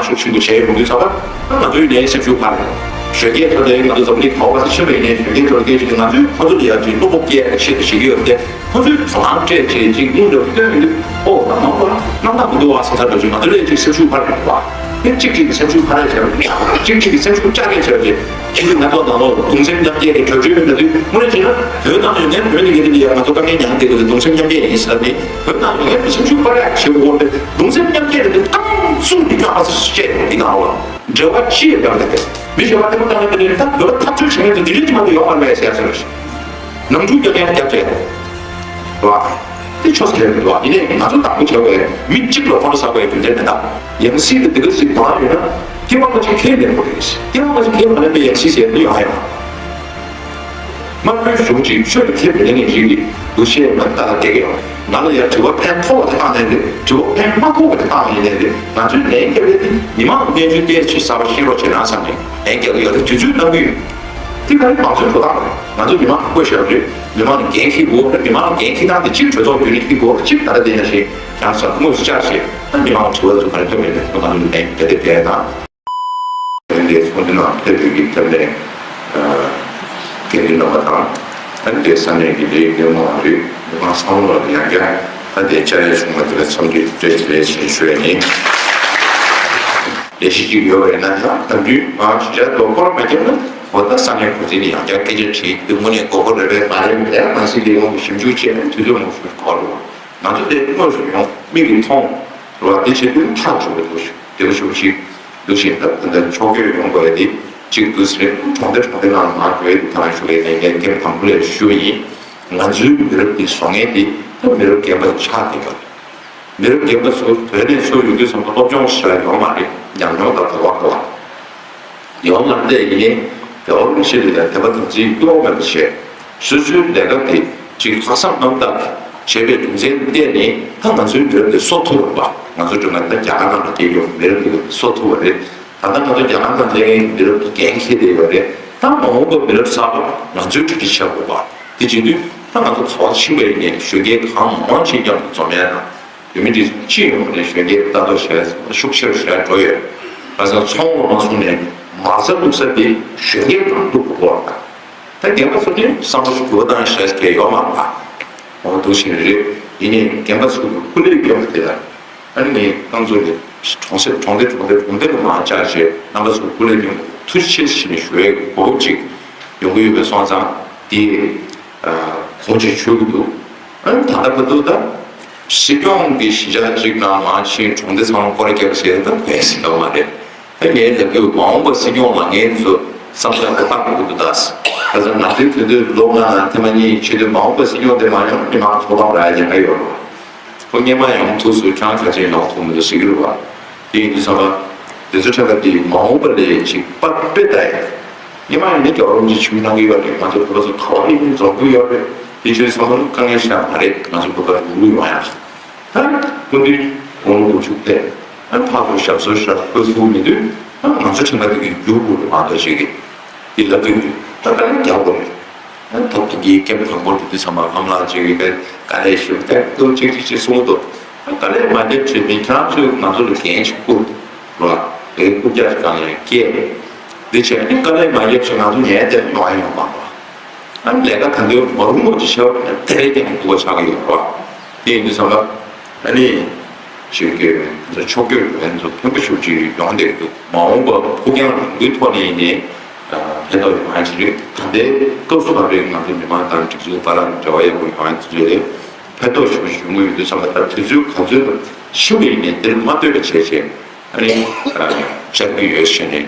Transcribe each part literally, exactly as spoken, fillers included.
ཤུགས་ཆེན་པོ་བྱས་ཡོང་དུས་ཙམ་པ། ང་ཚོའི་ནས་སེམས་ཤུགས་འཕར། གཞོན་སྐྱེས་ཚོ་ལས་ང་ཚོ་འཛམ་གླིང་ག་པར་ཕྱིན་པ་ཡིན་ནའི་གཞོན་སྐྱེས་ཚོ་ལ་སྐད་ཆ་དེ་ང་ཚོས་ཁོ་ཚོ་ལ་ཡང་ཅིག་བློ་སྤོབས་སྐྱེ་ཞེས་བྱེད་ཀྱི་ཡོད་དེ། ཁོ་ཚོས་དོ་སྣང་སྤྲད་བྱས་ཅིག་སྙིང་རུས་སྟོན་མི་འདུག་ཨོ་ད་མང་པོ་རྣམ་དག་མི་འདུག་བ་ཟེར་ཚར་བ་ཅིག་ང་ཚོ་ལས་ཅིག་སེམས་ཤུགས་འཕར་བ། དེ་གཅིག་གཅིག་གི་སེམས་ཤུགས་འཕར་བྱས་བྱས་གཅིག་གཅིག་གི་སེམས་ཤུགས་བཅག་བྱས་བྱས་བྱས་ཁྱེད་ཚོས་ང་ཚོ་ནང་ལོགས་གདུང་སེམས་མཉམ་སྐྱེད་ཀྱི་གྲོས་ཆོད་མི་འདྲ་དུས་དངོས་གནས་བྱས་ན་བོད་ནང་ཡོད་མཁན་བོད་ནས་ཡོད་མཁན་འདི་ཡང་ང་ཚོ་དཀའ་ངལ་མྱངས་བསྡད་དགོས་ཏེ་གདུང་སེམས་མཉམ་སྐྱེད་ཡིན་ཟེར་ནས་བོད་ནང་ཡོད་མཁན་གྱི་སེམས་ཤུགས་འཕར་ཡག་བྱེད་དགོས་པ་རེད། གདུང་སེམས་མཉམ་སྐྱེད་རེད་དེ་རྐང་བཙུགས་ནས་ཀྱང་ཨ་ཙི་བཤད་འདི་གང་ལ། འབྲེལ་བ་ཅི་ཡོད་ཀྱང་རེད་དེ། མི་གཞན་པ་ལྟད་མོ་བལྟ་མཁན་དེ་ནི་ད་བོད་པ་འཐབ་རྩོད་བྱེད་མཁན་ཚོ་འདི་འདྲའི་ཅིག་མ་གཏོགས་ཡོད་མ་རེད་པས་ཟེར་ཡ་ཟེར་རོ། ནང་འཁྲུག་རྒྱག་མཁན་རྒྱབ་བྱས། རེད་བ། དེ་ཆོས་ཁེལ་འདུག་བ། ཡིན་ནའི་ང་ཚོ་བདག་པོ་བྱ་དགོས་མི་གཅིག་ལ་ཁོ་ན་ཟ་དགོས་རྒྱུ་འབྲས་མེད་ད། ཡང་སྲིད་དེ་འདི་ག་ཞིག་བང་ཡོད་ན། སྐྱེ་བ་མ་གཅིག་ཁས་ལེན་དགོས་རེད། སྐྱེ་བ་མ་གཅིག་ཁས་མ་ལེན་པའི་ཡང་སྲིད་ཟེར་ནི་ཡོང་ཡང་། དམར་པོའི་གཞུང་གཅིག་ཆོས་ལ་ཁས་མི་ལེན་མཁན་ཞིག་གིས་འདུ་ཤེས་མ་ལྟ་བསྡད་ཀྱི་ཡོད། ང་ལ་ཡང་དྲི་བ་ཕན་ཐོགས་པ་དེ་བཏང་ནས་རེད། དྲི་བ་ཕན་མ་ཐོགས་པ་དེ་བཏང་ཡིན་ནས་རེད། ང་ཚོའི་ལན་རྒྱབ་ཡ་དེ་མི་མང་གི་གནས་ཚུལ་ཏོག་ཙམ་གསར་པ་ཤེས་རོགས་བྱེད་ན་བསམ་ནས་ལན་རྒྱག་གི་ཡོད་རེད། དུས་ཚོད་གནང་གི་ཡོད། དེ་ག་རེ་མང་གཙོའི་འགྲོ་སྟངས་རེད། ང་ཚོ་མི་མང་བསྐོས་བཞག་རེད། མི་མང་ལ་འགན་འཁྱེར་དགོས་རེད། མི་མང་ལ་འགན་འཁྱེར་སྟངས་དེ་སྤྱིར་གྲོས་ཚོགས་བརྒྱུད་ནས་འཁྱེར་དགོས་རེད། གཅིག་ད་ལྟ་དེ་ཡང་ཞིག་ཡང་སོ་དངོས་སུ་བཅར་བྱས་ད་མི་མང་ལ་དྲི་བ་ཚོ་ག་རེ་ཐོན་མེད་ནས་ང་ཚོ་ལ་ལན་རྒྱག་དེ་བསྡད་དང་། དེ་འདྲའི་ཚོགས་འདུ་ནང་ཕེབས་པའི་གི་ཐབས་ལས། དགེ་འདུན་རྣམ་པ་དང་། ཨ་ནི་དེ་ས་གནས་ཀྱི་ལས་སྣེ་མང་བ་རེད། མི་མང་ཚང་མ་ལ་ཡང་བསྐྱར་ད་ལྟའི་བཅར་ཡ་བྱུང་བ་དེ་ལ་འཚམས་འདྲི་བཀྲ་ཤིས་བདེ་ལེགས་ཞེས་ཞུ་ཡ་ཡིན། ལས་གཞི་གཅིག་ཡོད་པ་ཡིན་ན་ཡང་ད་དུས་མང་ཞིག་ཆ་དོ་སྐོར་མ་བརྒྱབ་ན་འོ་ད་ས་གནས་གོ་འཛིན་ནས་ཡང་བསྐྱར་སྐད་ཆ་དྲིས་དུས་དངོས་གནས་དགོས་མཁོ་རེད་པས་མ་རེད་ལས་མ་སྲིད་ལས་ཁུངས་ཀྱི་ཞིབ་འཇུག་བྱས་ན་དུས་ཚོད་མང་པོ་ཞིག་འགོར་རེད། ང་ཚོ་དེ་དངོས་སུ་ཡོང་མིག་གིས་མཐོང་རེད་པ། དེ་བྱེད་དུས་ཐག་ཆོད་པ་འདུག་ཞུ་བདེ་པོ་ཞུ་ཞིག་འདུག་བཞིན་ད་ད་ལྟ་ཕྱོགས་བསྐྱོད་ཡོང་དགོས་ཡ་དེ་གཅིག་འདུག་ཟེར་གྲོང་སྡེ་གྲོང་སྡེ་ནང་མར་འགྲོ་ཡ་དེ་ད་ཞུ་བའི་ལས་འགན་ཐེངས་དང་པོ་ལས་ཞུ་ཡིན། ང་ཚོའི་མི་རབས་འདི་བཟོ་མཁན་དེ་ད་མི་རབས་རྒན་པ་ཆགས་བསྡད་ཡོད་རེད། མི་རབས་རྒན་པ་ཚོ་བོད་ནས་ཚུར་ཡོང་དུས་ཙམ་པ་སློབ་སྦྱོང་ཞེ་དྲག་ཡོད་མ་རེད། ཉམས་མྱོང་དང་ག་བ་ག་བ་ཡོད་མ་རེད། དེ་ཡིན་ནའི་དེ་འོག་གི་ཆེད་དུ་ཡང་དད་པ་དམ་ཚིག་གཡོ་བ་མེད་པ་བྱས། སོ་སོའི་ལས་ཀ་དེ་གཅིག་ལྷག་བསམ་རྣམ་དག་བྱས་པའི་རྒྱུ་མཚན་བརྟེན་ནས་ད་ང་ཚོའི་མི་རབས་དེ་གསོ་ཐུབ་པ། ང་ཚོ་སྒྲོལ་མ་ད་རྒྱ་གར་ནང་ལ་སྐྱེས་ཡོད་མི་རབས་དེ་གསོ་ཐུབ་པ་རེད། ད་ལྟ་ང་ཚོ་རྒྱ་གར་ནང་སླེབས་མཁན་མི་རབས་དེ་འགན་འཁྱེར་བསྡད་ཡོད་རེད། ད་མ་འོངས་པ་མི་རབས་གསར་པ་ང་ཚོའི་གྲ་སྒྲིག་བྱེད་དགོས་པ། དེ་བྱེད་དུས་ད་ང་ཚོ་ཚོགས་ཕྱིན་པ་ཡིན་ནའི་གཞོན་སྐྱེས་གང་མང་ཞིག་མཉམ་དུ་འཛོམས་ཡ་དང་། བོད་མི་འདི་སྤྱི་ཡོངས་ནས་གཞོན་སྐྱེས་ལྟ་རྟོག་བྱས་ཤུགས་ཆེ་རུ་ཞེ་དྲག་འགྲོ་ཡོད། བྱས་ཙང་ཚོང་ལ་མ་སོང་ནས་མ་རྩ་བཙུགས་ས་དེ་གཞོན་སྐྱེས་དང་ཐུག་དགོས་པ་དང་། ད་རྒན་པ་ཚོ་དེ་བསམ་བློ་ཞིག་འགྱུར་བ་བཏང་ཤེས་མཁན་ཡོད་མ་རེད། འོ་འདུག་བཞིན་རེད། ཡིན་ནའི་རྒན་པ་ཚོ་གི་སྐུ་ལས་སྐྱོན་པ་དེ་ལ་ཨ་ནི་ངས་རྐང་ཚོ་ནས་གྲོང་གསེབ་གྲོང་སྡེ་གྲོང་སྡེ་གྲོང་སྡེ་ལ་མར་བཅར་བྱས་རྣམ་པ་ཚོ་སྐུ་ལས་སྐྱོན་པ་ཐུགས་རྗེ་ཆེ་ཞེས་ནས་ཞུ་བའི་གོ་སྐབས་ཅིག་ཡོང་གི་ཡོད་པ་སོང་ཙང་དེ་གོ་ཆེ་ཆོད་ཀྱི་འདུག་ཨ་ནི་ད་ལྟ་བར་དུ་ད་སྲིད་སྐྱོང་གི་གཞིས་ཆགས་གཅིག་ནང་མར་ཕྱིན་གྲོང་སྡེ་ཚང་མ་སྐོར་ར་བརྒྱབ་བྱས་ད་བས་ཟིན་ཡོད་མ་རེད། ད་ངས་ལབ་རྒྱུ་མ་འོངས་པ་སྲིད་སྐྱོང་ལ་ངས་ཚོ་བསམ་བློ་ཡག་པོ་བཏང་དགོས་ཀྱི་འདུག་ད་ཁ་སང་ང་ཚོའི་དུས་ཚོད་ལོ་ལྔ་ནང་ཐེངས་མ་གཉིས་ཕྱིན་དུས་མ་འོངས་པ་སྲིད་སྐྱོང་དེ་མ་ཡོང་མི་མང་ཚོགས་ཁང་རག་ཡ་ལས་ཀ་ཡོད་རེད། ཁོ་སྔོན་མ་ཡོང་ཐུབ་སོང་ཁྱེད་རང་ག་ཚོད་ཡོང་ཐུབ་མི་འདུག་ཟེར་གྱི་རེད་བ། དེ་ཡིན་དུས་ཙམ་པ། དེ་ཚོ་ཁྲ་ཁ་དེ་མ་འོངས་པ་ལས་ཅིག་པ་དཔེ་ལྟ་ཡ། སྔོན་མ་ཡིན་ན་རྒྱལ་བ་རིན་པོ་ཆེ་ཆིབས་བསྒྱུར་གནང་གི་ཡོད་རེད། ང་ཚོ་བོད་པ་ཚོ་ག་བ་ཡིན་ནའི་འཛོམས་ཀྱི་ཡོད་རེད། དེ་ཆོས་ཚང་མ་དཀའ་ངལ་ཞིག་མ་རེད། ང་ཚོ་བོད་པ་ཡོང་གི་ཡོང་ཡ། ད་སྐུ་མདུན་དགུང་ལོ་དགུ་བཅུ་ཐལ། ཨ་ཕར་ཚུར་ཞབས་སོར་ཞབས་སོར་ཐུག་མི་དུས་ཨ་ང་ཚོ་ཁྲིམས་ཁང་དེ་གི་རྒྱུགས་དགོས་རེད། མ་གཏོགས་ཅིག་གི་དེ་ལབ་ཀྱི་ཡོད། ད་དཀའ་ལས་རྒྱག་དགོས་རེད། ཨ་ཐོབ་ཐང་གི་སྐྱེས་བུ་དང་པོ་དེ་དུས་ཚང་མ་ཨ་མ་ལགས་ཅིག་གི་དཀའ་ལས་ཞིག་ཏག་ཏུ་ཅིག་ཅིག་ཅིག་གསུང་གི་འདུག་ཨ་དཀའ་ལས་མ་རྒྱབ་བྱས་མི་ཁྱེད་རང་ཚོས་ང་ཚོ་ལ་འགན་ཞིག་བསྐུར་རོགས། ཨེ་རྐུབ་བཀྱག་ཅིག་སྒང་ལ་ཡང་སྐྱེལ། འདི་བྱས་ནས་དཀའ་ལས་མ་རྒྱབ་བྱས་ང་ཚོ་ཉལ་བསྡད་ཡོང་ཡ་ཡོང་མ་རེད། ཨ་ནི་ལས་ཀ་ག་འདྲའི་མ་རུང་བ་ཅིག་བྱས་པ་ཡིན་ན་དེ་རེད་ཀྱང་སྡུག་པ་ཆགས་ཀྱི་ཡོད་རེད་བ། དེ་ཡིན་དུས་ཙམ་པ་ཨ་ནི་ཞིག་གི་ང་ཚོ་ཕྱོགས་བསྐྱོད་ཡོད་མཁན་ཚོ་ཕན་པོ་ཞེ་པོ་ཅིག་ཡོང་བསྡད་ཀྱི་འདུག་མ་འོངས་པ་ཕུགས་རྒྱང་རིང་པོའི་ཐོག་ནས་ཡིན་ནའི་ཕན་ཐོགས་ཡོང་ཡ་ཅིག་རེད། ད་ལྟའི་སྐབས་སུ་བབས་པའི་ང་ཚོ་མི་མང་དང་སྒྲིག་འཛུགས་བར་ལ་འབྲེལ་བ་ཡག་པོ་ཡོང་ཡ་དེ་ཚོ་ལས་ཕན་ཐོགས་ཞེ་པོ་ཅིག་ཡོང་གི་ཡོད་དུས་ཙམ་པ་ད་དུས་ཚོད་ག་ཚོད་ཕྱིན་པ་ཡིན་ནའི་དེར་མ་ལྟོས་པ་བྱས་བྱས། ཨ་ནི་བཅར་གྱི་ཡོད་ཟེར་ནས་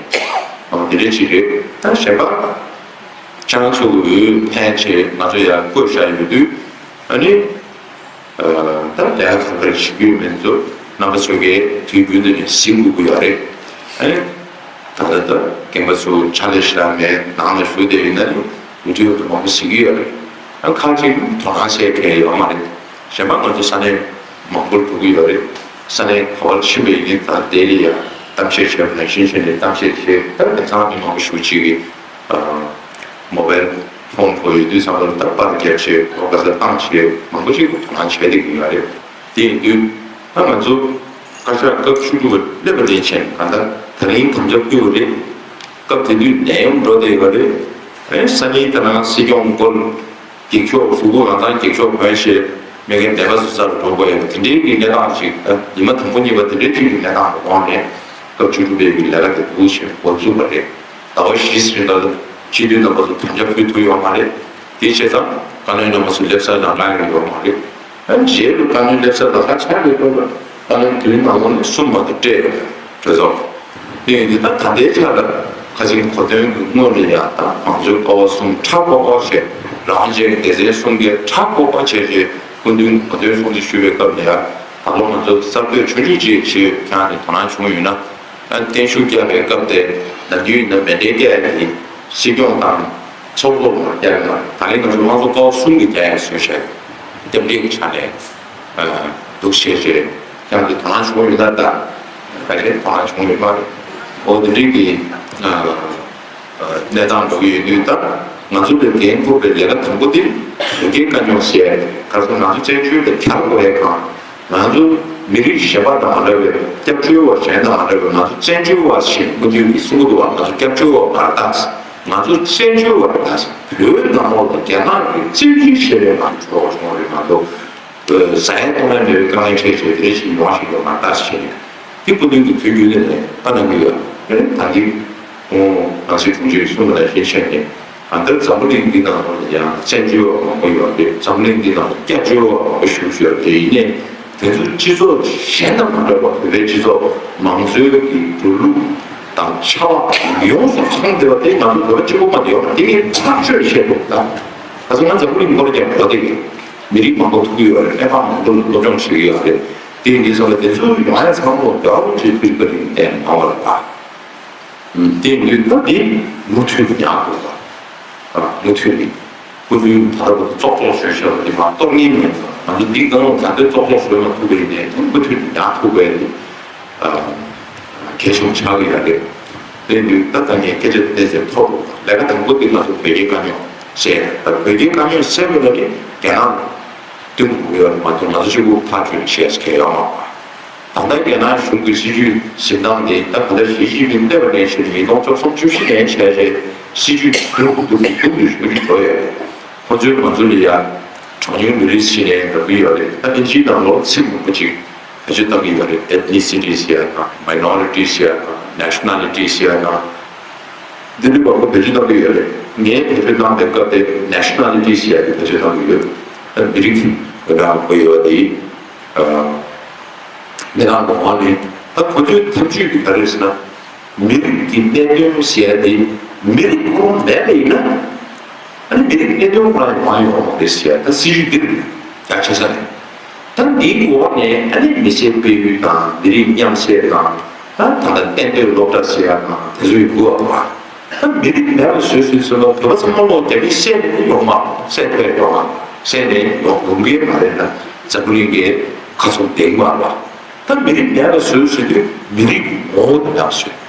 འོ་དེ་འདྲ་ཅིག་རེད། ད་གཞན་པ་ཁྱེད་རང་ཚོ་འོས་འཕེན་བྱས་ང་ཚོ་ཡར་བསྐོས་བཞག་ཡོད་དུས་ཨ་ནི་ད་ལས་ཀ་ག་འདྲ་བྱེད་ཀྱི་ཡོད་མེད་ཚོ་རྣམ་པ་ཚོ་གིས་དུས་རྒྱུན་དུ་ནས་གཟིགས་དགོས་ཀྱི་ཡོད་རེད། ཨ་ནི་ད་ལྟ་ད་རྒན་པ་ཚོ་ཕྱག་ལས་ཞེ་དྲག་མེད་ནང་ལ་བཞུགས་བསྡད་ཡོད་ན་ནི་མུ་མཐུད་དུ་མང་པོ་གཟིགས་ཀྱི་ཡོད་རེད། ཨ་ཁག་ཅིག་དོ་སྣང་བྱེད་མཁན་ཡོད་མ་རེད། གཞན་པ་ང་ཚོ་ས་གནས་མང་པོར་འགྲོ་གི་ཡོད་རེད། ས་གནས་ག་བར་ཕྱིན་པ་ཡིན་ནའི་ད་ལྟའི་ལ་ཡ་གཏམ་བཤད་བྱས་པ་ནང་བཞིན་བྱས་ནས་གཏམ་བཤད་བྱས། ད་དེང་སང་མི་མང་པོ་ཞེ་པོ་ཅིག་གིས་མོ་བེལ་ཕོན་པོ་ཡོད་དུས་ཙམ་པ་ལ་ད་པར་རྒྱབ་བྱས་ལོ་ག་ས་བཏང་བྱས་མང་པོ་ཞིག་གིས་དོ་སྣང་བྱས་བསྡད་ཀྱི་ཡོད་རེད། དེ་ཡིན་དུས་ད་ང་ཚོ་ བཀའ་ཤག་སྐབས་བཅུ་དྲུག་པ་སླེབས་པ་དེ་བྱས་ནས་གང་ལྟར་ད་རིང་དམ་བཅའ་ཕུལ་བ་རེད། སྐབས་དེ་དུས་ནད་ཡམས་འགྲོ་བསྡད་ཡོད་རེད། ཨེ་སང་ཉིན་ད་ནང་སྲིད་སྐྱོང་སྐོར་འགྱིག་ཤོག་གཟུགས་པོ་གང་ཚང་འགྱིག་ཤོག་གོན་བྱས་མི་རྒན་ནད་པ་ཚོ་རྩར་འགྲོ་དགོས་ཡོད་པ་དེ་འདྲའི་གི་གནས་སྟངས་ཅིག་ཨ་ཉི་མ་དང་པོ་གཉིས་པ་དེ་འདྲའི་ཅིག་གི་གནས་སྟངས་ལ་དགོངས་ནས་སྐབས་བཅུ་དྲུག་པའི་གི་ལས་ཀ་དེ་འགོ་ཆེན་འགོ་བཙུགས་པ་རེད། ཟླ་བ་བཞི་ཟིན་ལ་སྤྱི་འཐུས་རྣམ་པ་ཚོ་དམ་བཅའ་ཕུལ་ཐུབ་ཡོད་མ་རེད། དེ་བྱས་ཙང་བཀའ་བློན་རྣམ་པ་ཚོ་སླེབས་ས་ལ་ལངས་ཡོད་མ་རེད། ཨ་རྗེས་ལ་བཀའ་བློན་སླེབས་ས་ལ་ཁ་ཆག་རེད་འགྲོ་ལ་བཀའ་བློན་དུས་ནང་ལོགས་ནས་གསུམ་མ་གཏོགས་སྤྲད་ཡོད་རེད། གྲོས་ཚོགས་དེ་ཡིན་དུས་ད་ད་ལྟའི་ཆ་ལ་ཁ་ཆེམས་གོ་དོན་གྱི་སྔོན་ལ་ཡང་ད་མང་གཙོའི་ཀ་བ་གསུམ་ཁྲ་ཀོ་ཀོ་བྱས་རང་རྒྱལ་སྡེ་ཚན་གསུམ་གྱི་ཁྲ་ཀོ་ཀོ་བྱས་བྱས་སྐུ་མདུན་གོ་དོན་གསུང་བཤད་ཞུ་བའི་སྐབས་ལ་ཡང་ད་ལོ་ང་ཚོ་གསར་གཏོད་ཆུང་ཆུང་ཅིག་བྱས་ཡོད། ཁྱེད་རང་ནས་དོ་སྣང་བྱུང་ཡོད་ན། ཨ་བརྟན་བཞུགས་བསྐྱངས་པའི་སྐབས་དེ་ནམ་རྒྱུན་ཡིན་ན་མཎྜལ་བསྐྱལ་ཡག་གི་སྲིད་སྐྱོང་དང་ཚོགས་གཙོ་ལ་བསྐྱལ་ཡོད་ལ་ད་རིང་ང་ཚོ་དམངས་གཙོ་ཀ་བ་གསུམ་གྱི་བསྐྱལ་ཡག་བཟོས་བཞག་ཡོད། རྒྱབ་འགལ་གྱི་ཆ་ནས་འདུག་བྱས་བྱས་ཀྱང་དེ་དོ་སྣང་བྱུང་ཡོད་ན་ད་ག་རེ་དོ་སྣང་བྱུང་ཡོད་མ་རེད། འོ་དེ་འདྲའི་གི་གནས་སྟངས་འགྲོ་གི་ཡོད་དུས་ད་ང་ཚོ་ལས་འགན་འཁུར་བའི་ལས་ཀ་དང་པོ་དེ་བོད་སྐད་དཀའ་རྙོག་བཤད་ག་ཚོད་ང་ཚོ་བཙན་བྱོལ་དུ་གྱར་དགོས་ཡག་གང་། ང་ཚོ་མི་རིགས་གཞན་པ་དང་མ་འདྲ་བའི་སྐྱབས་བཅོལ་བ་གཞན་དང་མ་འདྲ་བའི་ང་ཚོ་བཙན་བྱོལ་བ་ཞིག་སྐུ་མདུན་གྱིས་གསུང་གི་འདུག་བ། ང་ཚོ་སྐྱབས་བཅོལ་བ་མ་རེད་ད། ང་ཚོ་བཙན་བྱོལ་བ་རེད་ད། བོད་ནང་ལོགས་ལ་རྒྱ་ནག་གིས་བཙན་འཛུལ་བྱས་པའི་ནང་གི་འགྲོ་བ་བྱུང་བ་རེད། ང་ཚོ་ཟ་ཡ་བཏུང་ཡ་མེད་པའི་དཀའ་ངལ་འཕྲད་བྱས་དེ་འདྲ་ཞིག་ཡོང་བ་ཞིག་ཡོད་མ་རེད་ད་ཟེར་ནས་དེ་སྐུ་མདུན་གྱིས་དུས་རྒྱུན་ནས་ནས་ལྟ་གནང་གི་ཡོད་རེད། ད་འདི་ཁོང་ནང་སྲིད་དྲུང་ཆེས་གསུངས་པ་ནང་བཞིན་བྱས་ནས། ད་ལྟ་འཛམ་བུ་གླིང་འདི་ནང་ལོགས་ལ་ཡང་བཙན་བྱོལ་བ་མང་པོ་ཡོད་རེད། འཛམ་བུ་གླིང་འདི་ནང་ལ་སྐྱབས་བཅོལ་བ་མང་པོ་བཞུགས་བཞུགས་ཡོད་རེད། ཡིན་ནའི་དེ་ཚོ་སྤྱི་ཚོགས་གཞན་དང་མ་འདྲ་བར་བོད་པའི་སྤྱི་ཚོགས་མང་གཙོའི་གི་འགྲོ་ལུགས་དང་བྱ་བ་ཡོངས་སུ་མཚུངས་བསྡད་པ་དེ་ང་ཚོ་བོད་པ་གཅིག་པོ་མ་གཏོགས་ཡོད་མ་རེད། དེ་གའི་ཐག་གཅོད་བྱེད་དགོས་ད། ད་ག་ཚོད་ང་འཛམ་བུ་གླིང་སྐོར་ཀྱང་གོ་བསྡད་ཡོད། མི་རིགས་མང་པོ་ཐུག་གི་ཡོད་རེད། སྨན་ཁང་མང་པོ་སློབ་སྦྱོང་བྱེད་ཀྱི་ཡོད་རེད། དེ་ཡིན་དུས་ཙམ་པ་དེ་ཚོ་ཡོང་ཡ་ཚང་མ་རྒྱལ་བ་རིན་པོ་ཆེའི་ཐུགས་ཀྱི་བཀའ་དྲིན་ལྡན་ཡོང་བ་རེད་ད། དེ་ཡིན་དུས་ད་འདི་མུ་མཐུད་དུ་ཡང་དགོས་པ། མུ་མཐུད་ནས་སྐུ་མདུན་ད་ལྟ་བར་དུ་ཙོག་ཙོག་བཟོས་བཞག་པ་འདི་མ་གཏོགས་ངེས་མེད། ང་ཚོ་འདི་གང་ལ་ད་ལྟ་ཙོག་ཙོག་བཟོས་མ་ཐུབ་པ་ཡིན་ནའི་དེ་མུ་མཐུད་ནས་ཡང་ཐུབ་པའི་འདི་གལ་ཆེན་པོ་ཆགས་ཀྱི་ཡོད་རེད། དེ་ཡིན་དུས་ད་ད་ངས་སྐད་ཆ་དེ་ཚོ་ཐོག་ལ་ལས་ཀ་དང་པོ་འདི་ང་ཚོ་བོད་ཀྱི་དཀའ་རྙོག་སེལ། ད་བོད་ཀྱི་དཀའ་རྙོག་སེལ་བ་ལ་ནི་རྒྱ་ནག་ལ་བསྟུན་དགོས་ཀྱི་ཡོད་རེད་མ་གཏོགས་ང་ཚོ་གཅིག་པུ་ཕར་ཚུར་བྱས་ཀྱི་ཡོད་མ་རེད། ད་ལྟ་རྒྱ་ནག་གཞུང་གི་སྲིད་ཇུས་འཛིན་སྟངས་དེ་ད་ག་ལྟར་ཞི་ཅིན་ཕིང་སླེབས་པ་ནས་བྱས་ནས་ཉིས་སྟོང་བཅུ་གསུམ་བཅུ་བཞི་ནས་བྱས་རྗེས་སྲིད་ཇུས་སྡུག་སྡུག་སྡུག་ཏུ་ཞུ་གི་འགྲོ་ཡོད་རེད། ཁོ་ཚོས་ང་ཚོ་ལ་ཡ་གྲངས་ཉུང་མི་རིགས་ཟེར་ནས་འགྲོ་གི་ཡོད་རེད། ད་ཨིན་ཇིའི་ནང་ལོགས་ཚིག་མང་པོ་ཅིག་བེད་སྤྱོད་བཏང་གི་ཡོད་རེད། Ethnicities ཟེར་ཡ་དང་Minorities ཟེར་ཡ་དང་Nationalities ཟེར་ཡ་དང་འདི་འདྲའི་མང་པོ་བེད་སྤྱོད་བཏང་གི་ཡོད་རེད། ངས་བེད་སྤྱོད་བཏང་པའི་སྐབས་དེ་Nationalities ཟེར་ཡ་དེ་བེད་སྤྱོད་བཏང་གི་ཡོད། ད་མི་རིགས་འདྲ་མང་པོ་ཡོད་དེ། མི་རང་གི་ངོས་ནས་ད་ཁོ་ཚོའི་ཐབས་ཇུས་དེ་ག་རེ་ཟེར་ན། མི་རིགས་ཀྱི་གནད་དོན་ཟེར་ཡ་དེ་མི་རིགས་ཁོ་རང་མེད་པ་ཡིན་ན། ཨ་ནི་མི་རིགས་གནད་དོན་ཁོ་རང་ཡོང་ཡོང་མ་རེད་ཟེར་ཡ་ད་སྲིད་ཇུས་འདིར་རྒྱ་ཆེ་ས་རེད། ད་འདིའི་འོག་ནས་ཨ་ནི་མི་སེར་སྤེལ་ཡུལ་དང་མི་རིགས་མཉམ་བསྲེས་དང་ད་ད་ལྟ་གཏན་སྡོད་སློབ་གྲྭ་ཟེར་ཡ་དང་དེ་ཚོའི་དགོས་པ། ད་མི་རིགས་མེད་པ་བཟོས་བཟོས་ཚུལ་ལ་བོད་པ་ཚང་མ་ལོག་རྒྱ་མིས་བསད་ནས་ཡོང་མ་བསད་ཐུབ་ཡོང་མ་བསད་ནས་ཡོང་ཡོང་གི་མ་རེད་ན་འཛམ་བུ་གླིང་གི་ཁ་ཚུར་འདེང་མ་རེད་པ། ད་མི་རིགས་མེད་པ་བཟོས་ཟེར་དུས་མི་རིགས་ངོ་བོ་དེ་མེད་པ་བཟོས།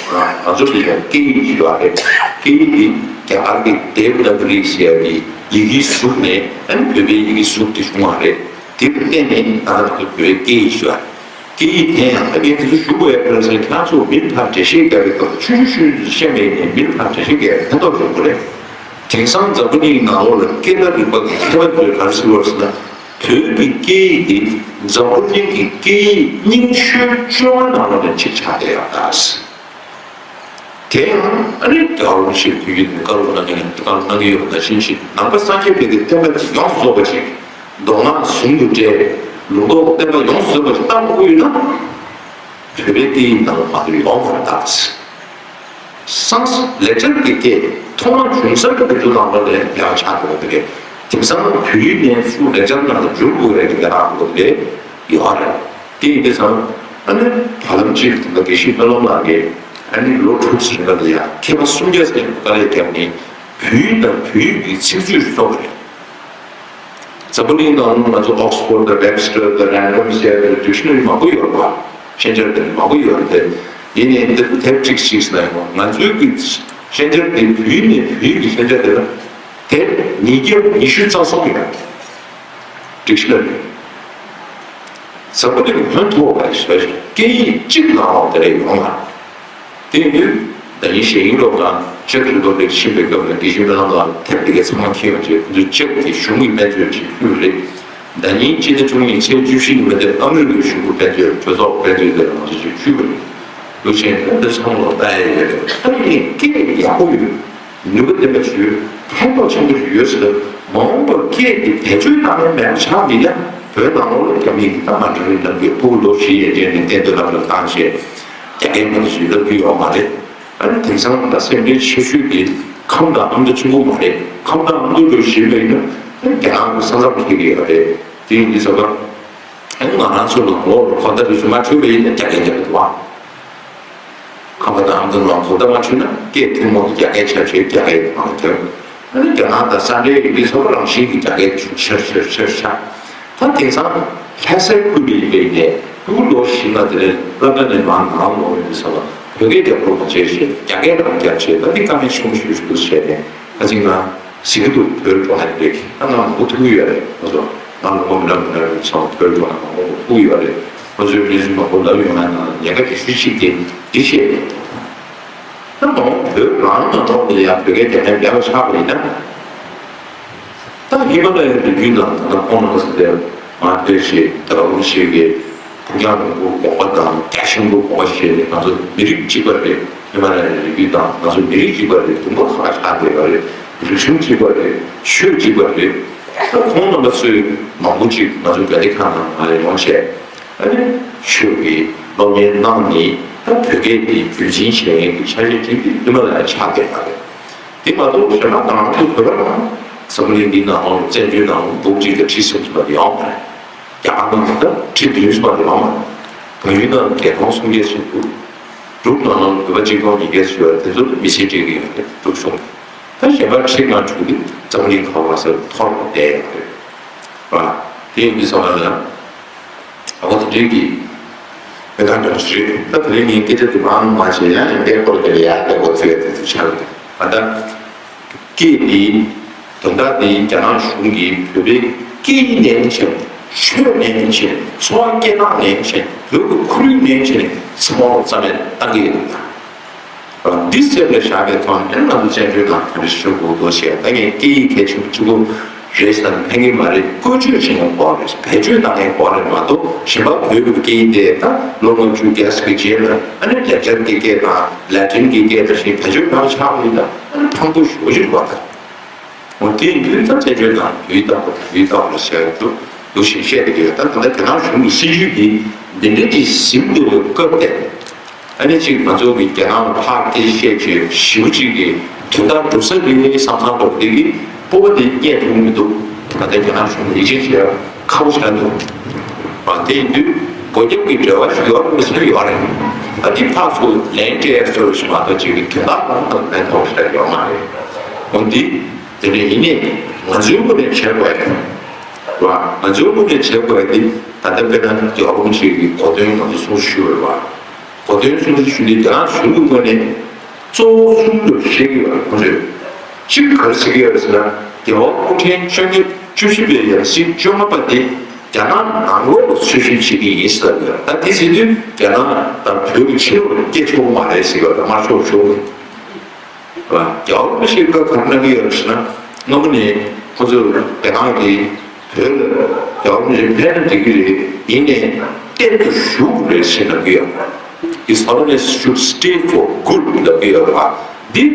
ང་ཚོ་དེ་ཡང་སྐད་ཡིག་ཞིག་ཡོད་རེད། སྐད་ཡིག་དེ་རྒྱ་གར་གྱི་དེབ་ནམ་བུ་རིགས་ཟེར་ཡ་དེ་ཡི་གེ་གཟུགས་ནས་ཨ་ནི་བོད་པའི་ཡི་གེ་གཟུགས་དེ་བྱུང་བ་རེད། དེ་ལ་བརྟེན་ནས་ད་ལྟ་ང་ཚོ་བོད་པའི་སྐད་ཡིག་ཞིག་ཡོད་རེད། སྐད་ཡིག་དེ་ཡང་ད་ངས་དེ་ཚོ་ཞུ་དགོས་ཡ་ག་རེ་ཟེར་ན་ཁྱེད་རང་ཚོ་མིང་ཐག་འགྲེལ་བཤད་རྒྱག་པའི་སྐབས་ཆུང་ཆུང་ཆུང་ཆུང་བཤད་མེད་ནས་མིང་ཐག་འགྲེལ་བཤད་རྒྱག་ཡ་ཕན་ཐོགས་ཡོང་གི་རེད། དེང་སང་འཛམ་བུ་གླིང་ནང་ལོགས་ལ་སྐད་བརྡ་རིག་པ་གི་མཁས་པ་ཚོས་ག་རེ་ཟེར་བ་ཟེར་ན། བོད་ཀྱི་སྐད་ཡིག་དེ་འཛམ་བུ་གླིང་གི་སྐད་ཡིག་རྙིང་ཤོས་བཅོ་ལྔ་ནང་ལོགས་ནས་གཅིག་ཆགས་བསྡད་ཡོད་ད། དེ་ཡང་ཨ་ནི་རྒྱལ་བ་རིན་པོ་ཆེའི་དུས་ཡུན་ནས་བཀའ་སློབ་གནང་མཁན་བཀའ་སློབ་གནང་གི་ཡོད་པ་ནང་བཞིན་ཞིག་ནང་པ་སངས་རྒྱས་པའི་གི་བསྟན་པ་དེ་ཡོངས་སུ་རྫོགས་པ་ཅིག་མདོ་སྔགས་ཟུང་དུ་འབྲེལ་ལུང་རྟོགས་བསྟན་པ་ཡོངས་སུ་རྫོགས་པ་ཅིག་བཏང་དགོས་ཡོད་ན། བོད་པའི་སྐད་ཡིག་ནང་ལ་མ་གཏོགས་ཡོང་མ་རེད་ད། སངས་ལེགས་སྦྱར་གྱི་སྐད་ཐོག་མ་བྱུང་ས་གི་དུས་ནང་ལ་ལས་ཡག་ཆགས་འགྲོ་གི་རེད། དེང་སང་བོད་ཡིག་ནས་ཚུར་ལེགས་སྦྱར་ནང་ལ་འགྱུར་དགོས་རེད་ཀྱི་ལས་ཀ་འགྲོ་གི་རེད་ཡོད་རེད། དེ་ཡིན་དུས་ཙང་ཨ་ནི་བར་ལམ་གཅིག་དེ་འདྲ་དགེ་བཤེས་སྨོན་ལམ་ལགས་ཀྱིས་ཨ་ནི་ལོ་དྲུག་ཙམ་ལ་ཡང་མཁས་པ་སུམ་བརྒྱ་ཙམ་དཀའ་ལས་བརྒྱབ་ནས་བོད་ཡིག་དང་བོད་ཡིག་གི་ཚིག་མཛོད་བཙུགས་པ་རེད། འཛམ་བུ་གླིང་ནང་ང་ཚོ་Oxford དང་Webster དང་Random ཟེར་ཡ་དང་Dictionary མང་པོ་ཡོད་རེད་པ། ཤན་སྦྱར་དེ་མང་པོ་ཡོད་རེད་དེ། ཡིན་ནའི་འདི་དེབ་གཅིག་གཅིག་ན་ཡང་ང་ཚོའི་གི་ཤན་སྦྱར་དེ་བོད་ཡིག་ནས་བོད་ཡིག་གི་ཤན་སྦྱར་དེ་ལ་དེབ་ཉིས་བརྒྱ་ཉི་ཤུ་རྩ་གསུམ་ཡོད་རེད། Dictionary། ཟབ་པོ་དེ་ལ་ཧོན་ཐོགས་པ་ཞིག་བྱས་ཤིང་སྐད་ཡིག་གཅིག་ནང་ལོགས་དེ་རེ་ཡོང་ལ། དེ་ཡིན་དུས་ད་ཡིན་ཞེས་ཡིན་ལོག་དང་ཆེད་དུ་འགྲོ་བའི་ཕྱིན་པའི་སྐབས་ལ་དགེ་བཤེས་སྨོན་ལམ་ལ་ཐེབས་དེ་གའི་ཚང་མ་འཁྱེར་ཡོང་རྗེས་ཁོ་ཚོས་ལྕགས་ཀྱི་གཞུང་གི་དཔེ་མཛོད་ཅིག་ཕུལ་རེད། ད་ཉིན་གཅིག་ནས་བཅུ་གཉིས་ཚེས་བཅུ་བཞི་ཉིན་མོ་དེར་ཨ་མི་རི་ཀའི་གཞུང་གི་དཔེ་མཛོད་གྲོས་ཚོགས་དཔེ་མཛོད་དེ་ལ་ང་ཚོས་ཅིག་ཕུལ་བ་རེད། འདི་ཚང་མ་ལ་ལྟ་ཡ་ཡོད་རེད། ད་ཡིན་སྐད་ཡག་པོ་ཡོད། ནུས་པ་ལྡན་པ་ཞིག་ཕན་ཐོགས་ཆེན་པོ་ཞིག་ཡོད་ཟེར། མ་འོངས་པར་སྐད་འདི་བེད་སྤྱོད་གཏང་ཡ་མེད་པ་ཆགས་མི་ཡ། བོད་ནང་ལོགས་ལ་རྒྱ་མིས་ཀྱི་ད་མ་འདྲ་རིགས་ལབ་ཀྱི་ཕྲུ་གུ་ལོ་བཞི་ཡན་ཆད་ནས་གཏན་སྡོད་ལམ་ལ་བཏང་བྱས་རྒྱ་སྐད་མ་འདྲ་ཞིག་ལབ་རྒྱུ་ཡོད་མ་རེད། ཨ་ནི་དེང་སང་ད་སེམས་ཁྲལ་ཆེ་ཤོས་དེ་ཁམས་དང་ཨ་མདོ་གཅིག་པོ་མ་རེད། ཁམས་དང་ཨ་མདོ་འདྲ་ཞིག་མེད་ན་ཨ་ནི་རྒྱ་ནག་གི་ས་མཚམས་འཁེལ་གྱི་ཡོད་རེད། དེ་ཡིན་དུས་ཙམ་པ་ཨ་ནི་ང་རང་ཚོ་ནང་ལོགས་ལ་གོ་བརྡ་རེ་ཞུ་མ་བྱུང་བ་ཡིན་ན་རྒྱ་སྐད་རྒྱག་གི་འདུག་བ། ཁམས་པ་དང་ཨ་མདོ་ནང་གོ་བརྡ་མ་བྱུང་ན་སྐད་ཐུན་མོང་གི་རྒྱ་སྐད་ཆགས་བྱས་རྒྱ་སྐད་ནང་ཐོན། ཨ་ནི་རྒྱ་ནག་དང་ས་འབྲེལ་ཡོད་དུས་ཚོ་རང་བཞིན་གྱི་རྒྱ་སྐད་ཆེར་ཆེར་ཆེར་ཆགས། ད་དེང་སང་ལྷ་སའི་ཁུལ་ལ་ཡིན་པའི་ནས་ཕྲུ་གུ་ལོ་བཞི་ལྔ་དེ་ནས་སློབ་གྲྭ་ནས་མར་ནང་ལོག་ཡོང་དུས་ཙམ་པ་བོད་སྐད་རྒྱག་རོགས་མ་བྱས་ཞེས་རྒྱ་སྐད་རང་རྒྱག་བྱས། ད་འདི་དཀའ་ངལ་ཆེན་པོ་ཞིག་ཞུ་བྱས་ནས་ད་ཅིག་ང་གཟིགས་ཀྱི་འདུག་བོད་འགྲོ་མཁན་རེད། ད་ང་མང་པོ་ཐུག་གི་ཡོད་རེད། ང་ཚོ་ང་ལ་ངོ་མི་འདྲ་མི་འདྲ་བའི་ཚོ་བོད་འགྲོ་མཁན་མང་པོ་ཐུག་གི་ཡོད་རེད། ང་ཚོའི་གནས་ཚུལ་མང་པོ་ལབ་ཡོང་ན་ཉེན་ཁ་གལ་ཆེ་ཤོས་གཅིག་དེ་འདི་བཤད་ཡོད། ད་མ་འོངས་བོད་རང་ནང་ལོགས་ནས་ཡང་བོད་སྐད་རྒྱག་མཁན་མེད་པ་ཆགས་པ་ཡིན་ན། ད་ཧི་མ་ལ་ཡའི་རི་རྒྱུད་ནང་ད་ལྟ་ཁོང་རྣམ་པ་ཚོ་དེར་མ་ལྟོས་ཤིག་ད་རུང་ཤིག་གི་ཕུགས་རྒྱང་རིང་པོ་དགོངས་པ་དང་རྒྱ་ཆེན་པོ་དགོངས་པ་བཞེས་ནས་ང་ཚོ་མི་རིགས་གཅིག་པ་རེད། ཧི་མ་ལ་ཡའི་རི་རྒྱུད་དང་ང་ཚོ་མི་རིགས་གཅིག་པ་རེད། དུམ་བུ་ཁ་ཁ་ཆགས་བསྡད་པ་རེད། རིག་གཞུང་གཅིག་པ་རེད། ཆོས་གཅིག་པ་རེད། ད་ཁོང་རྣམ་པ་ཚོས་མང་པོ་ཅིག་ང་ཚོ་བན་དེ་ཁ་ནང་ང་ཡོང་བྱས། ཨ་ནི་ཆོས་ཀྱི་སློབ་གཉེར་གནང་ནས་ད་བོད་སྐད་དེ་རྒྱུན་འཛིན་བྱེད་མཁན་གྱི་ཆ་ཤས་ཅིག་དེ་ཧི་མ་ལ་ཡ་ཆགས་བསྡད་པ་རེད། དེ་མ་གཏོགས་གཞན་པ་གང་དུ་བོད་པ་ནང་འཛམ་བུ་གླིང་འདི་ནང་ལ་བཙན་བྱོལ་ནང་འབུམ་གཅིག་དང་ཁྲི་གསུམ་ཙམ་ཡོད་མ་རེད། རྒྱ་གར་ནང་ད་ཁྲི་བདུན་ཙམ་ཡོད་མ་རེད། བལ་ཡུལ་ནང་བརྒྱད་སྟོང་སུམ་བརྒྱ་ཙམ་འདུག་འབྲུག་ནང་ལ་བོད་པ་གཅིག་སྟོང་ཉིས་བརྒྱ་ཙམ་ཡོད་རེད། དེ་ཚོ་མི་ཚེ་སྤྲད་ཀྱི་ཡོད་རེད། འབྲུག་གཞུང་ད་གཞན་པ་ཁྲི་ལྔ་དྲུག་དེ་འཛམ་བུ་གླིང་ག་བ་ཟེར་ཐོར་བ་བསྡད་ཡོད་རེད། ར། དེ་ཡིན་དུས་ཙམ་པ་ལ་ཨ་ཁོ་དེ་འདྲའི་གི་མི་གང་འདྲ་ཞིག་རེད། ད་དེ་རིང་ངས་སྐད་ཆ་དེ་མང་མང་བྱས་ཡང་ཡང་སྐད་སྐོར་དེ་ལ་ཡར་སྐད་སྐོར་ཚོད་དེ་ཚོ་ཆགས་རེད། ད་ལྟ་སྐད་དེ་དོན་དག་དེ་རྒྱ་ནག་གཞུང་གིས་བོད་པའི་སྐད་ཡིག་ནས་བྱས། ཆོས་ནས་བྱས། འཚོ་བ་སྐྱེལ་སྟངས་ནས་བྱས། བོད་ཀྱི་ཁོར་ཡུག་ནས་བྱས་ཚང་མ་རྩ་མེད་བཏང་གི་ཡོད། འདི་སེམས་ལ་བཞག་པའི་ཐོག་ནས་ང་ཚོ་བཙན་བྱོལ་ནང་ག་རེ་ཞུ་དགོས་འདུག་ཞེས། ད་ངས་སྐད་ཡིག་གལ་ཆེན་པོ་གཅིག་པོ་རེད་ཟེར་ན་ཕན་གྱི་མ་རེད། བཀོལ་སྤྱོད་བྱེད་མཁན་སྐོར་རེད། བེད་སྤྱོད་བཏང་མཁན་སྐོར་རེད་མ་གཏོགས། གཞན་པ་བོད་ཀྱི་སྐད་ཡིག་དེ་ད་ལོ་ལྔ་བཅུ་བརྒྱ་ཙམ་གྱི་རྗེས་ལ་ཨ་ནི་ལེགས་སྦྱར་གྱི་སྐད་དང་ལེ་ཊིན་གྱི་སྐད་དང་བཞིན་བེད་སྤྱོད་གནང་ཆགས་པ་ཡིན་ན་ཨ་ནི་ཕངས་པོ་ཞེ་པོ་ཅིག་རེད་པ། ད་འོ་དེ་ཡིན་དུས་ད་བཙན་བྱོལ་ནང་ཡུལ་དང་པོ་ཡུལ་དང་པོ་ལ་ཟེར་དུ་འདུག་ཞེས་བཤད་བསྡད་ཀྱི་ཡོད། ད་ད་ལྟ་རྒྱ་ནག་གཞུང་གི་སྲིད་བྱུས་འདི་འདི་འདྲ་ཅིག་ཟིན་འདུག་པའི་སྐབས་དེ། ཨ་ནི་གཅིག་ང་ཚོ་གི་རྒྱ་ནག་ལ་ཕར་སྐད་ཆ་བཤད་བྱས་ཞེ་པོ་ཅིག་གི་དོན་དག་སྒྲུབ་ས་གི་བསམ་བློ་འདྲ་པོ་དེ་གི་སྤོབས་པ་དེ་རྙེད་ཐུབ་མི་འདུག་ད་ལྟ་རྒྱ་ནག་གཞུང་ལ་ཡིད་ཆེས་བྱེད་ཡ་ཁག་པོ་ཆགས་འདུག་ཨ་དེ་ཡིན་དུས་སྒོ་རྒྱབ་ཀྱི་འབྲེལ་བ་ཞིག་ཡོད་རེད་མི་ཚོར་ཡོད་རེད། ཨ་འདི་ཕར་ཚུར་ལན་སྤྲད་ཡ་ཚོར་ཞིག་མ་གཏོགས་གཅིག་གི་དོན་དག་གང་དང་ལན་ཐོག་ཞིག་ཡོད་མ་རེད། འོ་འདི་དེ་འདྲ་ཡིན་ནའི་ང་ཚོའི་ངོས་ནས་བྱེད་དགོས་ཡ་རེད། ང་ཚོའི་ངོས་ནས་བྱེད་དགོས་ཡ་འདི་ད་ལྟ་དཔེར་ན་རྒྱལ་བ་རིན་པོ་ཆེ་གི་གོ་སྟོན་ང་ཚོ་གསུང་ཞུས་པ་རེད་བ། གོ་སྟོན་གསུང་ཞུ་དུས་རྒྱ་ནག་གཞུང་གི་ངོས་ནས་གཙོ་བོ་གསུམ་དུ་བཤད་ཀྱི་ཡོད་རེད། ཁོང་ཚོས་གཅིག་ག་རེ་ཟེར་གྱི་ཡོད་རེད་ཟེར་ན། རྒྱལ་བ་སྐུ་ཕྲེང་བཅོ་ལྔ་བཅུ་བཞི་པའི་ཡབ་སྲས་བཅོ་ལྔ་པ་དེ་རྒྱ་ནག་ནང་ལོགས་ལ་འཚོལ་ཞིབ་བྱེད་ཀྱི་ཡིན་ཟེར་ཡོད་རེད། ད་དེ་ཟེར་དུས་རྒྱ་ནག་དང་བོད་ཀྱི་ཕྱི་ལོགས་ལ་སྐད་ཆོག་གི་མ་རེད་ཟེར་གྱི་ཡོད་རེད། དམར་ཤོག་གཞུང་གིས། རྒྱལ་བ་རིན་པོ་ཆེས་བཀའ་ག་རེ་གནང་གི་ཡོད་རེད་ཟེར་ན། སྔ་མོ་ནས་ཁོ་ཚོས་རྒྱ་ནག་གིས་བོད་ལ་རྒྱལ་བ་རིན་པོ་ཆེ་ཕེབས་ན་འགྲིག་གི་རེད། ཡིན་ནའི་གཏན་དུ་བཞུགས་དགོས་རེད་ཟེར་ལབ་ཀྱི་ཡོད། His Holiness should stay for good ལབ་ཀྱི་ཡོད་རེད་བ། འདི་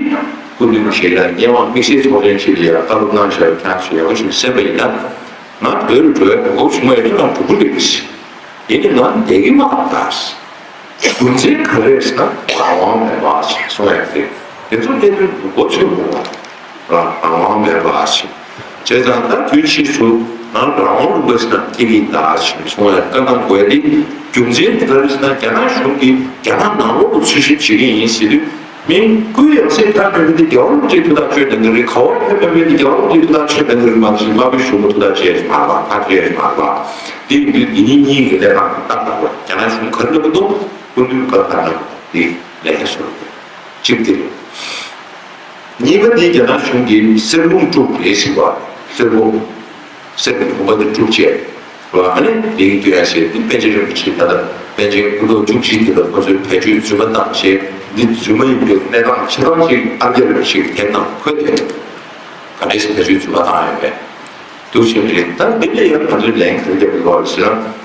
སྐུ་མདུན་ཞལ་ལ་སྙན་དབང་དམིགས་བསལ་ཚོགས་ཆེན་ཞིག་ལ་ཡང་བཀའ་སློབ་གནང་བཞག་པའི་ཁྱེད་རང་ཚོས་ཡག་པོ་ཞིག་གསན་པ་ཡིན་ན། ང་བོད་ལ་འགྲོ་ཡ་གོ་སྐབས་བྱུང་བ་ཡོད་ན་ང་འགྲོ་གི་རེད། ཡིན་ནའི་ང་བསྡད་ཀྱི་མ་རེད། རྒྱུ་མཚན་ག་རེ་རེད་ཟེར་ན་རང་དབང་མེད་པ་ཞིག་གསུང་ཡ་རེད། དེ་ཚོ་གནད་དོན་མགོ་ཚོས་དགོས་པ། རང་དབང་མེད་པ་ཞིག་བྱས་ཙང་ད་དུས་ཕྱིས་སུ་ང་རང་དབང་རིན་པོ་ཆེ་དང་སྐྱིད་ཀྱི་ད་ཞིག་གསུང་ཡ་བཀའ་གནང་དགོས་ཡ་དེ་རྒྱུ་མཚན་དེ་ག་རེ་ཟེར་ན་རྒྱ་ནག་གཞུང་གིས་རྒྱ་ནག་ནང་ལོགས་ལ་འཚོལ་ཞིབ་བྱེད་ཀྱི་ཡིན་ཟེར་དུས། མི་སྐུའི་ཡང་སྲིད་ཕེབས་མེད་པའི་དེ་རྒྱལ་བ་རིན་པོ་ཆེའི་ཐུགས་ཐག་ཆོད་ལྡན་གྱི་རེད། ག་བ་ཕེབས་མེད་པའི་དེ་རྒྱལ་བ་རིན་པོ་ཆེའི་ཐུགས་ཐག་ཆོད་ལྡན་གྱི་རེད་མ་གཏོགས་དམར་པོའི་གཞུང་གི་ཐུགས་ཐག་ཆོད་ཡས་མ་རེད་པ། ཐག་ཆོད་ཡས་མ་རེད་པ། དེ་ཡིན་དུས་འདི་གཉིས་གཉིས་ཀྱི་ལས་ཀ་ཏག་ཏག་རེད། རྒྱ་ནག་གཞུང་ག་རེ་ལབ་ཀྱི་འདུག་སྐུ་མདུན་བཀའ་ཁ་གནང་དེ་ལས་ཀ་སོ་གཅིག་དེ་རེད། གཉིས་པ་དེ་རྒྱ་ནག་གཞུང་གིས་གསེར་བུམ་དཀྲུགས་རེད་ཟེར་བ། གསེར་བུམ། གསེར་གྱི་བུམ་པ་དེ་དཀྲུགས་བྱས། རེད་བ། ཨ་ནི་མིང་བཏོན་ཡ་བྱས་འདི་པཎ་ཆེན་རིན་པོ་ཆེ་ད་ལྟ་པཎ་ཆེན་སྐུ་ཐོག་བཅུ་གཅིག་དེ་ལ་ཁོ་ཚོས་བེད་སྤྱོད་རྫུན་མ་བཏང་བྱས་འདི་རྫུན་མ་ཡིན་པའི་གནས་སྟངས་ཆ་ཚང་ཅིག་ཨར་རྒྱ་རིན་པོ་ཆེས་དེབ་ནང་འཁོད་དེ་ག་འདྲས་བེད་སྤྱོད་རྫུན་མ་བཏང་ཡོད་པས་འདུག་བྱས་རེད། ད་འདི་ལ་ཡང་ང་ཚོས་ལན་ག་རེ་རྒྱབ་དགོས་པ་ཟེར་ན།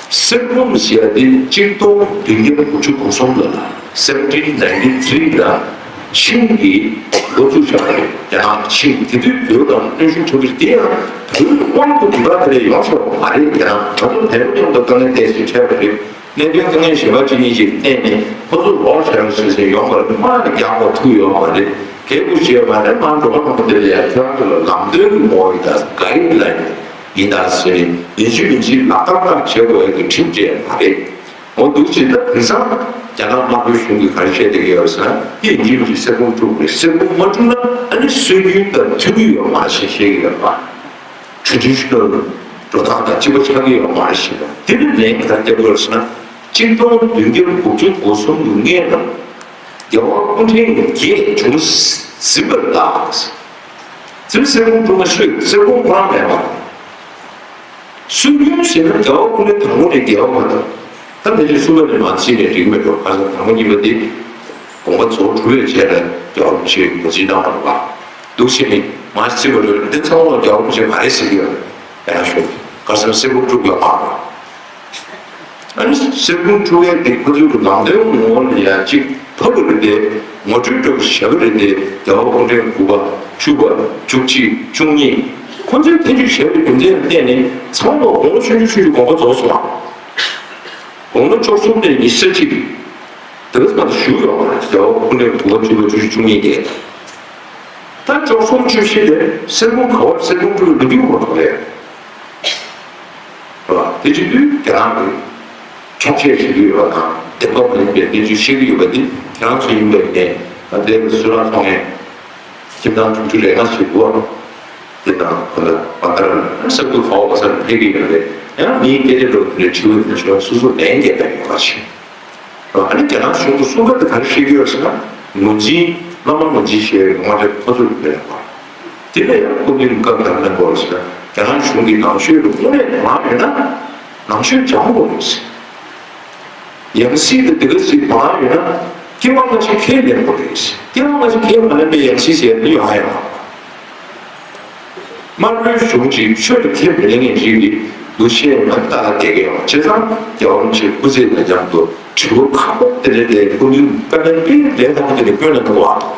གསེར་བུམ་ཟེར་ཡ་དེ་གཅིག་སྟོང་བདུན་བརྒྱ་དགུ་བཅུ་གོ་གསུམ་ལ་seventeen ninety three ལ་ཆིང་གིས་འགོ་བཙུགས་བཞག་པ་རེད། རྒྱ་ནག་ཆིང་དེ་དུས་བོད་དང་གནོན་ཤུགས་ཆེན་པོ་ཞིག་དེ་ཡང་བོད་དབང་དུ་དེ་ག་དེ་ལས་ཡོང་ཆོག་པ་མ་རེད། རྒྱ་ནག་ང་ཚོ་བལ་པོ་མཉམ་དུ་དཀའ་ངལ་འཕྲད་ཞིག་འཕྲད་པ་རེད། གནད་དོན་དཀའ་ངལ་གཞན་པ་གཅིག་གཉིས་ཤིག་བསྟན་ནས་ཁོ་ཚོ་ལོག་བྱ་ར་ཟེར་ཟེར་ཡོང་བ་རེད། མ་རྒྱག་པ་ཐུག་ཡོང་བ་རེད། གལ་ཁུ་བྱས་པ་ནི་མ་འགྲོ་བ་མང་པོ་དེ་ལ་ཡང་ཁྱེད་རང་ཚོ་ལ་ལམ་སྟོན་གྱི་ངོ་བོ་ཡིན་ད་ག་ཡིན་ལ་ཡིན་ད་ཟེར་ནས་ཡིན་གཅིག་མིན་གཅིག་ལག་བསྟར་བྱེད་དགོས་ཡ་གི་ཁྲིམས་བཅས་མ་རེད། འོ་འདུག་ཅེས་ད་དེང་སང་རྒྱ་ནག་དམར་པོའི་གཞུང་གིས་ག་རེ་བཤད་བསྡད་ཀྱི་ཡོད་ཟེར་ན་དེ་ཡིན་གཅིག་མིན་གཅིག་གསེར་བུམ་དཀྲུགས་དགོས། གསེར་བུམ་མ་དཀྲུགས་ན་ཨ་ནི་སྲོལ་རྒྱུན་དང་མཐུན་གྱི་ཡོད་མ་རེད་ཞེས་བཤད་ཀྱི་ཡོད་པ། traditional འགྲོ་སྟངས་དང་གཅིག་པ་ཆགས་ཀྱི་ཡོད་མ་རེད་ཞེས་པ། དེ་ནི་ལན་ག་རེ་རྒྱབ་དགོས་ཟེར་ན་གཅིག་སྟོང་བདུན་བརྒྱ་དགུ་བཅུ་གོ་གསུམ་གྱི་སྔོན་ལ་རྒྱལ་བ་སྐུ་ཕྲེང་བརྒྱད་བྱུང་ཟིན་པར་གདའ། ཟིན་གསེར་བུམ་དཀྲུགས་ན་སུས་གསེར་བུམ་ཁོ་རང་མེད་པ། སྲོལ་རྒྱུན་ཟེར་ན་རྒྱལ་བ་སྐུ་ཕྲེང་དང་པོ་ནས་རྒྱལ་བ་བར་དུ་ད་ཕལ་ཆེར་གསུམ་པ་ནས་མར་བརྩིས་ནས་འགྲིག་གི་མེད་འགྲོ། ཁ་སང་དང་པོ་གཉིས་པ་འདི་དགོངས་པ་རྫོགས་གྲུབ་པའི་རྗེས་ལ་རྒྱལ་བ་རིན་པོ་ཆེས་ངོས་འཛིན་གནང་བ་རེད་པ། འདུག་བྱས་ནས་མར་བརྩིས་པ་རེད། འདི་ཚང་མ་རྒྱལ་བ་རིན་པོ་ཆེ་མ་རེད་ཟེར་གྱི་ཡོད་རེད། ཡང་ཞུ་ཁ་སང་གསེར་བུམ་དཀྲུགས་ཡོད་མ་རེད། ཨ་ནི་གསེར་བུམ་དཀྲུགས་ཡས་དེ་ཁོ་ཚོའི་ལམ་སྟོན་ངོ་བོ་ལ་ཡང་གཅིག་ཕབ་པ་རེད་དེ། ངོ་སྤྲོད་འདྲ་པོ་བྱས་པ་རེད་དེ། རྒྱལ་བ་སྐུ་ཕྲེང་དགུ་པ་བཅུ་པ་བཅུ་གཅིག་བཅུ་གཉིས་ཁོ་ཚོས་ཐེ་བྱུས་བྱས་པའི་རྒྱུ་མཚན་ལ་བརྟེན་ནས་ཚང་མ་དགུང་ལོ་ཆུང་ཆུང་ཆུང་ཆུང་དགོངས་པ་རྫོགས་སོང་བ། དགུང་ལོ་བཅུ་གསུམ་ནས་ཉི་ཤུ་རྩ་གཅིག་དེ་ག་ཙམ་དུ་བཞུགས་ཡོད་པ་རེད། རྒྱལ་བ་སྐུ་ཕྲེང་དགུ་པ་བཅུ་པ་བཅུ་གཅིག་བཅུ་གཉིས་དེ། ད་བཅུ་གསུམ་བཅུ་བཞི་དེ་གསེར་བུམ་ག་བར་གསེར་བུམ་དཀྲུགས་ལོ་རྒྱུས་མ་གཏོགས་རེད། རེད་བ། དེ་བྱེད་དུས་རྒྱ་ནག་གི་འཁྱོག་བཤད་བྱེད་ཀྱི་ཡོད་པ་དང་བདེན་པ་མ་ཡིན་པའི་གནས་ཚུལ་བཤད་ཀྱི་ཡོད་པ་འདི་ཁྱེད་རང་ཚོ་ཡིན་པའི་ནས་ད་ལྟའི་གི་སུད་ལ་ཚོང་ངེ་ཁྱིམ་ཚང་དྲུག་ཅུ་རེ་ལྔ་ཞིག་འདུག་དེ་དང་ཁོ་ལ་བ་ལྟར་ས་ཁུལ་ག་བ་ག་སར་ཕེབས་ཀྱི་ཡོད་རེད། ཡང་མིའི་སྐད་ཆ་འགྲོ་དེ་འདྲའི་དྲི་བ་དེ་འདྲ་ཞུ་བ་སོ་སོ་ལན་རྒྱག་ག་ཡོད་པ་ཞིག་ཨ་ནི་རྒྱ་ནག་གཞུང་གི་གསུང་སྐད་དེ་ག་རེ་བཤད་ཀྱི་ཡོད་ཟེར་ན། ངོས་འཛིན་བླ་མ་ངོས་འཛིན་བྱས་པའི་ངོ་མ་དེ་ཁོ་ཚོར་མེད་པ། དེ་ལས་ཡང་སྐུ་མདུན་སྐབས་དང་ལྡན་པ་ཟེར་ན་རྒྱ་ནག་གཞུང་གི་ནང་ཆོས་ལ་དངོས་གནས་དོ་སྣང་ཡོད་ན་ནང་ཆོས་སྦྱང་དགོས་རེད། ཡང་སྲིད་དེ་དེ་ག་ཟིག་དོ་སྣང་ཡོད་ན་སྐྱེ་བ་སྔ་ཕྱི་ཁས་ལེན་དགོས་རེད། སྐྱེ་བ་སྔ་ཕྱི་ཁས་མ་ལེན་པའི་ཡང་སྲིད་ཟེར་ཡ་ཡོང་ཡ་ཡོད་མ་རེད། དམར་པོའི་གཞུང་གིས་ཆོས་ལ་ཁས་མི་ལེན་མཁན་ཞིག་གིས་འདུ་ཤེས་མ་ལྟ་ལ་བསྡད་ཀྱི་ཡོད། བྱས་ཙང་རྒྱལ་བ་རིན་པོ་ཆེ་སྐུ་ཚེ་དང་མཉམ་དུ་དྲི་བ་ཁག་པོ་དེ་འདྲ་དེ་སྐུ་མདུན་བཀའ་ལན་དཔེ་ལན་ཁག་པོ་དེ་འདྲ་བསྐྱོན་གནང་འདུག་བ།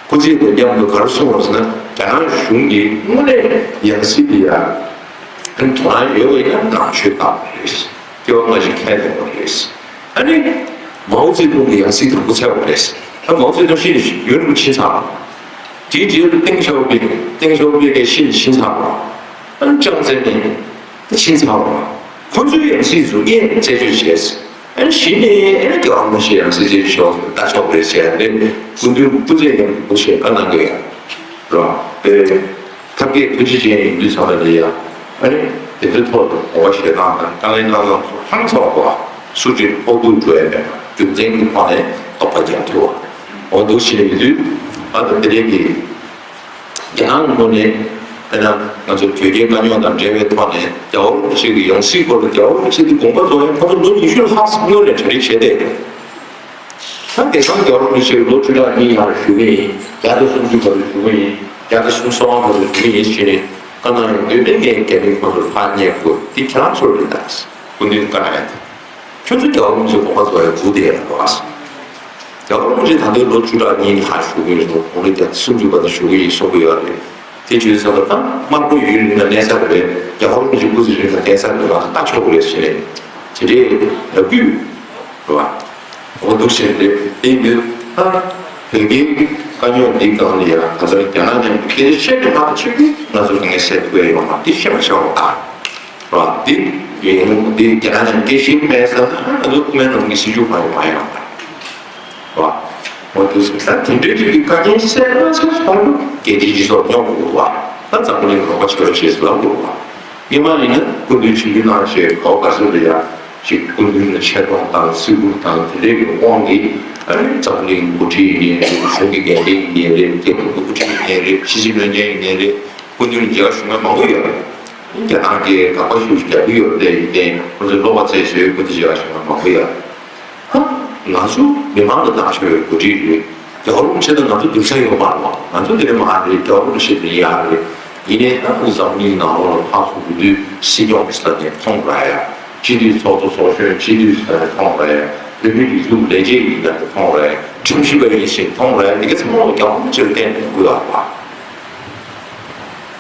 སྐུ་ཚེ་དང་མཉམ་དུ་ག་རེ་གསུངས་པ་ཟེར་ན་རྒྱ་ནག་གཞུང་གིས་དངོས་གནས་ཡང་སྲིད་དེ་ཡ་དོ་སྣང་ཡོད་པ་ཡིན་ན་ནང་ཆོས་བཏང་དགོས་རེད། སྐྱེ་བ་སྔ་ཕྱི་ཁས་ལེན་དགོས་རེད། ཨ་ནི་མའོ་ཙེ་ཏུང་གི་ཡང་སྲིད་དང་པོ་བཙལ་བ་རེད། ཨ་མའོ་ཙེ་ཏུང་ཤི་ནས་ཡུན་རིང་པོ་ཕྱིན་ཚར་བ། དེའི་རྗེས་ལ་ཏེང་ཞའོ་ཕིང་། ཏེང་ཞའོ་ཕིང་གིས་ཤི་ནས་ཕྱིན་ཚར་བ། ཨ་ནི་ཅང་ཙེ་མིན་ཕྱིན་ཚར་བ། ཁོ་ཚོའི་ཡང་སྲིད་ཚོ་གཉིས་རྩད་གཅོད་བྱས། ཨ་ནི་གཞི་ནས་ཨ་ནི་རྒྱལ་བ་རིན་པོ་ཆེ་ཡང་སྲིད་རྩད་གཅོད་ལྟ་ཆོག་རེད་ཟེར་ནས་སྐུ་མདུན་སྐུ་ཚེ་ཡང་སྐུ་ཞེས་བཀའ་གནང་གི་ཡོད་རེད། ཐབས་མཁས་ཐུགས་རྗེ་ཅན་ཡིན་དུས་ཚང་མ་ལ་ཡ། ཨ་ནི་དེ་ཚོའི་ཐོག་ཏུ་དགོངས་པ་བཞེས་སྟངས་དང་དཀའ་ངལ་སྣ་ཚོགས་སུ་ཧང་སངས་པ་སུ་གཅིག་ཕོག་ཐུག་འགྲོ་ཡ་མེད་པ་རྒྱུ་མཚན་གྱི་ཐོག་ནས་རྟོགས་པ་རྒྱག་ཐུབ་པ། འོ་འདུག་བྱས་ཡོད་དུས་ཨ་ད་དེ་རིང་གི་རྒྱ་ནག་གི་ངོས་ནས་དཔེར་ན་ང་ཚོ་དོལ་རྒྱལ་དཀའ་རྙོག་དང་འབྲེལ་བའི་ཐོག་ནས་རྒྱལ་བ་རིན་པོ་ཆེ་གི་ཡང་སྲིད་སྐོར་ལ་རྒྱལ་བ་རིན་པོ་ཆེ་གི་དགོངས་པ་རྫོགས་ཡང་ཁོ་ཚོ་ལོ་ཉི་ཤུ་ལྷག་སྔོན་ནས་གྲ་སྒྲིག་བྱས་ཏེ། ད་དེང་སང་རྒྱལ་བ་རིན་པོ་ཆེ་ལོ་བཅུ་ཕྲག་གཉིས་ཡར་བཞུགས་ཀྱི་ཡིན། བརྒྱ་དང་སུམ་ཅུ་བར་དུ་བཞུགས་ཀྱི་ཡིན། བརྒྱ་དང་སུམ་ཅུ་སོ་ལྔ་བར་དུ་བཞུགས་ཀྱི་ཡིན་ཞེས་ནས་བཀའ་གནང་ཡོང་དུས་ནས་ངས་རྒྱ་མི་ཁོང་ཚོར་ཕར་སྙད་དགོས་འདི་ཁྱེད་རང་ཚོར་རེད་ད། སྐུ་མདུན་བཀའ་གནང་ཡ་དེ། ཁྱོད་ཚོ་རྒྱལ་བ་རིན་པོ་ཆེ་དགོངས་པ་རྫོགས་ཡ་སྒུག་བསྡད་ཡ་རེད་བ། རྒྱལ་བ་རིན་པོ་ཆེ་ད་ལྟའི་ལོ་བཅུ་ཕྲག་གཉིས་ནས་ཕར་བཞུགས་ཀྱི་ཡིན། དགུང་ལོ་བརྒྱ་དང་སུམ་ཅུ་བར་དུ་བཞུགས་ཀྱི་ཡིན་གསུང་གི་ཡོད་རེད། དེ་བརྗོད་ས་ལ་ད་དམར་པོ་ཡུན་རིང་ལ་གནས་ས་རེད། རྒྱལ་བ་རིན་པོ་ཆེ་སྐུ་ཚེ་རིང་ལ་གནས་ས་རེད་བ། ལྟ་ཆོག་གི་རེད་ཟེར་ནས་དེ་འདྲའི་ལབ་རྒྱུ་རེད་བ། འོ་འདུག་ཟེར་ཏེ་དེ་ཡིན་དུས་ད་བོད་ཀྱི་དཀའ་རྙོག་འདི་སྒང་ལ་ཡང་ང་ཚོ་རྒྱ་ནག་མཉམ་དུ་སྐད་ཆ་བཤད་དུ་མ་ཆུད་ཀྱི་ང་ཚོ་དཀའ་ངལ་སེལ་ཐུབ་ཡ་ཡོད་མ་རེད། འདི་ཤེས་པ་བྱ་དགོས་ད། རེད་བ། འདི་ཡིན་འདི་རྒྱ་ནག་ནང་སྐད་ཤེས་མེད་ཟེར་ན་ང་ཚོ་སྐུ་ངལ་ནང་གི་སྲིད་ཇུས་གང་ཡང་མ་ཡོང་བ་རེད་བ། འོ་དུས་ད་དེ་འདྲའི་རིགས་ཀྱི་བཀའ་རྒྱ་གསལ་སྣང་ཆེན་པོ་རྒྱལ་སྤྱིའི་སྤྱི་ཚོགས་སྙོབ་དགོས་བ། ད་འཛམ་བུ་གླིང་རོགས་པ་བྱེད་རོགས་བྱེད་ཟེར་ལབ་དགོས་བ། སྔོན་མ་ཡིན་ན་སྐུ་མདུན་ཆིབས་བསྒྱུར་གནང་བྱས་ག་བ་ག་ཚོད་ལ་ཡ་ཅིག་སྐུ་མདུན་ལ་ཆེ་མཐོང་དང་བརྩི་བཀུར་དང་དེ་འདྲའི་གི་དབང་གིས་ཨ་ནི་འཛམ་བུ་གླིང་འགོ་ཁྲིད་ཡིན་ནའི་རེད། གཞུང་གི་འགན་འཛིན་ཡིན་ནའི་རེད། རྒྱལ་ཁབ་ཀྱི་དབུ་ཁྲིད་ཡིན་ནའི་རེད། ཕྱི་སྲིད་བློན་ཆེན་ཡིན་ནའི་རེད། སྐུ་མདུན་ལ་མཇལ་ཁ་ཞུ་མཁན་མང་པོ་ཡོད་རེད། རྒྱ་ནག་གིས་དགག་པ་ཤུགས་ཆེ་རྒྱག་གི་ཡོད་པ་དེ་ཡིན་ཏེ། ཁོ་ཚོས་ལོག་པ་རྩད་ཞུ་ཡོད་པ་དེ་ཞིག་ཨ་ཞིག་མང་པོ་ཡོད། ཧ། ང་ཚོ་མི་མང་ལ་བཏང་ཤོར་བའི་འགོ་ཁྲིད་རེད། རྒྱལ་བ་རིན་པོ་ཆེ་དང་ང་ཚོ་སྡུར་ས་ཡོད་མ་རེད། ང་ཚོ་དེ་ནས་མ་རེད། རྒྱལ་བ་རིན་པོ་ཆེ་དེ་ཡག་རེད། ཡིན་ནའི་ད་འཛམ་གླིང་ནང་ལོགས་ལ་ཕར་ཚུར་འགྲོ་དུས་སྲིད་སྐྱོང་གི་ས་ནས་མཐོང་ར་ཡ། སྤྱི་འཐུས་ཚོགས་གཙོ་ཚོགས་གཞོན་སྤྱི་འཐུས་ས་ནས་མཐོང་ར་ཡ། བོད་མི་སྒྲིག་འཛུགས་ལས་བྱེད་ཡིན་ན་མཐོང་ར་ཡ། ཁྲིམས་ཞིབ་པ་ཡིན་ཞིང་མཐོང་ར་ཡ། འདི་ག་ཚང་མ་རྒྱལ་བ་རིན་པོ་ཆེར་བརྟེན་ནས་ཡོང་གི་ཡོད་པ།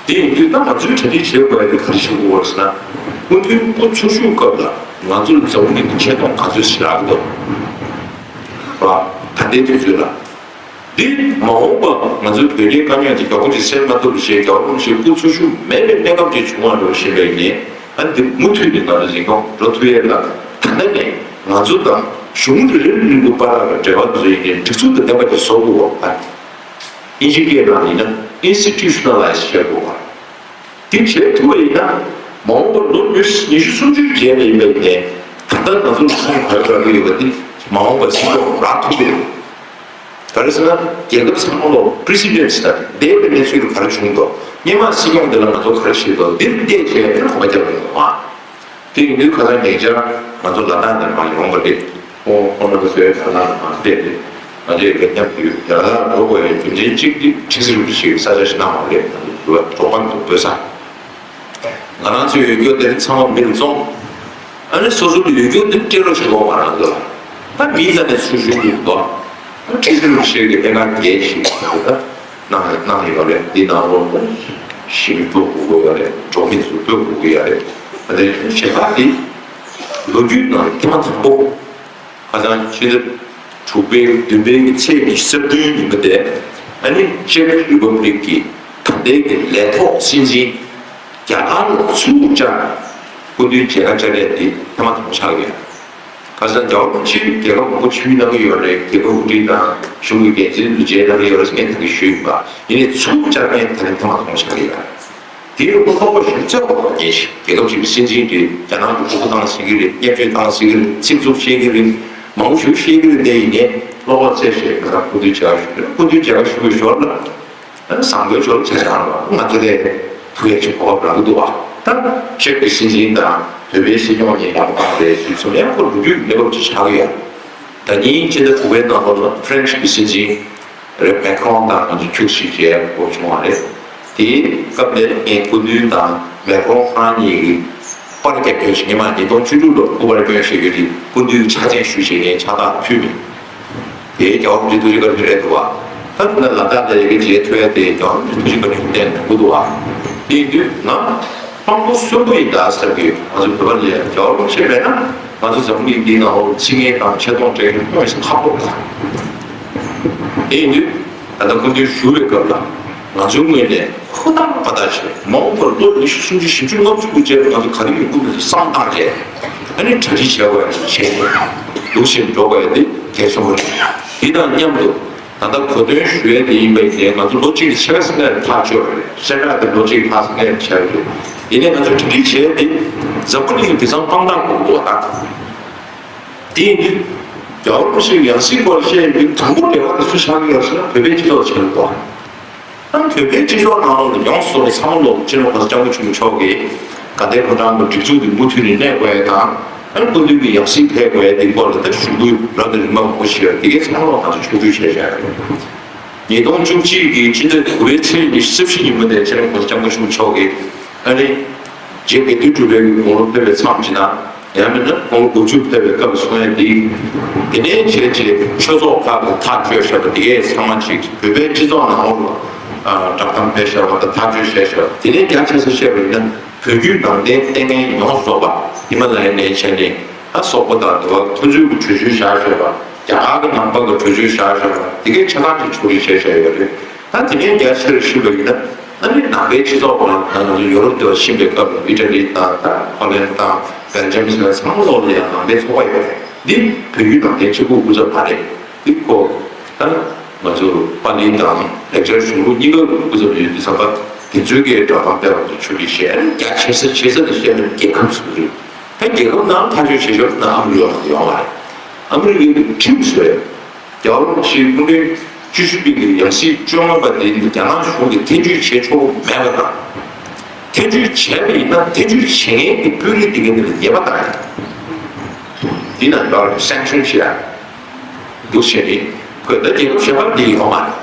དེ་ཡིན་དུས་ད་ང་ཚོས་གྲ་སྒྲིག་བྱེད་དགོས་ཡ་དེ་ག་རེ་བྱེད་དགོས་པ་རེད་ཟེར་ན། སྐུ་མདུན་སྐུ་འཚོ་བཞུགས་སྐབས་ལ་ང་ཚོ་ལ་འཛམ་བུ་གླིང་གི་ཆེ་མཐོང་ག་ཚོད་ཞིག་རག་གི་འདུག་པ། ད་ལྟའི་དུས་ཚོད་ལ། འདི་མ་འོངས་པ་ང་ཚོའི་བོད་རྒྱའི་དཀའ་རྙོག་དེ་མགྱོགས་པོ་ཅིག་སེལ་མ་ཐུབ་པ་བྱས། རྒྱལ་བ་རིན་པོ་ཆེ་སྐུ་འཚོ་བཞུགས་མེད་པའི་གནས་སྐབས་ཅིག་བྱུང་བ་འགྲོ་བཞིན་པ་ཡིན་ནའི། ཨ་ནི་འདི་མུ་མཐུད་ནས་ང་ཚོ་འཛིན་སྐྱོང་འགྲོ་ཐུབ་ཡས་ལ། ད་ལྟ་ནས་ང་ཚོ་དང་གཞུང་རེ་རེ་རིང་པོ་བར་ལ་འབྲེལ་བ་བཟོ་ཡས་ཀྱི་སྒྲིག་འཛུགས་དང་ལྡན་པ་ཅིག་བཟོ་དགོས་པ། ཨིན་ཇི་སྐད་ནང་ཡིན་ན་institutionalize་བྱེད་དགོས་པ། དེ་བྱེད་ཐུབ་པ་ཡིན་ན། མ་འོངས་པར་ལོ་ཉི་ཤུ་སུམ་ཅུའི་རྗེས་ལ་ཡིན་པ་ཡིན་ནའི། ད་ལྟ་ང་ཚོ་ཚོང་བར་བར་གྱི་ཡོད་པ་དེ་མ་འོངས་པར་སྲིད་སྐྱོང་རག་ཐུབ་ཀྱི་རེད། ག་རེ་ཟེར་ན། རྒྱལ་ཁབ་ཚང་མ་ལོ་precedents་དང་འདས་པའི་གནས་ཚུལ་གྱི་ག་རེ་བྱུང་འདུག་སྔོན་མ་སྲིད་སྐྱོང་འདི་ལ་ང་ཚོ་ག་རེ་བྱས་འདུག་འདིར་བལྟས་བྱས་ཨ་ནི་གོམ་པ་རྒྱབ་དགོས་འདུག་ཨ། དེ་ཡིན་དུས་ཁ་སང་ཉེ་ཆར་ང་ཚོ་ལ་དྭགས་ནས་མར་ཡོང་བ་རེད། ཁོང་ཁོང་རྣམ་པ་ཚོའི་ལ་དྭགས་ནས་མར་ཕེབས་ཏེ། ང་ཚོས་ཡི་གེ་མཉམ་དུ་ཡོད། ལ་དྭགས་འགྲོ་དགོས་པའི་རྒྱུ་མཚན་གཅིག་དེ་ཁྲི་ཟུར་ཞིག་ས་ཆ་ཞིག་གནང་བ་རེད། ང་ཚོ་འགྲོ་བ་འགྲོ་དཔོན་དུ་འབོད་ས། ང་རང་ཚོའི་ཡོད་རྒྱུ་དེ་ཚང་མ་མི་ལ་བཙོང་། ཨ་ནི་སོ་སོ་ལ་ཡོད་རྒྱུ་དེ་སྤྲད་རོགས་ཞུ་དགོས་ང་རང་ཚོ་ལ། ད་མི་ཚ་ནས་ཚུར་ཞུ་དགོས་འདུག་ཁྲི་ཟུར་ཞིག་གི་ལྷན་ཁང་བརྒྱད་ཞིག་ད་གནང་གནང་ཡོད་རེད། འདི་ནང་ལོགས་ལ་ཞི་མི་སྤོ་དགོས་ཀྱི་ཡོད་རེད། འབྲོག་མི་ཚོ་སྤོ་དགོས་ཀྱི་ཡོད་རེད། ཨ་ནི་གཞན་པ་དེ་ལོ་རྒྱུས་ནང་ཐེངས་མ་དང་པོ། ཁ་སང་ཕྱི་ཟླ་དྲུག་པའི་བདུན་པའི་ཚེས་ཉི་ཤུ་རྩ་བདུན་ཉིན་མོ་དེ། ཨ་ནི་ཅེཀ་རི་པབ་ལིག་གི་ད་ལྟའི་གི་ལས་ཐོག་སྲིད་འཛིན་རྒྱ་གར་ལ་ཚུར་བཅར་ནས་སྐུ་མདུན་མཇལ་ཁ་བཅར་ཡས་འདི་ཐེངས་མ་དང་པོ་ཆགས་ཡོད། ཁ་སང་རྒྱལ་བ་རིན་པོ་ཆེས་རྒྱལ་ཁབ་མང་པོ་ཕྱིར་གནང་གི་ཡོད་རེད། རྒྱལ་ཁབ་འགོ་ཁྲིད་དང་གཞུང་གི་འགན་འཛིན་ཚོ་མཇལ་གནང་གི་ཡོད་རེད་ཟེར་ངས་ད་གིན་ཞུས་ཡིན་པ། ཡིན་ནའི་ཚུར་བཅར་མཁན་ད་རིང་ཐེངས་མ་དང་པོ་ཆགས་ཀྱི་ཡོད། དེའི་ཐོག་ལ་ཤུགས་ཆེ་བ་ངེས་ཤིང་། རྒྱལ་ཁབ་ཅིག་གི་སྲིད་འཛིན་དེ་རྒྱ་ནག་གི་ཕྲུ་གུ་བཏང་ཟེར་གྱི་རེད། བརྙས་བཅོས་བཏང་ཟེར་གྱི་རེད། ཚིག་རྩུབ་བཤད་ཀྱི་རེད། མང་པོ་ཞིག་བཤད་ཀྱི་རེད། དེ་ཡིན་ནའི་ལོག་པར་རྩད་བཤད་ང་རང་སྐུ་མདུན་མཇལ་ཁ་ཞུ་རེད། སྐུ་མདུན་མཇལ་ཁ་ཞུ་བའི་ཞོར་ལ་བཟང་པོའི་ཞོར་ལ་ཆ་ཆ་རང་ལ་ང་ཚོ་ལས་ཐུགས་ཡག་ཅིག་གོ་སྐབས་རག་གི་འདུག་བ། ད་ཅེཀ་གི་སྲིད་འཛིན་དང་བོད་པའི་སྲིད་སྐྱོང་གཉིས་ཡག་པོ་བཏང་རེད་ཞུས་སོང་། ཡང་ཁོ་ལོ་རྒྱུས་ཀྱི་གནས་བབ་ཅིག་ཆགས་ཀྱི་ཡོད། ད་ཉིན་ཕྱི་ཟླ་དྲུག་པའི་ནང་ལོགས་ལ་ཧྥ་རན་སི་གི་སྲིད་འཛིན་རེད། མེ་ཁྲོང་དང་ང་ཚོ་ཁྱུག་ཞིག་བྱས་འགོ་བྱུང་བ་རེད། དེའི་སྐབས་དེར་ངས་སྐུ་མདུན་དང་མེ་ཁྲོང་ཁོ་རང་གཉིས་ཀྱི་པར་རྒྱག་སྐྱོན་ཞིག་སྔོན་མ་ཉིས་སྟོང་བཅུ་དྲུག་ལོར་སྐུ་པར་སྐྱོན་བཞག་རྒྱུ་དེ་སྐུ་མདུན་ཕྱག་མཆན་ཞུ་བྱས་ངས་ཕྱག་རྟགས་ཕུལ་མེད། དེའི་རྒྱལ་བ་རིན་པོ་ཆེ་ཐུགས་རྗེ་བཀའ་དྲིན་རེད་འདུག་བ། ད་ལ་དྭགས་ལ་ཡི་གེ་མཇལ་ཐུབ་ཡ་དེ་རྒྱལ་བ་རིན་པོ་ཆེ་བཀའ་དྲིན་བརྟེན་ནས་འགྲོ་འདུག་བ། དེ་ཡིན་དུས་ང་དཔང་པོ་གསོན་པོ་ཡིན་ད་ཟེར་གི། ང་ཚོ་བོད་པ་ལ་རྒྱལ་བ་རིན་པོ་ཆེ་མེད་ན་ང་ཚོ་འཛམ་བུ་གླིང་འདིའི་ནང་ལོགས་ཚིག་ངན་དང་ཆེ་མཐོང་སྤྲད་མཁན་དངོས་སུ་ཁག་པོ་རེད། དེ་ཡིན་དུས་ད་ལྟ་སྐུ་མདུན་བཞུགས་པའི་སྐབས་ལ་ང་ཚོའི་ངོས་ནས་ཧུར་ཐག་པ་ཐག་བྱས། མ་འོངས་པར་ལོ་ཉི་ཤུ་སུམ་ཅུ་བཞི་བཅུ་ལྔ་བཅུ་གི་རྗེས་ལ་ང་ཚོ་ག་རེ་ཡོང་གི་མིན་བསམ་བཏང་རྗེས། ཨ་ནི་གྲ་སྒྲིག་བྱས་པ་བྱས་ཏེ་འདུག་བཞིན་འགྲོ་དགོས་ཡ་དེ་གལ་ཆེན་པོ་རེད། དེ་དང་མཉམ་དུ། ད་ལྟ་གོ་སྟོན་ཞུ་ཡས་དེ་ཡིན་པ་ཡིན་ནའི་ང་ཚོ་ལོ་གཅིག་ལ་ཕྱེད་ཀ་ཙམ་ལས་ཐག་ཆོད་རེད། ཕྱེད་ཀ་དེ་ལོ་གཅིག་ལྷག་ཙམ་ལས་ཆགས་རེད། ཡིན་ནའི་ང་ཚོ་གྲ་སྒྲིག་བྱས་ཏེ་འཛམ་བུ་གླིང་དེང་སང་དཔང་རྟགས་དགོས་འདུག་ད་དེ་ཡིན་དུས་རྒྱལ་བ་རིན་པོ་ཆེའི་ཡང་སྲིད་སྐོར་བཤད་ཡོད་དུས་དང་པོ་འབྲེལ་བ་དེ་སུ་ཆགས་ཀྱི་ཡོད་ཟེར་ན་བོད་པའི་སྤྱི་ཚོགས་ཆགས་ཀྱི་འདུག་ཨ་ནི་བོད་པའི་སྤྱི་ཚོགས་ནང་ལོགས་ལ་ཡོངས་སུ་རྫོགས་པ་ཚང་མ་ལོག་སྤྱི་ནོར་གོང་ས་སྐྱབས་མགོན་ཆེན་པོ་མཆོག་གིས་དགའ་ལྡན་ཕོ་བྲང་གི་སྒྲིག་འཛུགས་དེ་མུ་མཐུད་ནས་གནས་དགོས་ཡས་དང་། ཨ་ནི་སྐུ་མདུན་གྱི་ཡང་སྲིད་ཕེབས་དགོས་ཡས་དེ་སྐོར་ལ་ད་ཞུ་སྐུལ་རབ་དང་རིམ་པ་མང་པོ་ཞིག་ཡོད། དེ་གའི་ཚང་མ་ལོག་ང་ཚོ་ཕྱོགས་བསྡུས་བྱས་བཞག་ཡོད། ཉིས་སྟོང་བཅུ་གཅིག་གི་སྤྱི་ཟླ་དགུ་པའི་ཚེས་ཉི་ཤུ་རྩ་བཞི་ཉིན་མོ་དེ་སྤྱི་ནོར་གོང་ས་སྐྱབས་མགོན་ཆེན་པོ་མཆོག་གིས་ཨ་ནི་རྗེ་དགེ་ལྡན་གྲུབ་པའི་དགུང་ལོ་ཕེབས་པའི་མཚམས་ཅིག་དང་། ཡང་མིན་ན་དགུང་ལོ་དགུ་བཅུ་ཕེབས་པའི་སྐབས་སུ་གསུང་ཡ་འདི། དེ་ནས་བྱས་རྗེས་ཆོས་ཚོགས་ཁག་གི་ཐག་གཅོད་བྱས་པ་དེ་གས་ཚང་མ་ཅིག་བོད་པའི་སྤྱི་ཚོགས་ནང་ལ་བསྒྲགས་གཏམ་སྤེལ་བྱས་པ་དང་ཐག་གཅོད་བྱས་བྱས་པ། དེ་ནས་རྒྱ་ཆེ་ས་བཤད་པ་ཡིན་ན་བོད་བརྒྱུད་ནང་བསྟན་ལྟས་ངན་ཡོངས་རྫོགས་པ་ཧི་མ་ལ་ཡའི་ནས་བྱས་ནས་ད་སོག་པོ་དང་དེ་བ་ཁོ་ཚོའི་གི་གྲོས་ཆོད་བཞག་བྱས་པ། རྒྱ་གར་གི་ནང་པ་གི་གྲོས་ཆོད་བཞག་བྱས་པ་དེ་གས་ཆ་ཚང་ཅིག་ཕྱོགས་རིས་བྱས་བྱས་ཡོད་རེད། ད་དེ་ནས་རྒྱ་ཆེར་ཕྱིན་པ་ཡིན་ན། ཨ་ནི་ནང་པའི་སྤྱི་ཚོགས་ཁོ་རང་ད་ང་ཚོ་ཡོ་རོབ་དེ་བ་ཕྱིན་པའི་སྐབས་ལ་ཨི་ཊ་ལི་དང་ད་ཧོ་ལན་དང་བྷེལ་ཇམ་ཟེར་བ་ཚང་མ་ལོག་ལ་ཡང་ནང་པའི་ཚོགས་པ་ཡོད་རེད། འདི་བོད་བརྒྱུད་ནང་བསྟན་གཅིག་པུ་སྐུ་ཚབ་མ་རེད། འདི་ཁོ་ད་ང་ཚོ་པཱ་ལི་དང་ལེགས་སྦྱར་གཞུང་ལུགས་གཉིས་ཀ་སྐུ་ཚབ་ཡོད་དུས་ཙམ་པ་དེ་ཚོའི་གི་བསྒྲགས་གཏམ་སྤེལ་བ་དེ་ཆོས་རིག་བཤད་རྒྱ་ཆེ་ས་ཆེ་ས་དེ་བཤད་ན་རྒྱལ་ཁབ་ཟེར་གི་རེད། ད་རྒྱལ་ཁབ་ནང་ཐག་གཅོད་བྱེད་ཆོག་ན་ཨ་མི་རི་ཀ་ཡོང་བ་རེད། ཨ་མི་རི་ཀའི་ཁྲིམས་བཟོས་ཡོད། རྒྱལ་བ་རིན་པོ་ཆེའི་སྐུ་ཕྲེང་བཅུ་བཞི་པའི་གི་ཡང་སྲིད་བཅོ་ལྔ་པ་དེ་ནི་རྒྱ་ནག་གཞུང་གིས་ཐེ་བྱུས་བྱེད་ཆོག་གི་མེད་པ་དང་། ཐེ་བྱུས་བྱས་པ་ཡིན་ན་ཐེ་བྱུས་བྱེད་མཁན་གྱི་དཔོན་རིགས་དེ་ག་དེ་ལ་ཉེས་པ་བཏང་ཡ། འདི་ན་ཡོད་རེད། སེང་ཤོན་བྱེད་ཡ། འདུག་བྱས་ནས་ཁོས་ད་རྒྱལ་ཁབ་གཞན་པར་འདི་ཡོད་མ་རེད།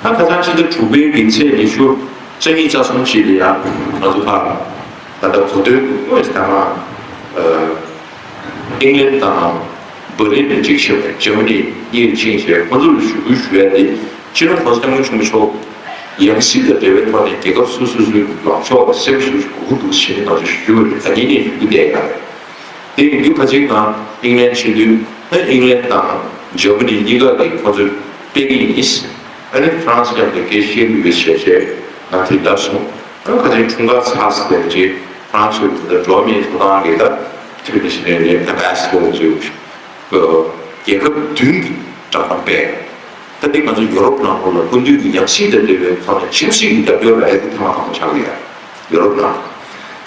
ད་ཁ་སང་ཕྱི་ཟླ་དྲུག་པའི་གི་ཚེས་ཉི་ཤུ་རྩ་གཉིས་རྩ་གསུམ་ཞིག་ལ་ཡ་ང་ཚོ་ཕར་ད་ལྟ་གོ་ཐོས་དངོས་སུ་ད་ང་ཨིང་ལན་དང་། བྷར་ལིན་ནས་གཅིག་བྱས། འཇར་མ་ནི་གཉིས་ཕྱིན་བྱས། ཁོ་ཚོ་ལ་ཞུ་སྐུལ་ཞུ་ཡ་དེ་སྤྱི་ནོར་༸གོང་ས་༸སྐྱབས་མགོན་ཆེན་པོ་མཆོག་ཡང་སྲིད་དང་འབྲེལ་བའི་ཐོག་ནས་རྒྱལ་ཁབ་སོ་སོ་སོའི་ལངས་ཕྱོགས་ལ་གསལ་པོ་ཞེ་པོ་ཞིག་དགོས་ཀྱི་འདུག་ཟེར་ནས་ང་ཚོ་ཞུ་གི་ཡོད་རེད། ད་ངེད་གཉིས་ཞུ་གི་བསྡད་ཡོད་རེད། དེ་ཡིན་དུས་ཁ་ཅིག་ང་ཨིང་ལན་ཕྱིན་དུས་ཨ་ཨིང་ལན་དང་འཇར་མ་ནི་གཉིས་ཀ་གིས་ཁོ་ཚོས་སྤེལ་གྱི་ཡིན། ཨ་ནི་ཧྥ་རན་སི་མཉམ་དུ་སྐད་ཆ་བཤད་ཀྱི་ཡོད་ཟེར་བྱས་ང་དེ་ལབ་སོང་། ཨ་ཁ་ཅིག་འཁྲུངས་སྐར་ཚར་ཟེར་བྱས་ཧྥ་རན་སི་དེ་འགྲོ་བ་མིའི་ཐོབ་ཐང་གི་ད་ཐུགས་ནས་བཤད་ནས་ཨེམ་བྷེ་སི་ཌར་ཚོས། རྒྱལ་ཁབ་བདུན་གྱི་བསྒྲགས་གཏམ་སྤེལ། ད་འདི་ང་ཚོ་ཡོ་རོབ་ནང་ལོགས་ལ་སྐུ་མདུན་གྱི་ཡང་སྲིད་དང་འབྲེལ་བའི་ཐོག་ནས་ཆབ་སྲིད་ཀྱི་རྒྱབ་སྐྱོར་ལ་ཧེ་ཐུག་ཐེངས་མ་ཐག་པ་ཆགས་ཀྱི་ཡོད། ཡོ་རོབ་ནང་།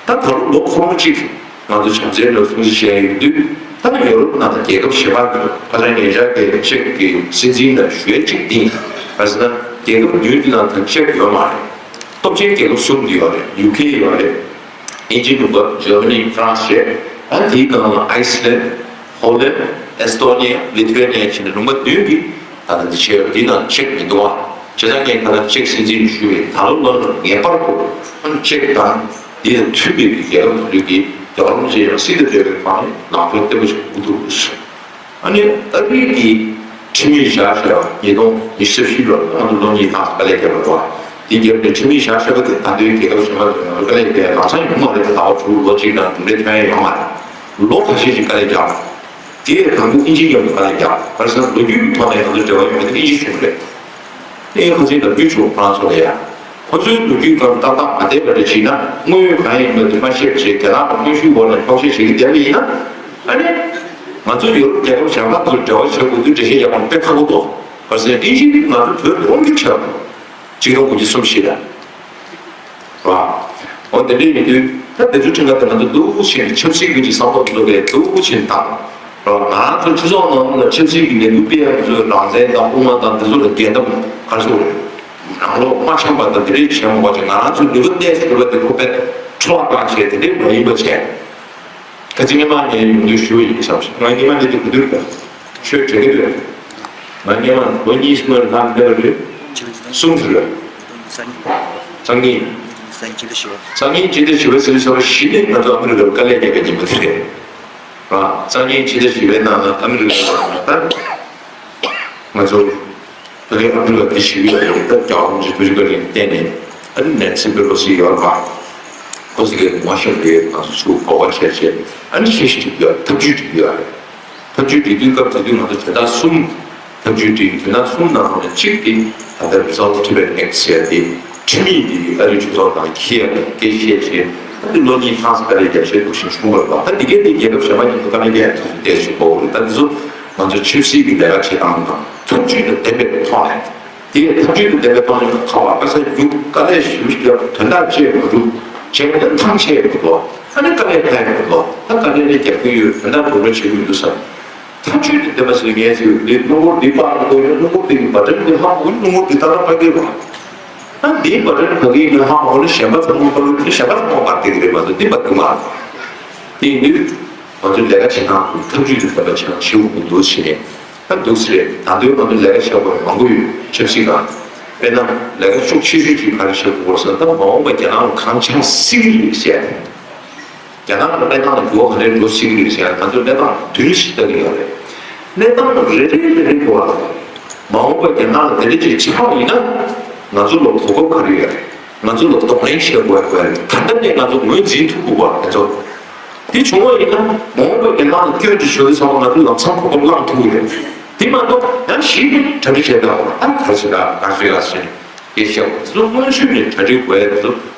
ད་ད་ལོ་ལོ་འཁོར་མོ་གཅིག་ང་ཚོ་བྱམས་བརྩེའི་ལོ་སྲུང་བརྩི་བྱས་ཡོད་དུས་ད་ཡོ་རོབ་ནང་དང་རྒྱལ་ཁབ་གཞན་པ་ཚོ་ཁ་སང་ཉེ་ཆར་གྱི་ཅེཀ་གི་སྲིད་འཛིན་དང་ཞུ་ཡས་གཅིག་འདི་ག་ཟེར་ན་རྒྱལ་ཁབ་བདུན་གྱི་ནང་དང་ཅེཀ་ཡོད་མ་རེད། སྟོབས་ཆེན་རྒྱལ་ཁབ་གསུམ་འདི་ཡོད་རེད། ཡུ་ཁེ་ཡོད་རེད། དབྱིན་ཇི་ལུང་པ། འཇར་མ་ནི། ཧྥ་རན་སི་བྱས། ཨ་དེའི་སྒང་ལ་ཨའི་སི་ལན། ཧོ་ལན། ཨེ་སི་ཏོ་ནི་ཡ། ལི་ཐུ་ཝེ་ནི་ཡ་བྱས་ནས་ལུང་པ་བདུན་གྱིས་ད་ལྟ་འདི་བྱས་ཡོད། འདི་ནང་ཅེཀ་མི་འདུག་ཨ། བྱས་ཙང་ངས་ད་ལྟ་ཅེཀ་སྲིད་འཛིན་ཞུ་བའི་ད་ལོ་ལོ་ལ་ངེས་པར་དུ་ཨ་ནི་ཅེཀ་དང་འདི་དང་མཐུན་པའི་རྒྱལ་ཁབ་དེ་ཚོ་གིས་རྒྱལ་བ་རིན་པོ་ཆེ་ཡང་སྲིད་དང་འབྲེལ་བའི་ཐོག་ནས་ལངས་ཕྱོགས་བརྟན་པོ་ཞིག་འགོ་ཚུགས་དགོས། ཨ་ནི་ཨ་རི་གི་ཁྲིམས་ཡིག་བཞག་བཞག་ཉིས་སྟོང་ཉི་ཤུ་རྩ་བཞི་ལོར་ང་ཚོ་ལོ་གཉིས་ཐང་དཀའ་ལས་བརྒྱབ་པ་རེད་བ། དེ་རྒྱབ་ནས་ཁྲིམས་ཡིག་བཞག་བཞག་པ་དེ་ད་ལྟའི་རྒྱལ་ཁབ་གཞན་པ་ཚོ་ང་ཚོ་དཀའ་ལས་བརྒྱབ་ཡ་ལམ་སང་ཡོང་མ་རེད། ཟླ་བ་དྲུག་ལོ་གཅིག་ནང་གྲུབ་འབྲས་ཐོན་ཡ་ཡོད་མ་རེད། ལོ་ཁ་ཤས་ཤིག་དཀའ་ལས་བརྒྱབ། དེ་ཡང་དང་པོ་དབྱིན་ཇིའི་མཉམ་དུ་དཀའ་ལས་བརྒྱབ། ག་རེ་ཟེར་ན་ལོ་རྒྱུས་ཀྱི་ཐོག་ནས་ང་ཚོ་འབྲེལ་བ་ཡོད་མེད་དེ་དབྱིན་ཇིའི་གཞུང་རེད། དེ་ཡང་ཁོ་ཚོའི་ལབ་རྒྱུ་བྱུང་ཧྥ་རན་སི་ལ་ཡ། ཁོ་ཚོའི་ལོ་རྒྱུས་སྒང་ཏག་ཏག་མ་བསྡད་པ་འདྲ་བྱས་ན་དངོས་ཡོད་གང་ཡིན་མིན་དེ་མ་ཤེས་པ་བྱས། རྒྱ་ནག་གི་གནོན་ཤུགས་འོག་ནས་འཁྱོག་བཤད་བྱེད་ཀྱི་བསྡད་པ་ཡིན་ན། ཨ་ནི། ང་ཚོ་ཡོ་རོབ་རྒྱལ་ཁབ་གཞན་པ་དང་འབྲེལ་བ་བྱེད་དགོས་དུས་འགྲེལ་བཤད་རྒྱག་དགོས་ན་དཔེ་ཁག་པོ་འདུག་ག་རེ་ཟེར་ན་དབྱིན་ཇི་ནི་ང་ཚོ་བོད་དབང་སྒྱུར་བྱས་པ། གཅིག་སྟོང་དགུ་བརྒྱ་སུམ་ཅུ་ཞིག་ལ། རེད་བ། འོ་དེ་འདྲ་ཡིན་དུས་ད་དེ་ཚོའི་ཁྲིམས་ཁང་དེ་ང་ཚོ་སྡུག་ཕྱིན་ཆབ་སྲིད་ཀྱི་ཅིག་བསམ་བློ་འདུག་གས་སྡུག་ཕྱིན་དང་། རེད་བ། ང་རང་ཚོ་སྤྱི་ཚོགས་ནང་ལ་ཆབ་སྲིད་ཀྱི་ལས་འགུལ་སྤེལ་ཡག་ཚོའི་རང་བཙན་དང་དབུ་མ་དང་དེ་ཚོ་ལ་འགལ་ཟླ་ག་རེ་ཟེར་དགོས་རེད། ནང་ལོགས་མ་འཆམ་པ་དང་དེ་འདྲའི་བྱས་མ་དགོས་ཅིག་ང་རང་ཚོའི་ནུས་པ་གནས་ཟེར་བ་དེ་ཁོ་པས་འཕྲོ་བརླག་བཏང་བྱས་དེ་འདྲའི་མ་ཡིན་པ་བྱས། ད་ཅི་སྔོན་མ་ངས་ཡོང་དུས་ཞུ་བ་ཡིན་བསམ་ཞིང་། ང་སྔོན་མ་འདི་དུས་ག་དུས་རེད། ཆོས་དྲན་གྱི་འདུག་ང་སྔོན་མ་ལོ་གཉིས་སྔོན་ལྷག་འདས་པ་རེད། གསུམ་དུ་རེད། སང་ཉིན། སང་ཉིན་སྤྱི་ཟླ་བཞི་པ་ཟེར་བའི་ཚོ་བཞི་ནས་ང་ཚོ་ཨ་མི་རི་ཀར་དཀའ་ལས་བརྒྱབ་པའི་ཉིན་མོ་དེ་རེད། ར། སང་ཉིན་སྤྱི་ཟླ་བཞི་པའི་ནང་ལ་ཨ་མི་རི་ཀ་ལ་ད་ང་ཚོ། ད་ལྟའི་ཨ་མི་རི་ཀ་འདི་ཞིག་ཡོད་རེད། ད་རྒྱལ་བ་རིན་པོ་ཆེ་ཐུགས་རྗེ་བཀའ་དྲིན་བརྟེན་ནས་ཨ་ནི་ནན་སི་པེ་ལོ་སི་ཡོད་རེད་པ། ཁོ་ཚོ་གིས་ངོ་ཤེས་རེད། ང་ཚོ་ཚུར་གོ་བ་བྱས་བྱས་ཨ་ནི་ཞེ་ཞིག་བྲིས་ཡོད། ཐབས་ཇུས་བྲིས་ཡོད་རེད། ཐབས་ཇུས་བྲིས་དུས་སྐབས་དེ་དུས་ང་ཚོ་དོན་དག་གསུམ་ཐབས་ཇུས་བྲིས། དོན་དག་གསུམ་ནང་ནས་གཅིག་དེ་ད་ལྟ་Resolve Tibet Act ཟེར་ཡ་དེ། ཁྲིམས་ཡིག་འདི་ཨ་རིའི་གྲོས་ཚོགས་ནང་འཁྱེར་ཡག་སྐད་ཆ་བཤད་བྱས། ཨ་ནི་ལོ་གཉིས་ཐང་སི་དཀའ་ལས་རྒྱབ་བྱས་འདུག་ཞིང་གཞུང་བར་བ། ད་འདི་གའི་འདི་རྒྱལ་ཁབ་གཞན་པ་ཉིད་དུ་དཀའ་ལས་རྒྱག་ཡག་ཐུགས་སུ་བསྡད་བཞིན་པའོ་རེད། ད་འདི་ཚོ་ང་ཚོ་ཆབ་སྲིད་ཀྱི་ལས་ཀ་བྱེད་སྟངས་དང་ཐབས་ཇུས་དང་ལྡན་པའི་ཐོག་ནས། དེ་ཡང་ཐབས་ཇུས་དང་ལྡན་པའི་ཐོག་ནས་ཁ་བ་ཁ་ས་རྒྱུག་དཀའ་ལས་ཞེ་པོ་ཞིག་རྒྱབ། དོན་དག་བྱས་མ་འགྲུབ། བྱས་ན་ཐང་ཆད་ཡོང་གི་འདུག་ཨ་ནི་དཀའ་ལས་ཁག་ཡོང་གི་འདུག་ད་དཀའ་ལས་ནི་རྒྱབ་ཀྱི་ཡོད། དོན་དག་འགྲུབ་རེ་བྱེད་ཀྱི་འདུག་བསམ། ཐབས་ཇུས་དེ་བདེན་པ་ཟེར་ངས་ཟེར་འདི་སྣུམ་འཁོར་འདི་སྤར་དགོས་ཡོད། སྣུམ་འཁོར་འདི་གི་བ་ཊན་འདི་ལྷག་དགོས། སྣུམ་འཁོར་འདི་ཏག་ཏག་སྤར་གི་རེད་པ། ད་འདིའི་བ་ཊན་ག་གི་ཡིན་ན་ལྷག་དགོས་ན་གཞན་པ་ཚང་མ་སྤར་དགོས། གཞན་པ་ཚང་མ་སྤར་བསྡད་ཀྱི་རེད་མ་གཏོགས་འདི་སྤར་གི་མ་རེད། དེ་ཡིན་དུས་ང་ཚོས་ལས་ཀ་བྱེད་སྟངས་ཐབས་ཇུས་དེ་བདེན་པ་ཆགས་བྱེད་དགོས་ཀྱི་འདུག་ཟེར་ནས་ད་འདུག་ཟེར། ད་དུང་ང་ཚོས་ལས་ཀ་བྱེད་དགོས་མང་པོ་ཡོད། ཆབ་སྲིད་སྒང་དཔེར་ན་ལས་ཀ་ཤུགས་ཆེ་ཤོས་ཅིག་ག་རེ་བྱེད་དགོས་ཟེར་ན། ད་མ་འོངས་པ་རྒྱ་ནག་ལ་གང་ཆགས་སྲིད་ཀྱི་རེད་ཟེར། རྒྱ་ནག་གི་གནས་སྟངས་ལ་འགྱུར་བ་ག་འདྲ་འགྲོ་སྲིད་ཀྱི་རེད་ཟེར་ན། ང་ཚོས་གནས་སྟངས་བསྡུས་ཤིག་ལྟ་གི་ཡོད་རེད། གནས་སྟངས་རེ་རེ་རེ་རེ་གི་བར་ལ་མ་འོངས་པ་རྒྱ་ནག་ལ་དེ་འདྲ་ཅིག་ཆགས་པ་ཡིན་ན་ང་ཚོ་ལ་གོ་སྐབས་ག་རེ་ཡོད་རེད། ང་ཚོ་ལ་གདོང་ལེན་བྱེད་དགོས་དགོས་རེད། ད་ལྟ་ནས་ང་ཚོ་ངོས་འཛིན་ཐུབ་དགོས་པ་དེ་ཚོ། དེ་བྱུང་བ་ཡིན་ན་མ་འོངས་པ་རྒྱ་ནག་ལ་སྐྱོན་ཅིག་བྱུང་དུས་ཙམ་པ་ང་ཚོ་ལམ་སང་གོ་སྐབས་བླངས་ཐུབ་ཀྱི་རེད། དེ་མ་གཏོགས་ཡང་གཞི་ནས་གྲ་སྒྲིག་བྱས་ད་ཨ་ག་རེ་བྱེད་ད་ག་རེ་བྱེད་ད་ཟེར་ནས། སྐད་ཆ་བ་ཚོ་སྔོན་ཚུད་ནས་གྲ་སྒྲིག་དགོས་ཡ་དེ་ཚོ་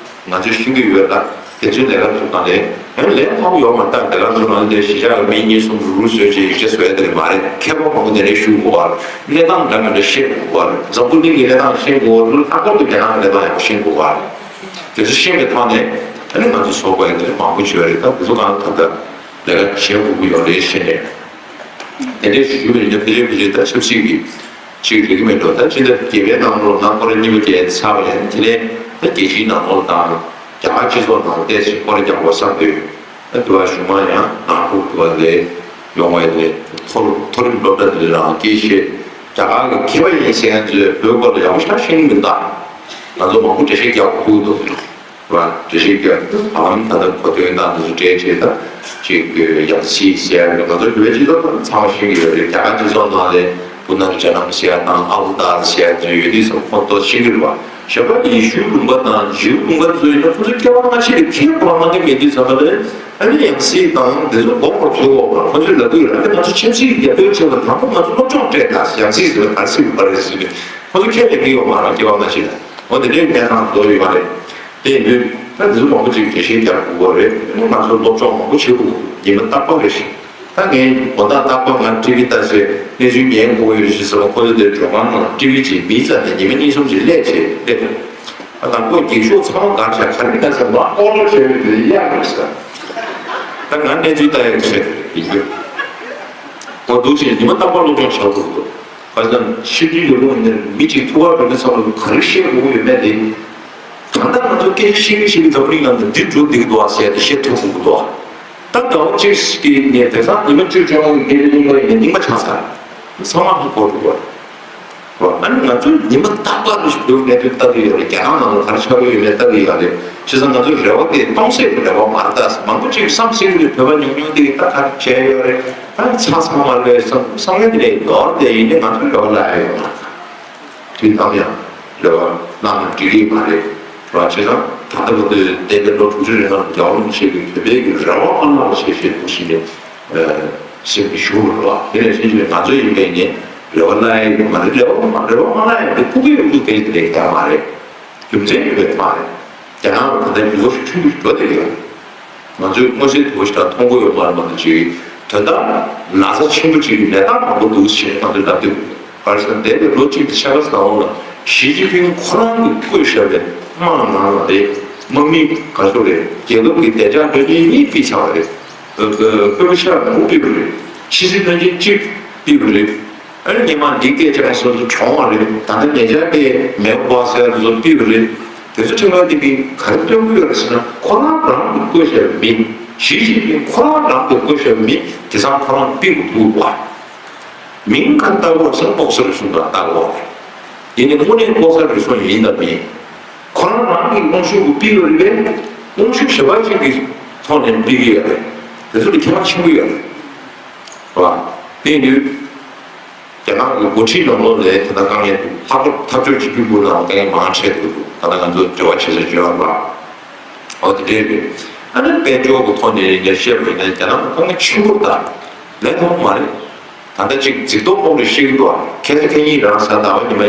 ང་ཚོས་ཤེས་ཀྱི་ཡོད་ལ། དེ་ཚོའི་ལས་ཀ་ཚོ་གང་ལས་ཡང་ལས་སླ་པོ་ཡོད་མ་རེད། ད་ལས་ཀ་ཚོ་ནང་དེ་གཞིས་ཆགས་ཀྱི་མི་གཉིས་གསུམ་རུ་རུ་བཟོས་བྱས་ཡིག་ཆ་བཟོ་ཡ་དེ་རེད་མ་རེད། མཁས་པ་མང་པོ་དེ་འདྲ་ཞུ་དགོས་པ་རེད། གནས་སྟངས་འདྲ་མི་འདྲ་ཤེས་དགོས་པ་རེད། འཛམ་བུ་གླིང་གི་གནས་སྟངས་ཤེས་དགོས་པ་རེད། ལྷག་པར་དུ་རྒྱ་ནག་གི་གནས་སྟངས་ཡག་པོ་ཤེས་དགོས་པ་རེད། དེ་ཚོ་ཤེས་པའི་ཐོག་ནས་ཨ་ནི་ང་ཚོ་བཟོ་དགོས་ཡ་དེ་རེད་མང་པོ་ཡོད་རེད། ད་དེ་ཚོ་གང་ད་ལྟ་ལས་ཀ་བྱེད་དགོས་ཀྱི་ཡོད་རེད་ཟེར་ནས། དེ་འདྲའི་ཞུ་བའི་ཉོ་ཕི་རེ་ཕི་རེ་ད་ཆབ་སྲིད་ཀྱི་ཅིག་རིག་མེད་འགྲོ། ད་ཕྱི་ཟླ་བརྒྱད་པའི་ནང་ལོགས་ནང་ཁོ་ར་གཉིས་པ་བརྒྱད་ཚར་བ་ཡིན། དེ་ནས་ད་རྒྱལ་སྤྱིའི་ནང་ལོགས་དང་ རྒྱ་གར་སྤྱི་ཚོགས་ནང་བལྟས་ཚེ་སྐོར་ར་རྒྱག་པ་བསམ་དུས། ཨ་དུ་བ་གཞུང་མང་ཡང་ནང་ཁུལ་དུ་བ་ལས་ཡོང་བའི་ལས་མཐོ་མཐོ་རིམ་སློབ་གྲྭ་དེ་རང་སྐད་བཤད། རྒྱ་གར་གྱི་མཁས་པ་ཡིན་ཟེར་མཁན་ཚོས་བོད་སྐོར་ལ་ཡག་པོ་ཞེ་དྲག་ཤེས་ཀྱི་མི་འདུག་ང་ཚོ་མང་པོ་འགྲེལ་བཤད་རྒྱག་དགོས་ཀྱི་འདུག་ར། འགྲེལ་བཤད་རྒྱག་ཨ་ལམ་ད་ལྟ་གོ་དོན་དང་དེ་ཚོ་འགྲེལ་བྱེད་ད་ཅིག་ཡང་སྲིད་ཟེར་ཡ་ང་ཚོ་བོད་སྤྱི་ཚོགས་ནང་ཚང་མ་ཤེས་ཀྱི་ཡོད་རེད། རྒྱ་གར་སྤྱི་ཚོགས་ནང་ལས་བུ་ན་རི་ཇ་ནམ་ཟེར་ཡ་དང་ཨ་བུ་ཏཱ་ཟེར་ཡ་ཚོ་ཡོད་དུས་ཙམ་ཁོ་ཚོ་ཤེས་ཀྱི་རེད་བ། ཞོགས་པ་ཡེ་ཤུའི་ལུང་པ་དང་ཇིའུ་ལུང་པ་ཚོ་ཡིན་ན་ཁོ་ཚོ་སྐྱེ་བ་སྔ་ཕྱི་ལ་ཁྱད་པར་མ་གཏོགས་མེད་དུས་ཙམ་པ་ལ་ཨ་ནི་ཡང་སྲིད་དང་དེ་ཚོ་མགོ་སྐོར་ཚུགས་འོག་ཁོ་ཚོས་ལབ་ཀྱི་ཡོད། ཨ་ནི་ང་ཚོ་ཆབ་སྲིད་རྒྱབ་སྐྱོར་བྱེད་པ་དང་པོ་ང་ཚོ་སློབ་སྦྱོང་སྤྲད་དང་ཡང་སྲིད་ཟེར་བ་ག་རེ་ཟེར་གྱི་རེད་ཟེར་ནས་ཁོ་ཚོ་ཁས་ལེན་གྱི་ཡོད་མ་རེད། སྐྱེ་བ་སྔ་ཕྱི་ལ་འོ་དེ་འདྲའི་གནས་སྟངས་བཟོ་ཡོད་མ་རེད། དེ་ཡིན་དུས་ད་དེ་ཚོ་མང་པོ་ཅིག་འགྲེལ་བཤད་རྒྱག་དགོས་པ་རེད། ཨ་ནི་ང་ཚོ་སློབ་སྦྱོང་མང་པོ་བྱེད་དགོས། ཉི་མ་རྟག་པར་རེ་བཞིན། ད་ངས་དགོང་དག་རྟག་པར་ང་ཊི་བི་ལྟ་ཚེ་གནས་ཚུལ་ཉན་དགོས་ཡོད་ཞེས་ཟེར་བ་ཁོ་ཚོ་དེ་མགྲོན་ཁང་ནང་ཊི་བི་ཅིག་མིའི་རྩ་ནས་ཉི་མ་གཉིས་གསུམ་ཅིག་སླེབས་བྱས་སླེབས། ཨ་དང་པོ་འགྱིག་ཤོག་ཚང་མ་འགའ་ཆ་ག་རེ་ལྟ་ཚེ་མ་ཨོ་ལོ་བྱས་པའི་དེ་གཡར་དགོས་ཟེར། ད་ང་གནས་ཚུལ་ལྟ་ཡག་བྱས་ཡིན་རྒྱུ། ཨོ་འདུག་ཅེས་ཉི་མ་རྟག་པར་སློབ་སྦྱོང་བྱ་དགོས་འདུག་ཁ་སང་ཕྱི་དྲིལ་ལས་ཁུངས་ནས་མི་གཅིག་ཐུག་པར་འགྲོ་དུས་ཙམ་པ་ག་རེ་བཤད་དགོས་ཀྱི་ཡོད་མེད་དེ། ད་ལྟ་ང་ཚོ་སྐད་ཆ་བཤད་ཀྱི་བཤད་ཀྱི་འཛམ་གླིང་ནང་དུ་འདི་འགྲོ་བསྡད་ཀྱི་འདུག་ཨ་ཟེར་ཏེ་བཤད་ཐུབ་ཀྱི་འདུག་ད་ཟླ་བ་གཅིག་གི་ནས་དེང་སང་ཉི་མ་བཅུ་བཅོ་ལྔ་གི་སྐད་ཆ་གླེང་པ་ཡིན་ན་རྙིང་པ་ཆགས་ཚར། ཚང་མ་ཧ་གོ་འགྲོ་གི་རེད། ཨ་ནི་ང་ཚོས་ཉི་མ་རྟག་པར་རེ་ཞིག་འདུག་གནད་དོན་ལྟ་གི་ཡོད་རེད། རྒྱ་ནག་ནང་ལ་ག་རེ་ཆགས་ཀྱི་ཡོད་མེད་ལྟ་གི་ཡོད་རེད། བྱས་ཙང་ང་ཚོའི་རེ་བ་དེ་སྟོང་ཟད་ཀྱི་རེ་བ་མ་རེད། ད་མང་པོ་ཅིག་བསམ་སྲིད་ཀྱི་རེད། བོད་པ་ཉུང་ཉུང་དེ་ད་ག་རེ་བྱས་ཡོད་རེད། ད་ཚང་ཚང་མ་ལོས་བསམ་བསམ་ངན་དེ་ནས་ནོར་དེ་ཡིན་ནའི་ང་ཚོའི་རེ་བ་ལ་ཡོད་མ་རེད། དུས་ནམ་ཡང་རེ་བ་བླངས་ན་འགྲིག་གི་མ་རེད། རེད་བ། བྱས་ཙང་ད་ལྟ་བར་དུ་འདས་པའི་ལོ་དྲུག་ཅུ་རིང་ལ་རྒྱལ་བ་རིན་པོ་ཆེ་གིས་བོད་པའི་གི་རེ་བ་མ་བླངས་པ་བྱས་བྱས་འདུག་ཟེར་ནས་སེམས་ཀྱི་ཞུ་རུ་རེད་བ། དེ་ནས་ཕྱིན་ཆད་ང་ཚོ་ཡིན་པས་ནི་རེ་བ་བླངས་ཡ་ཡོད་མ་རེད། རེ་བ་མ་རེ་བ་མ་བླངས་ཡ་དེ་ཕུགས་ཀྱི་ཡོང་འདུག་དེ་དེ་ཡག་མ་རེད། རྒྱུ་མཚན་ཡོད་པའི་མ་རེད། རྒྱ་ནག་ལ་ད་ལྟ་འགྱུར་བ་ཤུགས་ཆེན་པོ་ཞིག་འགྲོ་བསྡད་ཡོད། ང་ཚོས་མངོན་གསལ་དོད་པོ་ཞིག་དང་མཐོང་གི་ཡོད་མ་རེད་མ་གཏོགས་ཅིག་དོན་དག་ན་ཚ་ཆེན་པོ་ཅིག་ནད་རྟགས་མང་པོ་འདུག་ཞེས་ང་ཚོས་ལབ་དུས་ག་རེ་ཟེར་ན་འདས་པའི་ལོ་གཅིག་དང་ཕྱེད་ཀ་ཙམ་འོག་ལ་ཞི་ཅིན་ཕིང་ཁོ་རང་གིས་བསྐོས་བཞག་པའི་དམག་ནང་ལ་རེད། དམག་མི་ག་ཚོད་རེད། རྒྱལ་ཁབ་ཀྱི་བདེ་འཇགས་བློན་ཆེན་གཉིས་ཕུད་ཚར་བ་རེད། ཨ་ཨ་སྐུ་ཞབས་མང་པོ་ཕུད་པ་རེད། ཕྱི་སྲིད་བློན་ཆེན་གཅིག་ཕུད་པ་རེད། ཨ་ནི་སྔོན་མ་འདི་སྐད་ཆ་སོ་སོ་གྲོངས་པ་རེད། ད་ལྟ་ཉེ་ཆར་དེ་མེའོ་པ་ཟེར་དེ་ཚོ་ཕུད་པ་རེད། དེ་ཚོ་ཁྲིམས་ཁང་དེ་གིས་ག་རེ་སྟོན་གྱི་ཡོད་རེད་ཟེར་ན་ཁོ་རང་རང་གིས་བསྐོས་བཞག་པའི་མི། ཞི་ཅིན་ཕིང་ཁོ་རང་རང་གིས་བསྐོས་བཞག་པའི་མི་དེང་སང་ཁོ་རང་ཕུད་དགོས་འདུག་བ། མིང་ག་རེ་བཏགས་དགོས་ཟེར་ན་ལྐོག་ཟ་རུལ་སུངས་ག་རེ་བཏགས་དགོས་རེད། ཡིན་ནའི་དངོས་གནས་ལྐོག་ཟ་རུལ་སུངས་ཡིན་དང་མིན། ཁོ་རང་རང་གིས་དབང་ཤུགས་ཀྱིས་ཕུད་ཀྱི་རེད་པས། དབང་ཤུགས་གཞན་པ་ཞིག་གི་ཐོག་ནས་ཕུད་ཀྱི་ཡོད་རེད། དེ་ཚོ་ལ་ཁྱད་པར་ཆེན་པོ་ཡོད་རེད། རེད་བ། དེ་ཡིན་དུས། རྒྱ་ནག་གི་འགོ་ཁྲིད་ནང་ལོགས་ལ་ད་ལྟ་དཀའ་ངལ་འདུག་ལྷག་པར་འཐབ་ཕྱོགས་གཅིག་གྱུར་པུའུ་ནང་དཀའ་ངལ་མང་ཆེ་འདུག་ད་ལྟ་ང་ཚོ་འབྲེལ་བ་བྱེད་ས་བརྗོད་པ་འོ་དེ་འདྲས་རེད། ཨ་ནི་དཔལ་འབྱོར་གྱི་ཐོག་ནས་ཡིན་ན་བཤད་པ་ཡིན་ན་རྒྱ་ནག་དཀའ་ངལ་ཆེན་པོ་དང་ལས་ཐོག་མ་རེད། ད་ལྟ་ཅིག་འཛིན་ཐོག་ཁོངས་ལ་བཤད་ཀྱི་འདུག་ཁ་སང་ཁ་ཉིན་རང་གཟའ་ཟླ་བ་ཉི་མ་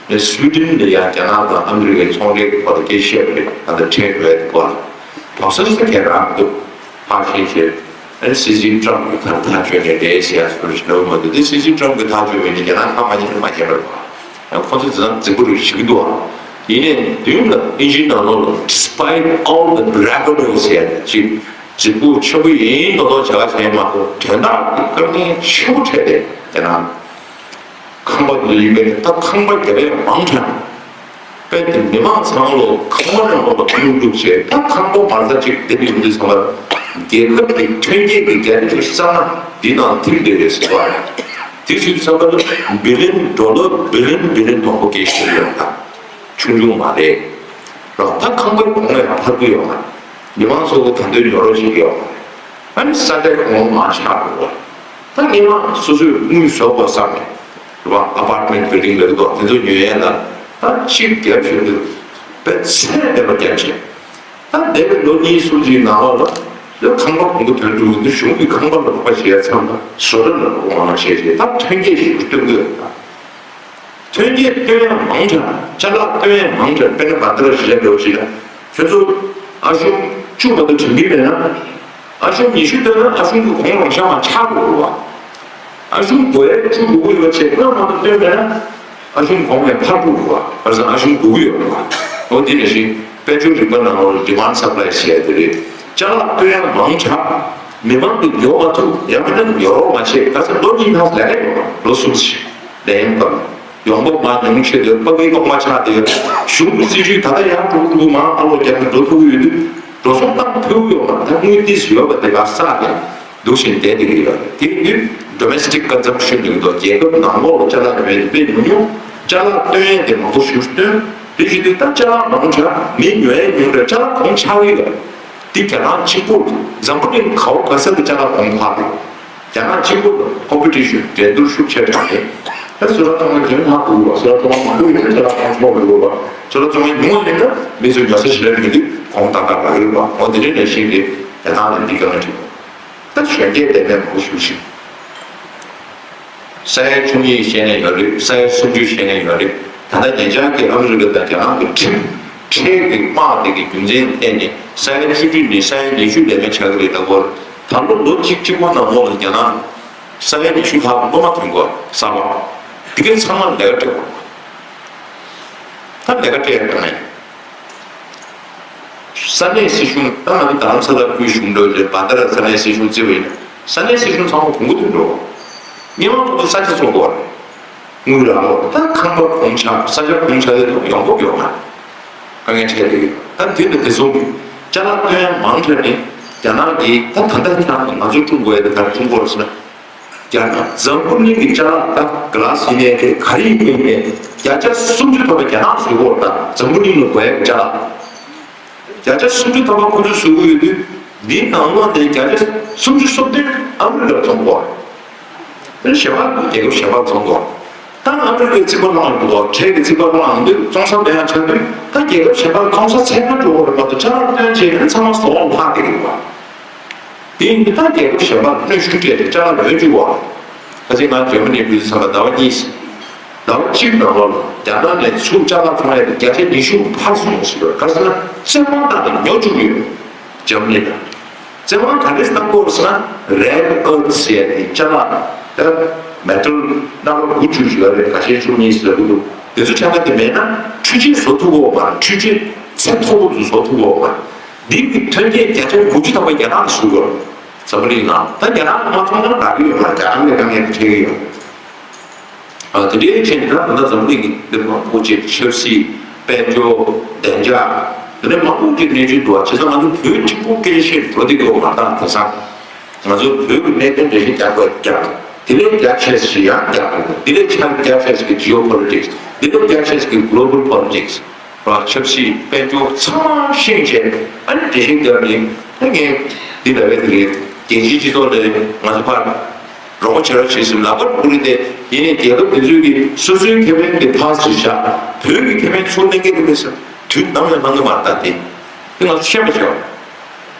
ནས་སུའི་ཌེན་ལ་ཡང་རྒྱ་ནག་དང་ཨ་མི་རི་ཀའི་ཚོང་འབྲེལ་གྱི་སྐོར་ལ་སྐད་ཆ་བཤད་པ་རེད། ད་ལྟ་ཁྲལ་འགྲོ་ཡ་གི་སྐོར་ལ་དོགས་ཟོན་ཟེར་མཁན་རང་མི་འདུག་ཕར་ཕྱིན་བྱས། ཨ་ནི་སྲིད་འཛིན་ཀྲམ་གྱིས་ག་རེ་ཐག་གཅོད་ནས་རེད་ཟེར་ཡ་སུ་རེ་ཞིག་ལབ་མ་འདུག་དེ་སྲིད་འཛིན་ཀྲམ་གྱིས་ཐག་གཅོད་པ་ཡིན་ན་རྒྱ་ནག་ཁ་མ་ཉན་མ་ཉན་པ་རེད་པ། ཡང་ཁོ་ཚོས་དེ་ཙམ་རྫིག་པོ་རེ་བྱེད་ཀྱི་འདུག་ཨ། ཡིན་ནའི་མདུན་ལ་ཨིན་ཇིའི་ནང་ལོགས་ལ་despite all the bravado ཟེར་ཡ་ཅིག་རྫིག་པོ་ཆེན་པོ་ཡིན་མདོག་མདོག་བྱ་བ་བྱས་མ་གཏོགས་དོན་དག་གི་དཀའ་ངལ་ཆེན་པོ་འཕྲད་དེ་དེ་ན། ཁང་པ་འདི་ཡིན་པས་ད་ཁང་པ་བརྒྱབ་ཡ་མང་དྲགས། དཔེ་དེ་མི་མང་ཚང་མ་ལོ་ཁང་པ་ནང་ལོགས་ལ་ཐུག་འདུག་བྱས་ད་ཁང་པ་མ་རྩ་གཅིག་བསྡད་ཡོང་དུས་ཚང་མ་རྒྱལ་ཁབ་ཀྱི་ཐོན་སྐྱེད་ཀྱི་རྒྱ་ཁྱོན་བསགས་ན་འདི་ནང་ཐིམ་བསྡད་རེད་ཟེར་བ་རེད། དེ་ཚོའི་ཚང་མ་ལ་བི་ལིན་ཌོ་ལར་བི་ལིན་བི་ལིན་མང་པོ་སྐྱེལ་བཞིན་ཡོད་ད། ཆུང་ཆུང་མ་རེད། རོགས་ད་ཁང་པའི་གོང་ལ་ཡང་འཕར་གྱི་ཡོད་མ་རེད། མི་མང་ཚོ་གི་ད་དུང་ཉོ་རོགས་བྱེད་ཀྱི་ཡོད་མ་རེད། ཨ་ནི་ས་ཆ་གང་མང་ཆགས་འགྲོ་བ། ད་སྔོན་མ་སོ་སོས་དངུལ་བཟོ་དགོས་བསམ་ནས་རེད་བ། ཨ་པར་ཊི་མེན་ཊི་བྷིལ་ཌིང་ལབ་ཀྱི་འདུག་དེ་ཚོ་ཉོ་ཡས་ལ་ད་ཅིག་རྒྱབ་བཞིན་དུ་དཔེ་ཚད་ལྡན་པ་རྒྱབ་བྱས། ད་འདས་པའི་ལོ་གཉིས་གསུམ་གྱི་ནང་ལོགས་ལ་ཁང་པ་གོང་དུ་ཐོན་འགྲོ་གི་འདུག་གཞུང་གིས་ཁང་པ་ལ་རོགས་པ་བྱེད་ཡས་མཚམས་ལ་བཟོ་གྲྭ་ལ་རོགས་པ་མང་མང་བྱས་བྱས་ད་ཐོན་སྐྱེད་ཞིག་སྟོན་གྱི་ཡོད་ད། ཐོན་སྐྱེད་སྟོན་ཡ་མང་དྲགས། ཅ་ལག་སྟོན་ཡ་མང་དྲགས། དཔེར་ན་བན་དྷ་ར་ཤི་ལབ་འདྲ་བོ་ཞིག་ལ། ཁྱོད་ཚོ་ཨ་ཞུང་བཅུ་མ་གཏོགས་དྲན་གྱི་མེད་ན། ཨ་ཞུང་ཉི་ཤུ་སྟོན་ན་ཨ་ཞུང་གི་གོང་རང་ཤ་མ་ཆག་འགྲོ་རུ་བ། ཨ་ཞུང་བགོ་ཡ་བཅུ་དགུ་དགུ་ཡོད་བྱས་ལྔ་མ་གཏོགས་སྟོན་མེད་ན། ཨ་ཞུང་གོང་ནས་འཕར་འགྲོ་རུ་བ། བར་སང་ཨ་ཞུང་དགུ་དགུ་ཡོད་རུ་བ། འོ་དེ་ནང་བཞིན་དཔལ་འབྱོར་རིག་པ་ནང་ལོགས་ལ་ཌི་མཱན་ཌི་སབ་ལའི་ཟེར་ཡ་དེ་རེད། ཅ་ལག་སྟོན་ཡ་མང་དྲགས། མི་མང་གིས་ཉོ་མ་ཐུབ། ཡང་མིན་ན་ཉོ་རོགས་མ་བྱས། ག་ཚོད་ལོ་གཉིས་ནང་ལས་ཀ་ཡོད་མ་རེད། ལོ་གསུམ་ཞིག་ལས་ཡོང་གམ། ཡོང་འབབ་མང་ཉུང་ཆེ་དེ་ཕ་གིའི་གཏོང་མ་ཆག་དེ་གཞུང་གི་སྲིད་ཇུས་ད་ལྟ་ཡང་འགྲོ་འགྲོ་མང་ཨ་ལོ་རྒྱབ་ནས་འགྲོ་ཐུབ་ཀྱི་ཡོད་དུས་འགྲོ་སོང་བཏང་ཕུལ་ཡོད་མ་ད་དངུལ་ཏིས་ཡོད་པ་དེ་ག་ས་ནས་འདུག་བཞིན་བསྡད་དེ་གི་ཡོད་དེ་ཡིན་དུས་domestic consumption་ཡོད་དོ་རྒྱལ་ཁབ་ནང་ལོགས་ལ་ཅ་ལག་ཉོ་ཡ་དེ་དཔེ་ཉུང་ཉུང་ཅ་ལག་བཏོན་ཡ་དེ་མང་པོ་ཞིག་བཏོན་དེ་བཞིན་དུ་ད་ཅ་ལག་མང་དྲགས་མི་ཉོ་ཡ་ཉུང་དྲགས་ཅ་ལག་གོང་ཆག་གི་ཡོད་དེ་རྒྱ་ནག་གཅིག་པུ་འཛམ་བུ་གླིང་ག་བ་ག་ས་གི་ཅ་ལག་གོང་འཕར་དེ། རྒྱ་ནག་གཅིག་པུ་ལ་ཀོམ་པི་ཊི་ཤན་འགྲན་བསྡུར་ཤུགས་ཆེ་དྲགས་ནས་ད་སུ་ར་ཚང་མ་འཇོན་ཐང་དགོས་པ་སུ་ར་ཚང་མ་མང་པོ་ཡོད་ན་ཅ་ལག་ཁོང་ཆོག་མི་དགོས་པ་སུ་ར་ཚང་མ་ཉུང་བ་ཡིན་ན་མི་ཚོས་ཉོ་ས་ཞེ་དྲག་མེད་དུས་གོང་ཏག་ཏག་རག་ཡོད་པ་འོ་དེ་འདྲའི་ལས་གཞི་རེད། རྒྱ་ནག་ལ་འདི་ག་ལ་འགྲིག་ད་གཞོན་སྐྱེས་ལས་མེད་མང་པོ་ཞུ་ཞིང་། ས་ཡ་བཅུ་གཉིས་བཤད་མཁན་ཡོད་རེད། ས་ཡ་སུམ་ཅུ་བཤད་མཁན་ཡོད་རེད། ད་ལྟ་ཉེ་ཆར་གྱི་ཨ་མི་རི་ཀ་དང་རྒྱ་ནག་གི་ཁྲིམས་ཁྲལ་གྱི་དམག་དེ་གི་རྒྱུ་མཚན་བརྟེན་ནས་ས་ཡ་བཅུ་བདུན་ནས་ས་ཡ་ཉི་ཤུ་ལས་མེད་ཆགས་ཀྱི་རེད། ད་གོ་ད་ལོ་ལོ་གཅིག་གཅིག་པོ་ནང་ལོགས་ལ་རྒྱ་ནག་ས་ཡ་ཉི་ཤུ་ལྷག་སློབ་མ་ཐོན་གོ་གསར་པ་དེ་གའི་ཚང་མ་ལས་ཀ་སྤྲད་དགོས། ད་ལས་ཀ་སྤྲད་ཡ་གང་ཡིན། ས་གནས་སྲིད་གཞུང་ད་ང་ཚོ་རྡ་རམ་ས་ལ་ཁུལ་གཞུང་འབྲེལ་ལས་བ་ད་ར་ས་གནས་སྲིད་གཞུང་བརྩི་བ་ཡིན་ན་ས་གནས་སྲིད་གཞུང་ཚང་མ་གོང་བུ་དུ་འགྲོ། མི་མང་ཚོ་ས་ཆ་ཚོང་གོ་རེད། དངུལ་རག་ལོ་ད་ཁང་པ་གོང་ཆག་ས་ཆ་གོང་ཆག་ལས་ཡོང་ཐབས་ཡོང་མ། དཀའ་ངལ་འཕྲད་ཀྱི་ཡོད། ད་དུས་ནས་དེ་སོང་གི་ཅ་ལག་བཏོན་ཡ་མང་དྲགས་ནས་རྒྱ་ནག་གིས་ད་ད་ལྟ་ཁྱེད་རང་ང་ཚོ་ཀྲུང་གོ་ཡ་དེ་ག་རེ་ཀྲུང་གོ་རེད་ཟེར་ན། རྒྱ་ནག་འཛམ་བུ་གླིང་གི་ཅ་ལག་ད་ག་ལ་ཟིན་ནས་དེ་ག་རེ་ཡིན་ནས་བརྒྱ་ཆ་སུམ་ཅུ་ཐམ་པ་རྒྱ་ནག་བཟོས་ཡོད་ད་འཛམ་བུ་གླིང་ལ་དགོས་ཡ་གི་ཅ་ལག་བརྒྱ་ཆ་སུམ་ཅུ་ཐམ་པ་ཁོ་ཚོས་བཟོ་གི་ཡོད་དུས་འདིའི་ནང་ལོགས་ནས་བརྒྱ་ཆ་སུམ་ཅུ་སོ་བདུན་ཨ་མི་རི་ཀར་བཙོང་གོ། དེ་གཞན་པ་རྒྱལ་ཁབ་གཞན་པར་བཙོང་གོ། ད་ཨ་མི་རི་ཀའི་རྩིས་པ་བླངས་འདུག་གོ་ཁྲལ་གྱི་རྩིས་པ་བླངས་འདུག་བཙོང་ས་མེད་ཡང་ཆགས་དུས་ད་རྒྱལ་ཁབ་གཞན་པར་བཙོང་ས་ཚད་མ་འགྲོ་གོ་རེད་མ་གཏོགས་ཅ་ལག་བཏོན་བྱས་ཚང་མ་ཟོག་ལྷག་གི་རེད་པ། དེ་ཡིན་དུས་ད་རྒྱལ་ཁབ་གཞན་པར་གནོན་ཤུགས་སྤྲད་དེ་ཅ་ལག་ཉོས་བཅུག་པ། ད་ཅི་ང་འཇར་མ་ནི་འགྲོ་དུས་ཙམ་པ་ཟླ་བ་གཉིས། ཟླ་བ་གཅིག་ནང་ལོགས་ལ་རྒྱ་ནག་ནས་ཚུར་ཅ་ལག་ཚོང་ཡ་དེ་བརྒྱ་ཆ་ཉི་ཤུ་འཕར་སོང་ཟེར་བ་ག་ཟེར་ན་བཙན་དབང་བཏང་ནས་ཉོ་བཅུག་ཡོད། འཇར་མ་ནི་དང་། བཙན་དབང་ག་འདྲས་བཏང་དགོས་ཟེར་ན་རེར་ཨར་ཐི་ཟེར་ཡ་དེ་ཅ་ལག་ད་མེ་ཊལ་སྣ་ཁ་དགུ་བཅུ་ཞིག་ཡོད་རེད། ཁ་ཤས་བཅུ་གཉིས་ཟེར་གི་འདུག་དེ་ཚོ་ཆ་ཚང་དེ་མེད་ན་འཕྲུལ་ཆས་བཟོ་ཐུབ་ཀྱི་ཡོད་མ་རེད། འཕྲུལ་ཆས་ཚད་མཐོ་པོ་ཚོ་བཟོ་ཐུབ་ཀྱི་ཡོད་མ་རེད། འདི་གི་ཐོན་སྐྱེད་བརྒྱ་ཆ་དགུ་བཅུ་ཐམ་པ་རྒྱ་ནག་གིས་བཟོས་ཡོད་རེད། འཛམ་བུ་གླིང་ནང་ད་རྒྱ་ནག་མ་ཚོང་ན་རག་གི་ཡོད་མ་རེད། རྒྱ་ནག་ལས་དཀའ་ངལ་དེ་འཕྲད་ཀྱི་ཡོད་རེད། ཨ་དེ་འདྲའི་ཆེད་དུ་ད་ལྟ་འཛམ་བུ་གླིང་གི་འདི་མང་པོ་ཅིག་ཆབ་སྲིད་དཔལ་འབྱོར་བདེ་འཇགས་དེ་འདྲ་མང་པོ་ཅིག་གནས་ཚུལ་འདུག་བ། བྱས་ཙང་ང་ཚོ་བོད་གཅིག་པུ་སྐད་ཆ་བཤད་འགྲོ་བསྡད་ཀྱི་ཡོད་མ་རེད། ད་དེང་སང་ང་ཚོ་བོད་ཀྱི་གནད་དོན་འགྲེལ་བཤད་རྒྱག་དགོས་རྒྱག་དེ་ལས་རྒྱ་ཆེ་ཞིག་ཡང་རྒྱག་དགོས། དེ་ལས་ཆ་རྒྱ་ཆེ་ཞིག་གི་ཇི་ཨོ་པོ་ལི་ཊིག་སི། དེ་ལས་རྒྱ་ཆེ་ཞིག་གི་གྷི་ལོ་བལ་པོ་ལི་ཊིག་སི། ར་ཆབ་སྲིད་དཔལ་འབྱོར་ཚང་མ་ཤེས་བྱས་ཨ་ནི་འགྲེལ་བཤད་རྒྱབ་ནས་ད་ངས་འདི་ལབ་ཡ་དེ་རེད། རྒྱལ་སྤྱིའི་སྤྱི་ཚོགས་ལ་ང་ཚོ་ཕར་རོགས་པ་བྱེད་རོགས་བྱེད་ཟེར་ལབ་པ་ཁོ་རེད་དེ། ཡིན་ནའི་རྒྱལ་ཁབ་དེ་ཚོས་ཀྱི་སོ་སོའི་ཁེ་ཕན་དེ་ཕར་ཚུར་བཞག་བོད་ཀྱི་ཁེ་ཕན་ཚུར་གནང་གི་རེད་མེད་ཟེར་དུས་ནམ་ཡང་གནང་གི་མ་རེད། ད་དེ་དེ་ང་ཚོ་ཤེས་པ་བྱས་པ།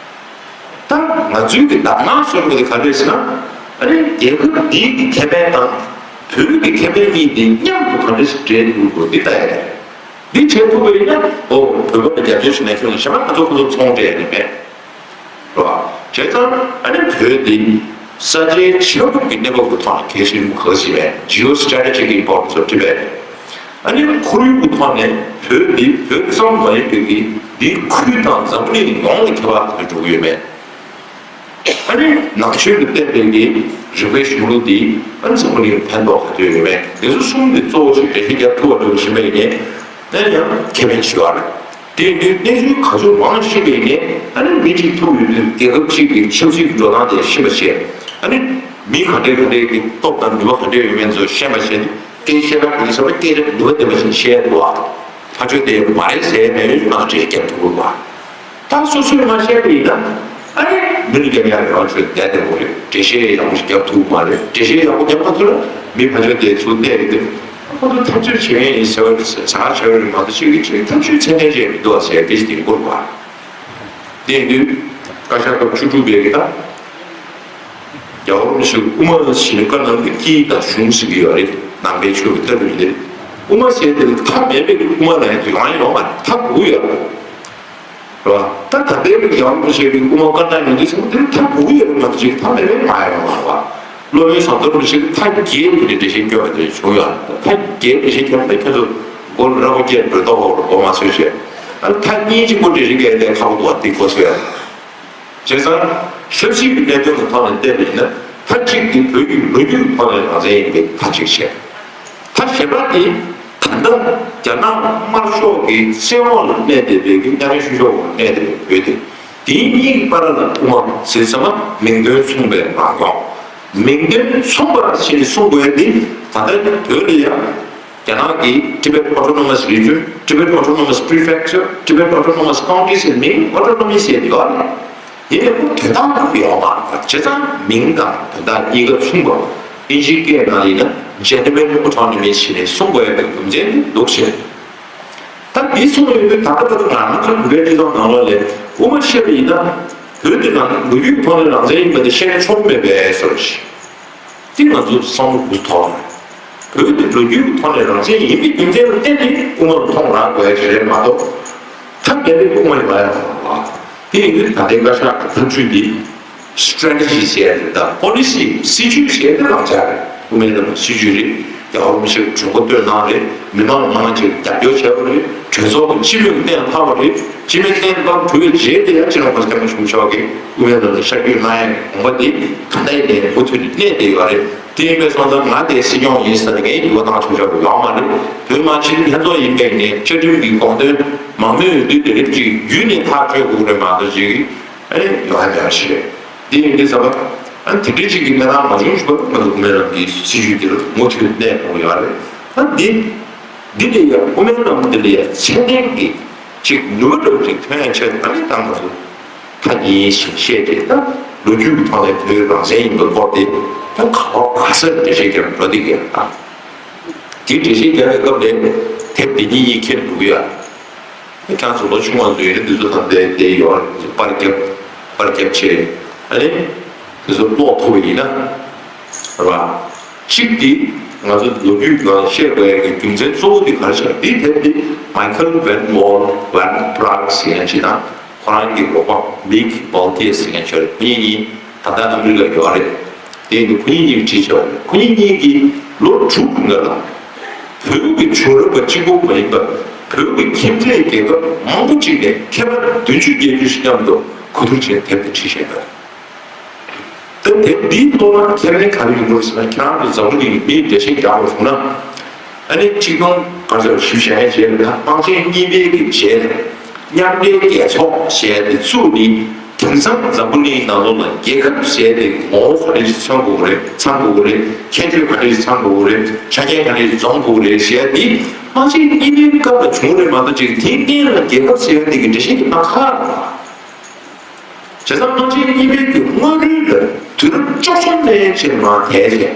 ད་ང་ཚོའི་གི་དག་སྣང་སོགས་པ་དེ་ག་རེ་རེད་ཟེར་ན། ཨ་ནི་རྒྱལ་ཁབ་འདིའི་གི་ཁེ་ཕན་དང་བོད་ཀྱི་ཁེ་ཕན་གཉིས་དེ་མཉམ་དུ་ག་འདྲ་ཞིག་འབྲེལ་ཐུབ་དགོས་འདི་ལྟ་ཡ་རེད། འདི་བྱེད་ཐུབ་པ་ཡིན་ན་ཨོ་བོད་པ་ལ་རྒྱབ་སྐྱོར་ཞུ་ནས་ཁྱོད་ལ་གཞན་པ་ང་ཚོ་ཁོ་ཚོ་ཚོང་སྤྲད་ཡ་རེད་པས། རེད་བ། བྱས་ཙང་ཨ་ནི་བོད་འདི་ས་ཆའི་ཆ་ལུགས་ཀྱི་གནས་བབ་ཀྱི་ཐོག་ནས་གལ་ཆེན་པོ་ག་ཚོད་ཡོད་པས། Geostrategic importance of Tibet། ཨ་ནི་ཁོར་ཡུག་གི་ཐོག་ནས་བོད་འདི་བོད་ཙམ་མ་ཡིན་པའི་གི་འདིའི་ཁུལ་དང་འཛམ་བུ་གླིང་ཡོངས་ལ་ཁྱད་པར་དུ་འགྲོ་གི་ཡོད་མེད། ཨ་ནི་ནང་ཆོས་ལ་བརྟེན་པའི་གི་རིག་པའི་གཞུང་ལུགས་འདི་ཨ་ནི་འཛམ་བུ་གླིང་ལ་ཕན་ཐོགས་ག་ཚོད་ཡོད་མེད། འདི་ཚོ་གསུམ་འདི་གཙོ་བོ་ཞིག་འགྲེལ་བཤད་རྒྱག་ཐུབ་པ་འགྲོ་བཞིན་པ་ཡིན་ནའི་ཨ་ནི་ཡང་ཁེ་ཕན་ཞུ་བ་རེད། དེ་ཡིན་དུས་གནས་ཚུལ་ག་ཚོད་མང་ཤེས་པ་ཡིན་ནའི་ཨ་ནི་མི་གཅིག་ཐུག་ཡོད་དུས་རྒྱལ་ཁབ་གཅིག་གི་ཆབ་སྲིད་ཀྱི་འགྲོ་སྟངས་དེ་ཤེས་པ་བྱས། ཨ་ནི་མི་ག་འདྲའི་ག་འདྲའི་གི་སྟོབས་དང་ནུས་པ་ག་འདྲའི་ཡོད་མེད་ཚོ་ཤེས་པ་བྱས་ཏེ། སྐད་ཆ་བཤད་པ་ཡིན་ཙང་སྐད་ཆ་ནུས་པ་ལྡན་པ་ཞིག་བཤད་འདུག་བ། ཕ་ཆོས་དེ་མ་རེད་ཟེར་མེད་ཡོད་ང་ཚོ་འགྲེལ་བཤད་རྒྱབ་ཐུབ་དགོས་པ། ད་སོ་སོས་མ་བཤད་པ་ཡིན་ན་ཨ་ནི་མི་ལ་རྒྱབ་ཡག་རང་ཆོས་བསྡད་བསྡད་དགོས་རེད། འགྲེལ་བཤད་ཡག་པོ་ཞིག་རྒྱབ་ཐུབ་མ་རེད། འགྲེལ་བཤད་ཡག་པོ་རྒྱབ་མ་ཐུབ་ན་མི་ཕ་ཆོས་དེ་ཚུར་གནས་རེད་དེ། ཁོ་ཚོ་ཐབས་ཇུས་བྱེད་མཁན་ཡིན་ཟེར་བ་རེད་ཟེར་བྱ་བྱ་བ་རེད་མ་གཏོགས་ཅིག་གིས་ཅིག་ཐབས་ཇུས་ཚད་ལྡན་བྱས་མི་འདུག་བ་ཟེར་སྐད་ཆ་དེ་བསྐུར་བ། དེ་ཡིན་དུས་བཀའ་ཤག་སྐབས་བཅུ་དྲུག་པའི་གི་ད། རྒྱལ་བ་རིན་པོ་ཆེ་དབུ་མ་ཞེས་བཀའ་གནང་གི་དཀྱིལ་དང་གཞུང་ཟེར་གྱི་ཡོད་རེད། ནང་པའི་ཆོས་ཀྱི་ལྟ་གྲུབ་ཡིན་ཏེ། དབུ་མ་ཟེར་དེ་ལ་མཐའ་མེད་པའི་དབུ་མ་ལ་ཡང་ཡོང་ཡང་ཡོང་མ་རེད། མཐའ་དགུ་ཡོད་རེད། རེད་བ། ད་ད་ལྟའི་རྒྱལ་བ་རིན་པོ་ཆེ་གི་དབུ་མ་བཀའ་གནང་ཡོང་དུས་ཙམ་དེ་མཐའ་དགུ་ཡོད་རེད་མ་གཏོགས་ཅིག་མཐའ་མེད་པའི་མ་ཡོང་མ་རེད་བ། སློབ་དཔོན་ཟམ་གདོང་རིན་པོ་ཆེ་གི་མཐའ་བརྒྱད་ཀྱི་འགྲེལ་བཤད་སྐྱོན་པ་དེ་བྱུང་ཡོད་རེད། མཐའ་བརྒྱད་འགྲེལ་བཤད་སྐྱོན་པ་དེ་ཁྱོད་ཚོ་མགོ་ལ་ར་བ་བརྒྱད་འགྲོ་ལྡོག་འོག་ལ་མགོ་མ་ཚོས་བྱས། ཨ་མཐའ་གཉིས་གཅིག་པོ་འགྲེལ་བཤད་སྐྱོན་དེ་ཁག་པོ་འདུག་བ་དེ་མགོ་ཚོས་ཡ་རེད། བྱས་ཙང་ཆབ་སྲིད་ཀྱི་གནད་དོན་གྱི་ཐོག་ནས་བལྟས་པ་ཡིན་ན་མཐའ་གཅིག་དེ་བོད་ཀྱི་ལོ་རྒྱུས་ཀྱི་ཐོག་ནས་རང་བཙན་ཡིན་པའི་མཐའ་གཅིག་བྱས། ད་གཞན་པ་དེ་ད་ལྟ་རྒྱ་ནག་དམར་ཤོག་གི་བཙན་འོག་ལ་གནས་བསྡད་པའི་གི་མཉམ་འབྲེལ་ཤུགས་ཤོག་འོག་གནས་བསྡད་པའི་བོད་དེ། དེའི་གཉིས་ཀྱི་བར་ལ་དབུ་མ་ཟེར་ཙམ་པ་མིང་དོན་མཚུངས་པའི་རང་སྐྱོང་། མིང་དོན་མཚུངས་པ་ཞེས་གསུངས་དགོས་ཏེ། ད་ལྟ་བོད་ལ་ཡང་རྒྱ་ནག་གི་Tibet Autonomous Region, Tibet Autonomous Prefecture, Tibet Autonomous County ཟེར་མིང་autonomy ཟེར་ཡོད་རེད། དེ་ལས་ཁོ་དོན་དག་ཡོད་མ་རེད། བྱས་ཙང་མིང་དང་དོན་དག་གཉིས་ཀ་མཚུངས་པ། ཨིན་ཇིའི་སྐད་ནང་ཡིན་ན་genuine autonomy ཞེས་ནས་གསུངས་དགོས་པའི་རྒྱུ་མཚན་འདུག་ཟེར། ད་འདི་གསུངས་ཡོད་དུས་ད་ལྟ་བར་དུ་ང་རང་ཚོ་བོད་པའི་སྤྱི་ཚོགས་ནང་ལོགས་ལ་དབུ་མ་བཤད་པ་ཡིན་ན་བོད་དེ་ནང་ལོ་རྒྱུས་ཐོག་ནས་རང་བཙན་ཡིན་པ་དེ་བཤད་ན་ཆོག་མེད་པའི་བཟོ་འདྲ་ཞིག་དེ་ང་ཚོ་བསམ་བློ་འདུག་ཐོག་ནས་བོད་དེ་ལོ་རྒྱུས་ཐོག་ནས་རང་བཙན་ཡིན་པའི་རྒྱུ་མཚན་ལ་བརྟེན་ནས་དབུ་མ་ལ་མཐོང་རག་དགོས་ཀྱི་རེད་མ་གཏོགས། ཐབས་མཁས་པའི་དབུ་མ་ཡིན་པ་ཡང་མ་རེད། དེ་ཡིན་དུས་ད་ལྟའི་བཀའ་ཤག་གི་ཐབས་ཇུས་འདི་strategy ཟེར་ཡ་དེ་དང་policy སྲིད་ཇུས་ཟེར་ཡ་དེ་རང་འཇགས་རེད། དབུ་མའི་ལམ་སྲིད་ཇུས་རེད། རྒྱལ་བ་རིན་པོ་ཆེས་གྲོས་འགོ་བཏོན་གནང་རེད། མི་མང་མང་ཆེ་རྒྱབ་སྐྱོར་བྱས་པ་རེད། གྲོས་ཚོགས་ཀྱི་སྤྱི་མོས་གཏན་ལ་ཕབ་པ་རེད། སྤྱི་མོས་གཏན་ལ་ཕབ་གྲུབ་པའི་རྗེས་དེ་ཡང་སྤྱི་ནོར་གོང་ས་སྐྱབས་མགོན་ཆེན་པོ་མཆོག་གིས་དབུ་མའི་ལམ་ལ་ཤར་བསྐྱོད་གནང་ཡའི་དགོངས་པ་དེ་ད་ལྟ་ཡིན་ནའི་མུ་མཐུད་ནས་གནས་བསྡད་ཡོད་རེད། དེ་ཡིན་པའི་སོང་ཙང་ང་དེ་སྲིད་སྐྱོང་ཡིན་ཟེར་ནས་ངས་འགྱུར་བ་བཏང་ཆོག་ཆོག་ཡོད་མ་རེད། བོད་མི་མང་སྤྱི་འཐུས་ལྷན་ཚོགས་ཡིན་པའི་ནས་བཅའ་ཁྲིམས་ཀྱི་དགོངས་དོན་མང་མོས་ཡོད་དུས་དེ་རིགས་ཅིག་བརྒྱུད་ནས་ཐག་གཅོད་དགོས་རེད་མ་གཏོགས་ཅིག་ཨ་ནི་ཡོང་ཡ་མེད་པ་ཞིག་རེད། འདི་ཡིན་དུས་ཙམ་པ་ཨ་ནི་དེ་འདྲའི་ཅིག་གི་གནས་སྟངས་མ་བྱུང་ཞིག་པ་ང་ཚོ་དབུ་མའི་ལམ་གྱི་སྲིད་བྱུས་འདི་ལ་མུ་མཐུད་གནས་དགོས་ཡོད་རེད། ཨ་འདི་འདི་ལ་ཡ་དབུ་མའི་ལམ་འདི་ལ་ཡ་ཚད་ལྡན་གྱི་ཅིག་ནུས་པ་འདྲ་བོ་ཅིག་ཐོན་ཡ་ཆེད་ཨ་ནི་ད་ང་ཚོ། ཐ་སྙད་ཞིག་བཤད་དེ་ད་ལོ་རྒྱུས་ཀྱི་ཐོག་ནས་བོད་རང་བཙན་ཡིན་པའི་སྐོར་དེ་ད་ག་བ་ག་ས་འགྲེལ་བཤད་རྒྱབ་འགྲོ་དེ་གས་ད། དེ་འགྲེལ་བཤད་རྒྱབ་པའི་སྐབས་ལས་དེབ་འདི་གཉིས་གཉིས་ཁྱེར་འདུག་ཡ། ཁྱེད་རང་ཚོ་ལོ་ཆུང་བ་ཚོ་ཡིན་ན་འདི་ཚོ་ད་ལྟའི་དེ་ཡོད་རེད། པར་རྒྱབ་པར་རྒྱབ་བྱས་ཨ་ནི་འདི་ཚོ་ཀློག་ཐུབ་པ་ཡིན་ན་རེད་བ། གཅིག་དེ་ང་ཚོ་ལོ་རྒྱུས་སྒང་བཤད་དགོས་ཡ་གི་རྒྱུ་མཚན་གཙོ་བོ་དེ་ག་རེ་ཆགས་འདི་དེབ་འདི་Michael Van Wall Van Praag ཟེར་མཁན་ཅིག་དང་། ཁོ་རང་གི་རོགས་པ་Mick Balthier ཟེར་མཁན་ཅིག་ཡོད་རེད། ཁོ་གཉིས་གཉིས་ད་ལྟ་ཨ་མི་རི་ཀར་ཡོད་རེད། དེ་ཡིན་དུས་ཁོ་གཉིས་གཉིས་ཀྱིས་བྲིས་བྱས་པ་རེད། ཁོ་གཉིས་གཉིས་ཀྱིས་ལོ་དྲུག་སྔོན་ལ་བོད་ཀྱི་བྱུང་རབས་པ་གཅིག་པོ་མ་ཡིན་པར་བོད་ཀྱི་ཁྱིམ་མཚེས་རྒྱལ་ཁབ་མང་པོ་གཅིག་ནས་མཁས་པ་བདུན་ཅུ་བརྒྱད་ཅུ་ཞིག་མཉམ་དུ་གོ་བསྡུར་བྱས་དེབ་དེ་བྲིས་བཞག་ཡོད་རེད། ད་དེབ་འདིའི་ཐོག་ལ་ཁྱད་ལན་ག་རེ་ཡོང་གི་རེད་ཟེར་ན། ཁྱེད་རང་ཚོ་འཛམ་བུ་གླིང་མིའི་འགྲེལ་བཤད་རྒྱག་པ་བྱུང་ན། ཨ་ནི་ཆིག་སྟོང་དགུ་བརྒྱ་བཞི་བཅུ་ཞེ་ལྔའི་རྗེས་ལ་དམག་ཆེན་གཉིས་པའི་གི་རྗེས་ལ་མཉམ་འབྲེལ་རྒྱལ་ཚོགས་ཞེས་དེ་བཙུགས་ནས། དེང་སང་འཛམ་བུ་གླིང་ནང་ལོགས་ལ་རྒྱལ་ཁབ་ཟེར་དེ་ངོ་བོ་ག་འདྲ་ཞིག་ཚང་དགོས་རེད། ཚང་དགོས་རེད། ཁྱད་ཆོས་ག་འདྲ་ཞིག་ཚང་དགོས་རེད། ཆ་རྐྱེན་ག་འདྲ་ཞིག་འཛོམས་དགོས་རེད་ཟེར་དེ་དམག་ཆེན་གཉིས་པའི་སྐབས་ལ་བྱུང་རེད་མ་གཏོགས་ཅིག་དེའི་སྟེང་ལ་རྒྱལ་ཁབ་ཟེར་དེ་གི་འགྲེལ་བཤད་དེ་མ་ཁག་རེད། བྱས་ཙང་དམག་ཆེན་གཉིས་པའི་གི་སྔ་རོལ་ལ་དུས་རབས་བཅུ་གསུམ་ནས་ཕྱིན་མ་ཐལ་ཆེ།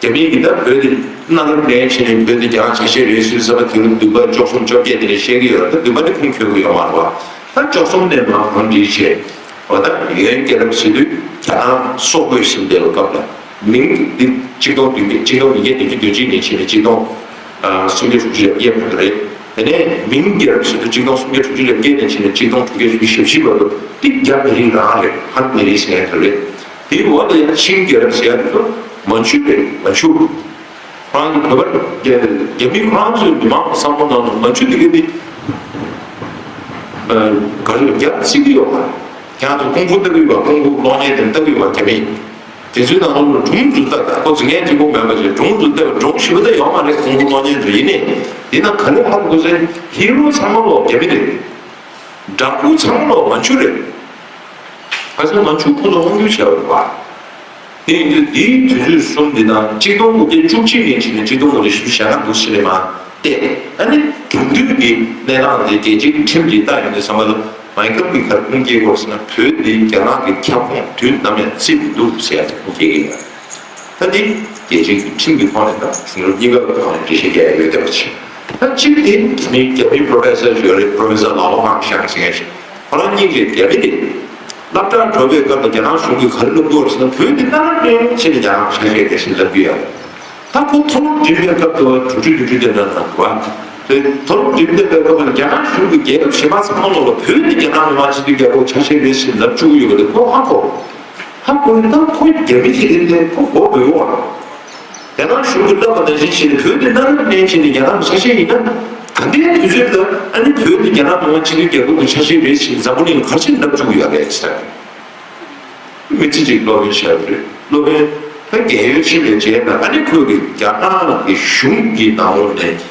རྒྱ་མིས་ཀྱིས་ད་བོད་དེ་གནའ་རབས་ནས་ཕྱིན་ནས་བོད་དེ་རྒྱ་ནག་ཆ་ཤས་རེད་ཟེར་ས་པ་དུས་རབས་བདུན་པ་བཅུ་གསུམ་བཅོ་བརྒྱད་དེ་ནས་བཤད་ཀྱི་ཡོད་རེད། ད་བདུན་པ་དེ་ཁུངས་འཁྱོལ་གྱི་ཡོད་མ་རེད་བ། ད་བཅུ་གསུམ་ནས་མར་གོམས་འདྲིས་བྱས། འོ་ད་ཡོན་རྒྱལ་རབས་ཟེར་དུས་རྒྱ་ནག་སོག་པོས་ཟིན་པའི་སྐབས་ལ་མིང་འདི་ཆིག་སྟོང་བདུན་བརྒྱ་ཆིག་སྟོང་ཉིས་བརྒྱ་བདུན་ཅུ་དོན་གཅིག་ནས་ཕྱིན་ནས་ཆིག་སྟོང་སུམ་བརྒྱ་དྲུག་ཅུ་ལས་བརྒལ་བ་རེད། དེ་ནས་མིང་རྒྱལ་རབས་ཟེར་དུས་ཆིག་སྟོང་སུམ་བརྒྱ་དྲུག་ཅུ་ལས་བརྒལ་ནས་ཕྱིན་ནས་ཆིག་སྟོང་དྲུག་བརྒྱ་བཞི་བཅུ་ཞེ་བཞི་བར་དུ་འདི་རྒྱ་མི་རིགས་རང་རེད། ཧན་མི་རིགས་ཟེར་མཁན་དེ་རེད། དེའི་འོག་ལ་ཡང་ཆིང་རྒྱལ་རབས་ཟེར་ཡ་དེ་ཚོ་མན་ཇུ་རེད། མན་ཇུ། ཁོ་རང་གི་བོད་པ་རྒྱ་རྒྱ་མི་ཁོ་རང་ཚོའི་མི་མང་གི་བསམ་བློ་ནང་ལ་མན་ཇུ་དེ་ག་དེ་ག་རེ་རྒྱ་བརྩི་གི་ཡོད་མ་རེད། ཁྱེད་རང་ཚོ་ཀུང་ཧྥུ་ལྟ་གི་ཡོད་པ། ཀུང་ཧྥུ་གློག་བརྙན་དེ་ལྟ་གི་ཡོད་པ་རྒྱ་མི། དེ་ཚོའི་ནང་ལོགས་ལ་སྒྲུང་ཚོ་ལྟ། ད་ཁོ་ཚོ་ངས་གཅིག་པོ་མེད་པ་བྱས་སྒྲུང་ཚོ་ལྟ། སྒྲུང་ཞིབ་པོ་ལྟ་ཡོད་མ་རེད། ཀུང་ཧྥུ་གློག་བརྙན་ཚོ་ཡིན་ནའི་དེ་ན་ག་ལེ་ཧ་གོ་ཚེ་ཧི་རོ་ཚང་མ་ལོག་རྒྱ་མི་རེད། འདྲ་སྐུ་ཚང་མ་ལོག་མན་ཇུ་རེད། ག་ཚོད་མན་ཇུ་ཁོ་ཚོ་དབང་སྒྱུར་བྱས་པ་རེད་བ། དེ་ཡིན་དུས་འདིའི་དུས་ཚོད་གསུམ་འདི་དང་ཆིག་སྟོང་དགུ་བརྒྱ་བཅུ་གཅིག་ནས་བྱས་ནས་ཆིག་སྟོང་དགུ་བརྒྱ་བཞི་བཅུ་ཞེ་ལྔ་འདུག་ཕྱི་ལས་མ་བལྟས། ཨ་ནི་དེང་དུས་ཀྱི་གནས་སྟངས་དེ་རྒྱལ་སྤྱིའི་ཁྲིམས་ཀྱིས་བལྟ་ཡོང་དུས་ཙམ་པ་ལ་མའི་ཁལ་གྱིས་ག་རེ་ཁུངས་སྐྱེལ་དགོས་ཟེར་ན། བོད་འདི་རྒྱ་ནག་གི་ཁྱབ་ཁོངས་དུས་ནམ་ཡང་བརྩི་མི་འདུག་ཟེར་ཡ་དེ་ཁུངས་སྐྱེལ་གྱི་ཡོད། ད་འདི་རྒྱལ་སྤྱིའི་ཁྲིམས་ཀྱི་ཐོག་ནས་དང་གཞུང་ལུགས་གཉིས་ཀ་གི་ཐོག་ནས་འགྲེལ་བཤད་རྒྱག་ཡ་ཡོད་བསྡད་པ་ཆེ། ད་གཅིག་དེ་མི་རྒྱ་མིའི་པྲོ་ཕེ་སར་ཞིག་ཡོད་རེད། པྲོ་ཕེ་སར་ལའོ་ཧང་ཞང་ཟེར་མཁན་ཞིག་ཁོ་རང་གཉིས་ཀྱིས་རྒྱ་མི་དེ་སློབ་གྲྭར་འགྲོ་བའི་སྐབས་ལ་རྒྱ་ནག་གཞུང་གིས་ག་རེ་ལབ་ཀྱི་ཡོད་རེད་ཟེར་ན། བོད་འདི་གནའ་རབས་ནས་ཕྱིན་ནས་རྒྱ་ནག་ཆ་ཤས་རེད་ཟེར་ལབ་ཀྱི་ཡོད་རེད། ད་ཁོ་མཐོ་སློབ་འགྲིམ་པའི་སྐབས་དུ་དྲུག་ཅུ་བདུན་ཅུ་དེ་འདྲ་ནང་དུ་བ། དེ་མཐོ་སློབ་འགྲིམ་བསྡད་པའི་སྐབས་ལ་རྒྱ་ནག་གཞུང་གིས་རྒྱལ་ཁབ་གཞན་པ་ཚང་མ་ལོག་ལ་བོད་འདི་རྒྱ་ནག་མི་དམངས་སྤྱི་འཐུས་རྒྱལ་ཁབ་ཆ་ཤས་རེད་ཟེར་ལབ་བཅུག་གི་ཡོད་པ་དེ་ཁོ་ཧ་གོ། ཧ་གོ་ཡིན་ན་ཁོ་རྒྱ་མི་ཞིག་རེད་དེ་ཁོ་གོ་དགོས་ཡོད་རེད། རྒྱ་ནག་གཞུང་གིས་ལབ་པ་ནང་བཞིན་བྱས་ནས་བོད་འདི་གནའ་རབས་ནས་བྱས་ནས་རྒྱ་ནག་གི་ཆ་ཤས་ཡིན་ན། ད་ལྟའི་དུས་ཚོད་ལ་ཨ་ནི་བོད་འདི་རྒྱ་ནག་མི་དམངས་སྤྱི་འཐུས་རྒྱལ་ཁབ་ཀྱི་ཆ་ཤས་རེད་ཅེས་འཛམ་བུ་གླིང་ག་རེ་བྱས་ནས་ལབ་བཅུག་གི་ཡོད་རེད་ཟེར། མི་ཚེ་གཅིག་སློབ་དཔོན་བྱས་པ་རེད། སློབ་དཔོན་ད་རྒས་ཡོལ་ཕྱིན་པའི་རྗེས་ལ་ཨ་ནི་ཁོས་ཀྱི་ རྒྱ་ནག་གི་གཞུང་གི་ནང་ལོགས་ནས་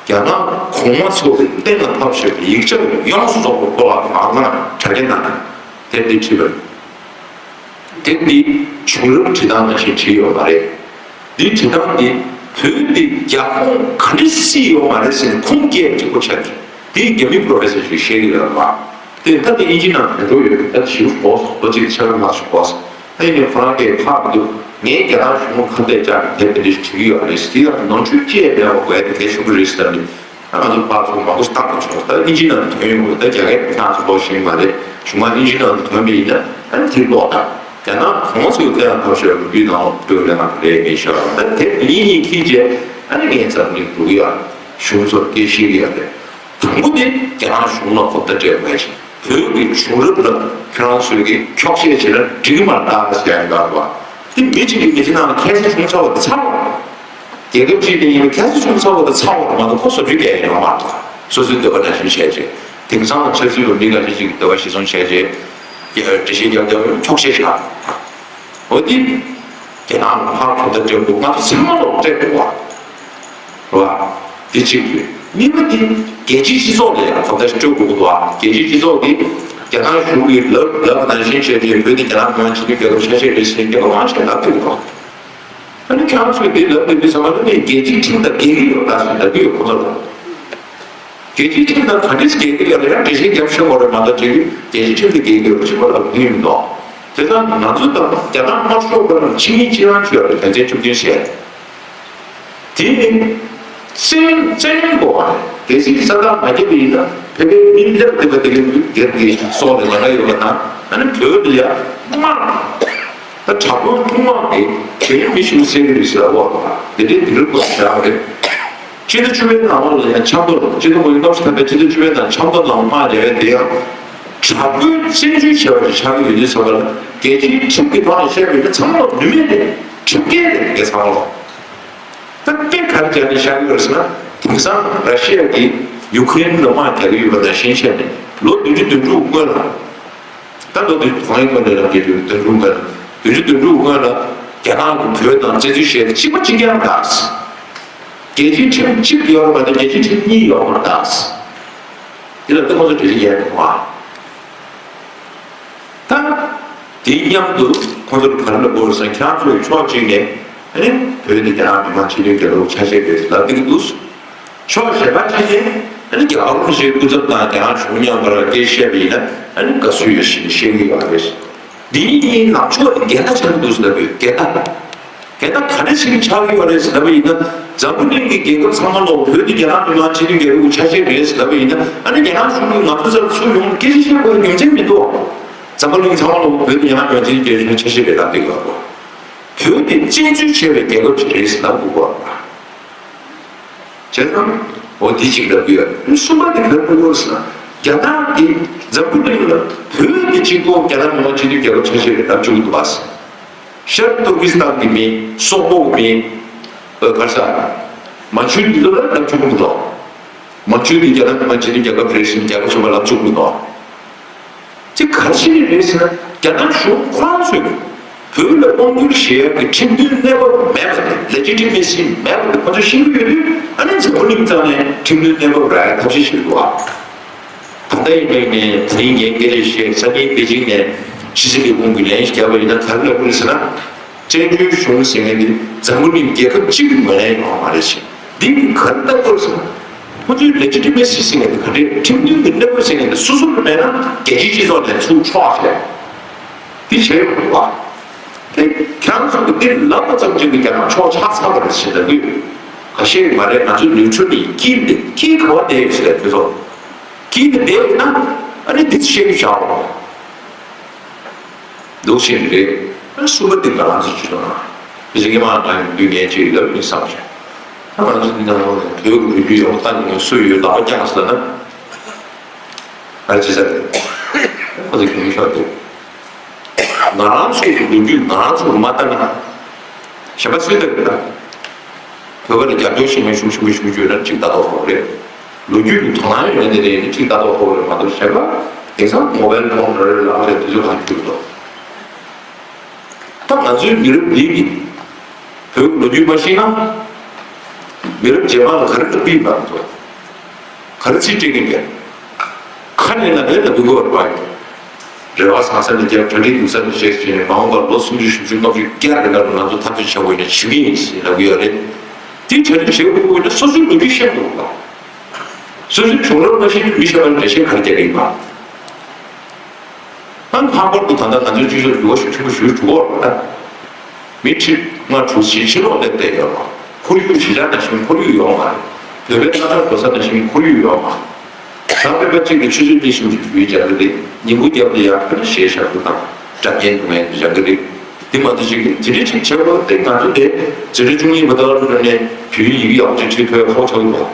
རྒྱ་ནག་གོང་མ་ཚོ་གཏན་ལ་ཕབ་བཞག་པའི་ཡིག་ཆ་ཡོངས་སུ་རྫོགས་པ་ཁོ་ལ་ང་ཚོ་དྲ་རྒྱ་ནང་ནས་དེབ་འདི་བྲིས་པ་རེད། དེབ་འདི་བྱུང་རབས་འབྲི་སྟངས་ནང་བཞིན་བྲིས་ཡོད་མ་རེད། འདི་བྲིས་སྟངས་འདི་བོད་འདི་རྒྱ་ཁོངས་ག་འདྲ་སྲིད་ཡོད་མ་རེད་ཟེར་ནས་ཁུངས་སྐྱེལ་གཅིག་པོ་ཆགས་ཀྱི་འདི་རྒྱ་མི་པོ་རོ་ཕེ་སར་ཞིག་བཤད་ཀྱི་ཡོད་པ། དེ་ད་དེ་དབྱིན་ཇི་ནང་དོན་འགྲོ་ཡོད་ད་ཞིབ་གོ་ལོ་གཅིག་ཆ་ལ་མ་ཞིག་གོ་ད་ཡིན་ནའི་ཁོ་རང་གིས་ཁག་འདུག་ངས་རྒྱ་ནག་གཞུང་ལ་ཁ་གཏད་བཅག་གི་དེབ་དེ་འདྲ་ཞིག་བྲིས་ཀྱི་ཡོད་རེད། དེ་ཡང་ནོར་འཁྲུལ་ཅི་ཡང་མེད་པ་དགོས་ཡ་དེ་གལ་ཆེན་པོ་རེད་ཟེར་ནས། ང་ཚོ་ཕར་ཚུར་མང་པོ་བཏང་དགོས་བྱུང་། ད་དབྱིན་ཇི་ནང་དོན་ཡོང་དགོས། ད་རྒྱ་སྐད་ཁྱེད་རང་ཚོ་ལོག་ཤེས་ཀྱི་མ་རེད། གཞུང་མ་དབྱིན་ཇི་ནང་དོན་མེད་ཡིན་ན་ཨ་ནི་དེ་ལོག་ད། རྒྱ་ནག་གོང་མ་ཚོས་དེ་ཡང་ཐབས་ཤེས་ལོ་རྒྱུས་ནང་ལོག་སྤྲོད་ལེ་ང་རེད་མེད་ཤག་ད་དེ་ཡིན་ཡིན་ཁྱི་རྗེས་ཨ་ནི་ངས་འཛམ་གླིང་འགྲོ་གི་ཡོད་རེད། གཞུང་ཚོར་སྐད་ཤེས་ཀྱི་ཡོད་རེད། དང་པོ་དེ་རྒྱ་ནག་གཞུང་ལ་གོ་བརྡ་སྤྲད་དགོས་ཤིང་བོད་ཀྱི་བྱུང་རབས་ལ་ཁྱེད་རང་ཚོས་ཀྱི་འཁྱོག་བཤད་བྱས་ན་འགྲིག་གི་མ་རེད་ད་ཟེར་ཡ་ཡོད་རེད་བ། དེ་མི་གཅིག་གིས་མི་གཅིག་ནང་ལ་ཁ་ས་བྱུང་ཚར་བ་དེ་ཚར་བ། རྒྱལ་ཁབ་ཅིག་ནས་ཡིན་ན་ཁ་ས་བྱུང་ཚར་བ་དང་ཚར་བ་དང་མ་གཏོགས་ཁོ་བཟོ་བཅོས་རྒྱག་ཡ་ཡོད་མ་རེད། སོ་སོའི་འདོད་པ་ནང་བཞིན་བྱས་རྗེས་དེང་སང་ལ་ཆབ་སྲིད་པ་མི་འགའ་ཤས་ཅིག་གི་འདོད་པ་གཞིར་བཟུང་བྱས་རྗེས་འགྲེལ་བཤད་རྒྱབ་རྒྱབ་འཁྱོག་བཤད་བྱ། འོ་དེ་རྒྱ་ནག་ལ་ཕར་གོ་བརྡ་སྤྲད་དགོས། ང་ཚོ་ཚང་མ་ལོག་སྤྲད་དགོས་བ། རེད་བ། དེ་གཅིག་རེད། གཉིས་པ་དེ་རྒྱལ་སྤྱིའི་སྤྱི་ཚོགས་ལ་ཡང་གོ་བརྡ་སྤྲོད་དགོས་ཀྱི་འདུག་བ། རྒྱལ་སྤྱིའི་སྤྱི་ཚོགས་ཀྱིས་རྒྱ་ནག་གཞུང་གིས་ལབ་ལབ་པ་ནང་བཞིན་བྱས་རྗེས་བོད་དེ་རྒྱ་ནག་མི་དམངས་སྤྱི་མཐུན་རྒྱལ་ཁབ་ཆ་ཤས་རེད་ཟེར་རྒྱལ་ཁབ་མང་ཆེ་ལབ་ཀྱི་འདུག་ཨ་ནི་ཁྱེད་རང་ཚོས་དེ་ལབ་ནས་མི་ཚང་མ་ལ་ནི་རྒྱལ་སྤྱིའི་ཁྲིམས་དང་འགལ་གྱི་ཡོད་ད་ཟེར་ལབ་ཀྱི་ཡོད་ཁོ་ཚོ་ལ། རྒྱལ་སྤྱིའི་ཁྲིམས་དང་ག་འདྲས་འགལ་གྱི་ཡོད་ལ་ཡང་འགྲེལ་བཤད་རྒྱབ་ཤོག་གོ་རེད་མ་གཏོགས་རྒྱལ་སྤྱིའི་ཁྲིམས་དང་འགལ་གྱི་ཡོད་ཅེས་པ་ལབ་ཀྱི་མི་འདུག་དེ་ཙང་ང་ཚོ་དང་རྒྱ་ནག་དམར་ཤོག་པ་རྣམས་ཕྱི་གཉིས་ཕྱི་རང་བྱོས་རེད་དོན་ཚན་བཅུ་བདུན་བཤད། དེ་ནི་བཙན་བཙན་གཡེམ་དགོས་པ་རེད། གལ་སྲིད་ས་ཐག་མ་བརྒྱབ་པ་ཡིན་ན་ཕལ་པའི་མི་སླེབས་བསྡད་པ་དེ་གའི་སྒེར་གྱི་སྲོག་ལ་ཉེན་ཁ་ཡོད་པ་དང་ཨ་ནི་བོད་ལ་ཡ་དམག་ད་དྲག་པོའི་དཔུང་དམག་གིས་བོད་མི་ཞིག་བསད་ཀྱི་རེད་ཟེར་བ་དེ་འདྲའི་དེ་རིགས་པ་བྱ་བ་རེད། སྤྱི་ཟླ་བཅུ་པའི་ནང་ལོགས་ལ་ཡང་ཆབ་མདོ་སྤྱི་ཟླ་ངོ་ཡི་སྐབས་སུ་ཐར་པའི་སྤྱི་ཟླ་བཅུ་པའི་ནང་ཆབ་མདོ་ནང་དམག་རྒྱག་ཡ་དེ་ཡང་དྲག་པོའི་བཙན་འཛུལ་བྱས་པ་ཞིག་ཆགས་ཀྱི་ཡོད་དུས་ཙམ་པ་ལ་རྒྱལ་སྤྱིའི་ཁྲིམས་ཀྱི་ཐོག་ནས་བཤད་པ་ཡིན་ན་ཚང་མ་ལ་ནུས་མེད་དེ་ཁྲིམས་འགལ་རེད་དེ་ཚང་མ་ལ། ད་དཔེ་ག་རེ་བྱས་ནས་བཤད་ཀྱི་ཡོད་རེད་ཟེར་ན་དེང་སང་ར་ཤི་ཡ་གིས་ཡུ་ཁུ་རེན་ལ་དམག་རྒྱག་གི་ཡོད་པ་དང་ཤེས་བྱས་ནས་ལོ་བདུན་ཅུ་དོན་དྲུག་སྔོན་ལ། ད་ལོ་དེ་གང་ཡིན་དགོས་ནས་རང་རྒྱལ་རྒྱུ་དོན་དྲུག་སྔོན་ལ་བདུན་ཅུ་དོན་དྲུག་སྔོན་ལ་རྒྱ་ནག་གི་བོད་དང་བཙན་འཛུལ་བྱས་ཏེ་གཅིག་པ་གཅིག་རྐྱང་གདའ། རྒྱལ་སྤྱིའི་ཁྲིམས་གཅིག་ཡོད་པ་དང་རྒྱལ་སྤྱིའི་ཁྲིམས་གཉིས་ཡོད་པར་གདའ། དེ་ལ་ལྟད་མོ་ཚོ་འགྲེལ་བཤད་རྒྱག་དགོས་པ། ད་དེའི་མཉམ་དུ་ཁོང་ཚོར་ག་རེ་ལབ་དགོས་རེད་ཟེར་ན་ཁྱེད་རང་ཚོས་ཕྱོགས་གཅིག་ནས་ཨ་ནི་བོད་དེ་རྒྱ་ནག་མི་དམངས་སྤྱི་མཐུན་རྒྱལ་ཁབ་ཆ་ཤས་རེད་ལབ་ཀྱི་འདུག་ཕྱོགས་གཞན་པ་ཅིག་ནས་ཨ་ནི་རྒྱ་གར་གཞུང་སྐུ་ཚབ་དང་རྒྱ་ནག་གཞུང་མཉམ་པར་སྐད་བཤད་པ་ཡིན་ན་ཨ་ནི་དགའ་བསུ་ཡོད་ཞེས་བཤད་ཀྱི་ཡོད་རེད། འདི་གཉིས་ནང་ཕྱོགས་དེ་འགལ་ཟླ་ཆགས་ཀྱི་འདུག་ཟེར་ལབ་ཡོད། འགལ་ཟླ། འགལ་ཟླ་ག་འདྲ་ཞིག་ཆགས་ཀྱི་ཡོད་རེད་ཟེར་ལབ་པ་ཡིན་ན་འཛམ་བུ་གླིང་གི་རྒྱལ་ཁབ་ཚང་མ་ལོག་བོད་དེ་རྒྱ་ནག་མི་དམངས་སྤྱི་མཐུན་རྒྱལ་ཁབ་ཀྱི་ཆ་ཤས་རེད་ཟེར་ལབ་པ་ཡིན་ན་ཨ་ནི་རྒྱ་ནག་གཞུང་གིས་ང་ཚོ་སར་ཚུར་ཡོང་སྐད་ཆ་བཤད་དགོས་རྒྱུ་མཚན་མི་འདུག་འཛམ་བུ་གླིང་ཚང་མ་ལོག་བོད་དེ་རྒྱ་ནག་མི་དམངས་སྤྱི་མཐུན་རྒྱལ་ཁབ་ཀྱི་ཆ་ཤས་རེད་ལབ་བསྡད་ཡོད་རེད། བོད་དེ་བཙན་འཛུལ་བྱས་པའི་རྒྱལ་ཁབ་ཅིག་རེད་ཟེར་ལབ་དགོས་པ། བྱས་ཙང་འོ་དེ་གཅིག་ལབ་ཀྱི་ཡོད། གསུམ་པ་དེ་ག་རེ་ལབ་ཀྱི་ཡོད་ཟེར་ན་རྒྱ་ནག་གིས་འཛམ་བུ་གླིང་ལ་བོད་དེ་གཅིག་པོ་རྒྱ་ནག་མི་དམངས་སྤྱི་མཐུན་རྒྱལ་ཁབ་ཆ་ཤས་རེད་ལབ་བཅུག་གི་འདུག་བ། ཤར་ཏུར་ཀི་སི་ཐན་གྱི་མི་སོག་པོ་གི་མི་ཨ་ག་རེ་ཟེར་མན་ཇུ་འདི་ཚོ་ལ་ལབ་བཅུག་གི་འདུག་མན་ཇུ་འདི་རྒྱ་ནག་མི་དམངས་སྤྱི་མཐུན་རྒྱལ་ཁབ་རེད་ཟེར་ནས་རྒྱལ་ཁབ་གཞན་པ་ལབ་བཅུག་གི་འདུག་དེ་ག་རེ་བྱས་ནས་རེད་ཟེར་ན་རྒྱ་ནག་གཞུང་ཁོ་རང་ཚོས་བོད་ལ་དབང་བསྒྱུར་བྱེད་ཡག་གི་ཁྲིམས་མཐུན་གནས་བབ་མེད་པ་དེ་ལེ་ཇི་ཊི་མེ་སི་མེད་པ་དེ་ཁོ་ཚོས་ཤེས་ཀྱི་ཡོད་དུས་ཨ་ནི་འཛམ་བུ་གླིང་རྩ་ནས་ཁྲིམས་མཐུན་གནས་བབ་རག་ཡག་ཐབས་ཤེས་བྱེད་ཀྱི་འདུག་ཨ། ད་ལྟ་ཡིན་པའི་ནས་ད་རིང་ངས་སྐད་ཆ་བཤད་སང་ཉིན་པེ་ཅིང་ནས་ཕྱི་སྲིད་ལས་ཁུངས་ཀྱི་ལན་ཞིག་བརྒྱབ་པ་ཡིན་ན་ག་རེ་ལབ་དགོས་རེད་ཟེར་ན། བཙན་བྱོལ་གཞུང་ཟེར་མཁན་འདི་འཛམ་བུ་གླིང་རྒྱལ་ཁབ་གཅིག་གི་ངོས་ལེན་ཡོང་བ་མ་རེད་ཟེར། འདི་ག་རེ་ལྟ་དགོས་ཟེར་ན། ཁོ་ཚོའི་ལེ་ཇི་ཊི་མེ་སི་ཟེར་མཁན་འདི་ག་འདྲའི་ཁྲིམས་མཐུན་གྱི་གནས་བབ་ཟེར་མཁན་འདི་སོ་སོ་ལ་མེད་ན་རྒྱལ་སྤྱིའི་སྤྱི་ཚོགས་ནས་ཚུར་འཕྲོག་བྱས། འདི་བྱས་ཡོང་གི་འདུག་བ། དེ་ཁྱེད་རང་ཚོ་གི་འདི་ལབ་པ་ཙམ་གྱིས་རྒྱ་ནག་ཕྱོགས་ཆགས་ཚར་བ་རེད་ཟེར་ལབ་ཀྱི་ཡོད། ཁ་ཤས་མ་རེད། ང་ཚོ་ནིའུ་ཊྲལ་ཡིན། དཀྱིལ་འདི་དཀྱིལ་ག་བ་བསྡད་ཡོད་ཟེར་ལབ་དུས་ཚོ། དཀྱིལ་འདི་བསྡད་ཡོད་ན་ཨ་ནི་འདི་ཚོ་བཤད་རྒྱུ་བྱའོ། འདུག་ཤེས་ནི་རེད། ཨ་གསུམ་པ་དེ་ང་རང་ཚོ་ཅི་ཐོག་ན། རིག་མ་ང་ཡོང་དུས་ངས་ཅིག་ལབ་ཡིན་བསམ་བྱུང་། ད་ང་ཚོ་འདི་ནང་ལོགས་ནས་བོད་ཀྱི་བོད་བརྒྱུད་ཡོངས་ལྟ་ནི་ངས་སུ་ཡོད་ལག་པ་བརྐྱངས་ཟེར་ན། ཨ་ཅི་ཟེར། ཁོ་ཚོ་གྱོང་ཤོར་འདུག་ང་རང་ཚོ་གི་ལོ་རྒྱུས་ང་རང་ཚོ་གི་མ་ལྟ་ན། གཞན་པ་སུས་ལྟ་གི་ལྟ། བོད་པ་ལ་རྒྱབ་སྐྱོར་ཞེ་མེད་ཤུགས་ཆེན་པོ་ཞུ་རྒྱུ་ཡོད་ན་གཅིག་ལྟ་རྟོག་ཁོག་རེད། ལོ་རྒྱུས་ཀྱི་དོ་སྣང་ཡོད་ནི་རེད་ནི་གཅིག་ལྟ་རྟོག་ཁོག་རེད་མ་གཏོགས་གཞན་པ་དེང་སང་མོ་བལ་ཕོན་རེ་རེ་ལག་རེ་དུས་ཚོད་གང་ཞུ་འདུག་ད་ང་ཚོའི་མི་རབས་འདི་གི་བོད་ཀྱི་ལོ་རྒྱུས་མ་ཤེས་ན་ མི་རབས་རྗེས་མ་ལ་ག་རེ་སྤྲད་ཀྱི་ཡིན་པ་ཚོ། ག་རེ་ཚིག་སྤྲད་ཀྱི་ཡིན་པས། ཁ་ནས་ན་ལས་ལ་འབུལ་དགོས་པ་རེད། རེ་བ་བཟང་ས་ནས་རྒྱབ། གྲ་སྒྲིག་སྡུག་ས་ནས་བྱེད་ཟེར་ནས། མ་འོངས་པར་ལོ་སུམ་ཅུ་བཞི་བཅུ་ལྔ་བཅུ་བརྒྱ་རེ་ལ་ང་ཚོ་འཐབ་རྩོད་བྱེད་དགོས་ནས་བྱེད་ཀྱི་ཡིན་ཟེར་ལབ་ཀྱི་ཡོད་རེད། དེ་གྲ་སྒྲིག་བྱེད་དགོས་ན་སོ་སོའི་ལོ་རྒྱུས་ཤེས་དགོས་པ། སོ་སོའི་བྱུང་རབས་མ་ཤེས་ན་མི་གཞན་པ་ལ་འགྲེལ་བཤད་ག་རེ་རྒྱག་གི་ཡིན་པ། ཨ་ནི་ལྷག་པར་དུ་ད་ལྟ་ང་ཚོའི་སྤྱི་ཚོགས་འགྱུར་བ་ཤུགས་ཆེན་པོ་ཞིག་འགྲོ་གི་ཡོད་རེད། མི་ཁྲི་ལྔ་དྲུག་ཕྱིན་ཕྱིན་ལོག་སླེབས་བསྡད་ཡོད་རེད། ཁོར་ཡུག་གཞི་ཆགས་ནང་བཞིན་ཁོར་ཡུག་ཡོད་མ་རེད། བོད་པའི་རྣམ་ཐར་འགྲོ་ས་ནང་བཞིན་ཁོར་ཡུག་ཡོད་མ་རེད། ད་བོད་པ་གཅིག་ལ་ཆུ་ཚོད་གཉིས་གསུམ་ཞིག་ཡུལ་སྦྱང་གི་རེད། ཉིན་གུང་རྒྱབ་ལ་ཡར་ཕེབས་ན་གཞས་ཤར་བུ་དང་སྒྲ་སྙན་སྡུག་བསྔལ་སྦྱང་གི་རེད། དེ་མ་གཏོགས་ཅིག་དེ་འདྲའི་ཅིག་བྱེད་དགོས་ཏེ། ང་ཚོ་དེ་འཛིན་གྲྭ་བཅུ་གཉིས་པ་དག་ལ་ནས་བོད་ཡིག་ཡག་པོ་ཅིག་ཁྲིད་ཐུབ་ཡ་ཁག་པོ་ཆགས་ཀྱི་འདུག་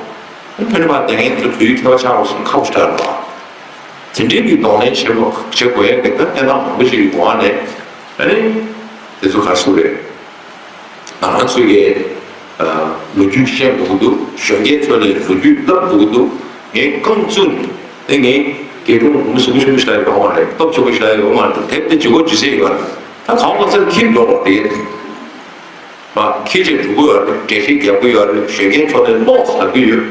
ཨ་ནི་ཕ་ནི་མ་བསྡད་མཁན་ཚོ་བོད་ཡིག་མཁས་པ་ཆགས་དགོས་སོང་ཁག་པོ་ཞེ་དྲག་རེད་པ། དེ་འདྲའི་གི་གདོང་ལེན་བྱེད་དགོས་བྱེད་དགོས་ཡ་གི་ད་གནས་སྟངས་མང་པོ་ཞིག་གི་འོག་ནས། ཨ་ནི་དེ་ཚོ་ག་རེ་ཟེར་དགོས་རེད། ང་རང་ཚོའི་གི་ལོ་རྒྱུས་བཤད་དགོས་ཀྱི་འདུག་གཞོན་སྐྱེས་ཚོ་ལ་ལོ་རྒྱུས་བསླབ་དགོས་ཀྱི་འདུག་ངས་རྐང་བཙུགས་ནས་དེ་ངས་དགེ་སྒྲུང་མི་གསུང་གི་ཞིག་ཡོད་མ་རེད། སྟོབས་ཆེན་པོ་ཞིག་ཡོད་མ་རེད། དེབ་དེ་ལྗིད་ཁོག་ལྗིད་ཚད་ཡོད་རེད། ད་གང་གང་ཚར་ཁྱེར་འགྲོ་བ་རེད། མ་ཁྱེད་ཀྱིས་འགྲོ་གི་ཡོད་རེད། འགྲེལ་བཤད་རྒྱག་གི་ཡོད་རེད། གཞོན་སྐྱེས་ཚོ་ནས་ཀློག་ཟེར་གྱི་ཡོད་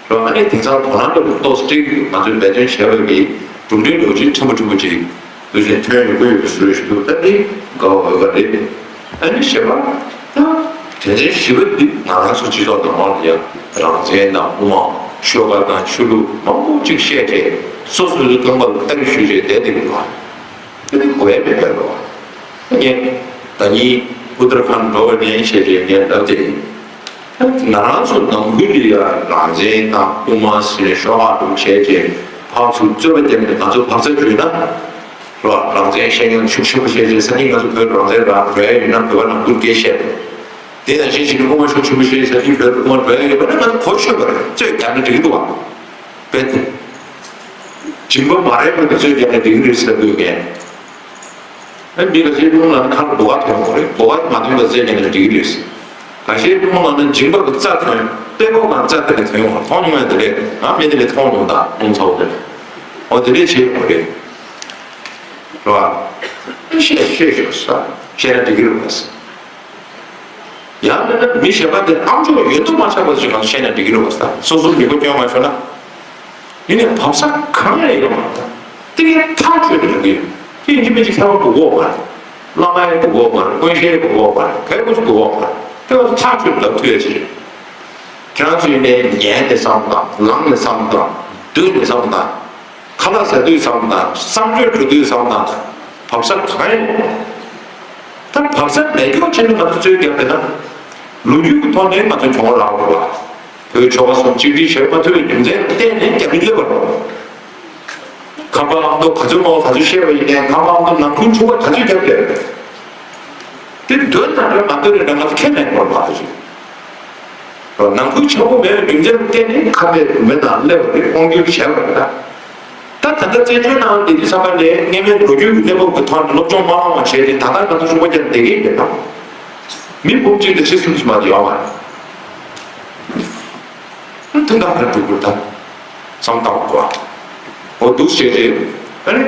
རེད། ཨ་ནི་དེང་སང་དོ་སྣང་སྐབས་ཀྱི་ཏོག་ཙམ་སྤྲད་ཀྱི་ཡོད། ང་ཚོས་འབད་བརྩོན་བྱས་པ་གི་གྲུབ་འབྲས་ལོ་རྒྱུས་ཕྲན་བུ་ཕྲན་བུ་ཅིག་འདུག་ཅིག་ཐོན་ཡོང་གི་ཡོད་པའི་བཟོ་ཞིག་འདུག་ད་འདི་དགའ་བ་འོས་པ་རེད། ཨ་ནི་བཞི་པ། ད་དོན་ཚན་བཞི་པ་འདི་ང་རང་ཚོ་སྤྱི་ཚོགས་ནང་ལོགས་ལ་ཡང་རང་བཙན་དང་དབུ་མ་ཆོལ་ཁ་དང་ཆོས་ལུགས་མང་པོ་ཅིག་བཤད་བྱས་སོ་སོ་སོའི་རྐང་པ་ལ་རྟ་རྒྱུག་ཞུས་བྱས་བསྡད་བསྡད་ཀྱི་འདུག་དེ་ནི་དགོས་ཡ་མེད་པ་རེད་པ། ངས་ད་ནི་ཨུ་ཏར་ཁཱན་འགྲོ་བ་ནས་བཤད་བྱས་ངས་ལབ་དེ། ང་རང་ཚོ་ནང་ཁུལ་ལ་ཡང་རང་བཙན་དང་དབུ་མ་ཟེར་ནས་ཤོག་ཁག་དྲུག་བྱས་རྗེས་ཕར་ཚུར་རྩོད་པ་བརྒྱབ་ནས་ང་ཚོ་བབ་ས་བྱུང་ན། རོ་རང་བཙན་བཤད་མཁན་ཤུགས་ཆེན་པོ་བཤད་རྗེས་སང་ཉིན་ང་ཚོ་བོད་རང་བཙན་རག་འགྲོ་ཡ་ཡོད་ན་བོད་པ་ནང་ཁུལ་སྐད་བཤད་དགོས། དེ་ནང་བཞིན་བྱས་ནས་དབུ་མ་ཤུགས་ཆེན་པོ་བཤད་རྗེས་སང་ཉིན་བོད་དབུ་མ་འགྲོ་ཡ་ཡོད་པ་ན་ང་ཚོ་གོ་ཆོད་པ་རེད། རྩོད་རྒྱག་ན་འགྲིག་གི་འདུག་བ། བས་ཏེ། སྦྱིན་པ་མ་རེད་པ་དེ་ཚོས་ཀྱང་ནས་འགྲིག་གི་རེད་ཟེར་དགོས་མཁན། ཨ་མི་ཁ་ཤས་ཀླུ་མོ་ལགས་ནི་ཁ་ལ་སྦོ་ཁ་ཐོན་ཡོང་རེད། སྦོ་ཁ་མ་ཐོན་པ་བཙལ་ཀྱང་ནས་འགྲིག་གི་རེད། ཁ་ཤས་ཀླུ་མོ་ལགས་ནི་སྦྱིན་པ་གི་རྩ་ཐོན། དཔེ་ཁོག་ནང་རྩ་དེ་ནས་ཐོན་ཡོང་རེད། མཐོང་མྱོང་ཡ་དེ་རེད། ང་མི་དེ་ལས་མཐོང་མྱོང་ད་རླུང་ཚ་བོ་དེ་རེད། ཨོ་དེ་འདྲས་བྱེད་ཡོང་རེད། རེད་བ། བཤད་བཤད་ཤོག་ས་བཤད་ན་འགྲིག་གི་རེད་བ། ཡང་མིན་ན་མི་གཞན་པ་དེ་ཨམ་ཅོག་ཡོད་དུ་མ་ཆགས་པ་ཞིག་གང་བཤད་ན་འགྲིག་གི་རེད་བ། ས་སོ་སོར་མི་གོ་སྐྱོན་མ་ཤོར་ན། ཡིན་ནའི་བབ་ས་གང་ཡང་ཡོད་མ་རེད། དེ་གའི་ཐག་ཆོད་དུ་ཡོང་གི་ཡོད། དེ་ཡིན་གཅིག་མིན་གཅིག་མཁས་པ་འགུག་གོ་མ་རེད། བླ་མ་ཡང་འགུག་གོ་མ་རེད། དཀོན་ཤེས་ཡང་འགུག་གོ་མ་རེད། གལ་ཁོ་ཚོ་འགུག་གོ་མ་རེད། དེ་བ་ཐག་ཆོད་ལབ་ཐུབ་ཡ་ཅིག་རེད། ཁྱེད་རང་ཚོ་ཡིན་ནའི་ཉན་ནས་བསམ་དང་། ལངས་ནས་བསམ་དང་། སྡོད་ནས་བསམ་དང་། ཁ་ལག་ཟ་དུས་བསམ་དང་། གསང་སྤྱོད་འགྲོ་དུས་བསམ་དང་། བབ་ས་གང་ཡང་ཡོད་མ་རེད། ད་བབ་ས་མེད་མཁན་བྱས་ནས་ང་ཚོ་རྩོད་རྒྱག་པས་ན། ལོ་རྒྱུས་ཀྱི་ཐོག་ནས་ང་ཚོ་གྱོང་རག་དགོས་པ། བོད་ཆོལ་ཁ་གསུམ་གཅིག་སྒྲིལ་བྱེད་མ་ཐུབ་པའི་རྒྱུ་མཚན་གཏན་ནས་རྒྱབ་ནས་སླེབས་པ་རེད། ཁམས་པ་ཨ་མདོ་ག་ཚོད་མང་བ་ག་ཚོད་བཤད་པ་ཡིན་ནའི་ཁམས་པ་ཨ་མདོ་ནང་ཁུལ་འཁྲུག་པ་ག་ཚོད་རྒྱབ་ཡོད་རེད། དེ་འདོད་ན་འདྲ་མ་འདོད་རེད་འདྲ་ང་ཚོ་ཁས་ལེན་དགོས་པ་ཞིག་ནང་ཁུལ་ཆགས་པོ་མེད་པའི་རྒྱུ་མཚན་གཏན་ནས་ཁ་བརྡའི་མི་དང་སླེབས་པ་རེད། དབང་སྒྱུར་བྱས་པ་རེད་ད། ད་ད་ལྟ་བཙན་བྱོལ་ནང་བསྡད་དུས་ཙམ་པ་ནས་སྔ་མའི་ལོ་རྒྱུས་ཀྱི་གནས་བབ་ཀྱི་ཐོག་ནས་སློབ་སྦྱོང་མ་བླངས་པ་བྱས་ཏེ་ད་ལྟ་ང་ཚོ་ཤུགས་པ་རྒྱབ་བསྡད་ཀྱི་ཡོད་དམ། མི་འབུམ་གཅིག་དང་ཁྲི་གསུམ་ཙམ་མ་གཏོགས་ཡོད་མ་རེད། དོན་དག་ག་རེ་སྒྲུབ་དགོས་དམ། བསམ་བཏང་དགོས། འོ་འདུག་བྱས་རྗེས་ཨ་ནི།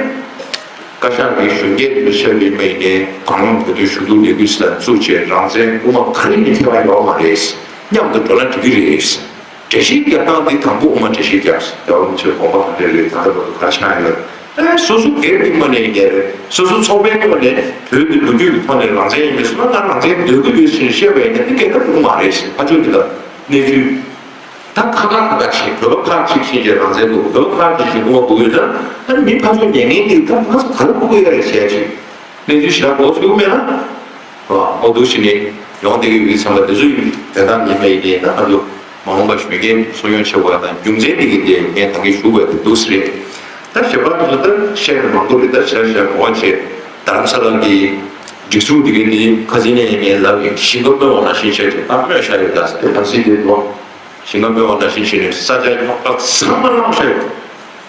བཀའ་ཤག་གི་གཞོན་སྐྱེས་དེ་ཚོ་ཆེད་ལས་མ་ཡིན་ནའི་གང་རུང་བོད་དོན་ཞུ་གཏུག་ལས་འགུལ་ཟེར་བཙུགས་བྱས་རང་བཙན་དབུ་མ་ག་རེ་ནས་ཐེ་བ་ཡོད་མ་རེད། མཉམ་དུ་འགྲོ་ན་འགྲིག་གི་རེད། འགྲེལ་བཤད་རྒྱག་སྟངས་འདི་དང་པོ་དབུ་མ་འགྲེལ་བཤད་རྒྱག་རྒྱལ་བ་རིན་པོ་ཆེའི་དགོངས་པ་ག་འདྲ་རེད། ད་ལྟ་བར་དུ་ག་རེ་ཆགས་ཡོད། ཨེ་སོ་སོ་སྒེར་གྱི་ངོས་ནས་ཡིན་ནའི་རེད། སོ་སོ་ཚོགས་པའི་ངོས་ནས་བོད་ཀྱི་ལོ་རྒྱུས་ཀྱི་ཐོག་ནས་རང་བཙན་ཡིན་པས་སོ་ན་ང་རང་བཙན་འདོད་ཀྱི་ཡོད་ཅེས་བཤད་པ་ཡིན་ན་འདི་སྐད་ཆ་འགྲིག་མ་རེད་ཞེས་ཕར་ཕྱོགས་འདི་ལ་གནས་ཚུལ། ད་ཁ་ཁ་ཁ་ཁ་བྱེད། བོད་པ་ཁག་ཅིག་བྱེད་ཀྱི་རང་བཙན་འདུག་བོད་པ་ཁག་ཅིག་བྱེད་དགོས་མ་དགོས་ཡོད་ན། ཨ་ནི་མི་ཕར་ཕྱོགས་ཉན་མཁན་འདི་ད་ང་ཚོ་ག་རེ་དགོས་ཀྱི་ཡོད་རེད་བྱས་ཅིག་གནས་ཚུལ་ཞེ་དྲག་མགོ་ཚོས་ཀྱི་མེད་ན། ཨོ་འདུག་བྱས་ནས་ཡོང་བསྡད་ཀྱི་ཡོད་ཙང་ལ་འདི་ཚོ་ཡིན་དོན་དག་ཉིན་མ་ཡིན་ནའི་ད་ང་ཚོ་མ་འོངས་པ་གཞོན་སྐྱེས་གསོ་སྐྱོང་བྱེད་དགོས་ཡ་དང་རྒྱུ་མཚན་འདི་གི་འདི་ངས་ད་གིན་ཞུ་དགོས་ཡ་འདི་འདུག་ཟེར། ད་ཞལ་པར་དེ་ཚོ་ད་བཤད་ན་མང་པོ་རེད། ད་བཤད་བཤད་མང་བ་བྱས། རྡ་རམ་ས་ལ་གི་སྒྲིག་འཛུགས་དེ་གའི་དེ་ཁ་སང་ནས་ངས་ལབ་ཡིན། ཞིང་ཁ་རྨོས་པ་ནང་བཞིན་བྱས་ཏེ་ད་རྨོས་བཞག་ཡོད། ད་ཟེར་ཏེ་ད་སྲིད་དེ་ལོ་ཞིང་ཁ་རྨོས་པ་ནང་བཞིན་བྱས་ནས་ས་ཆ་རྙོག་དྲ་ཚང་མ་བླངས་བཞག་ཡོད།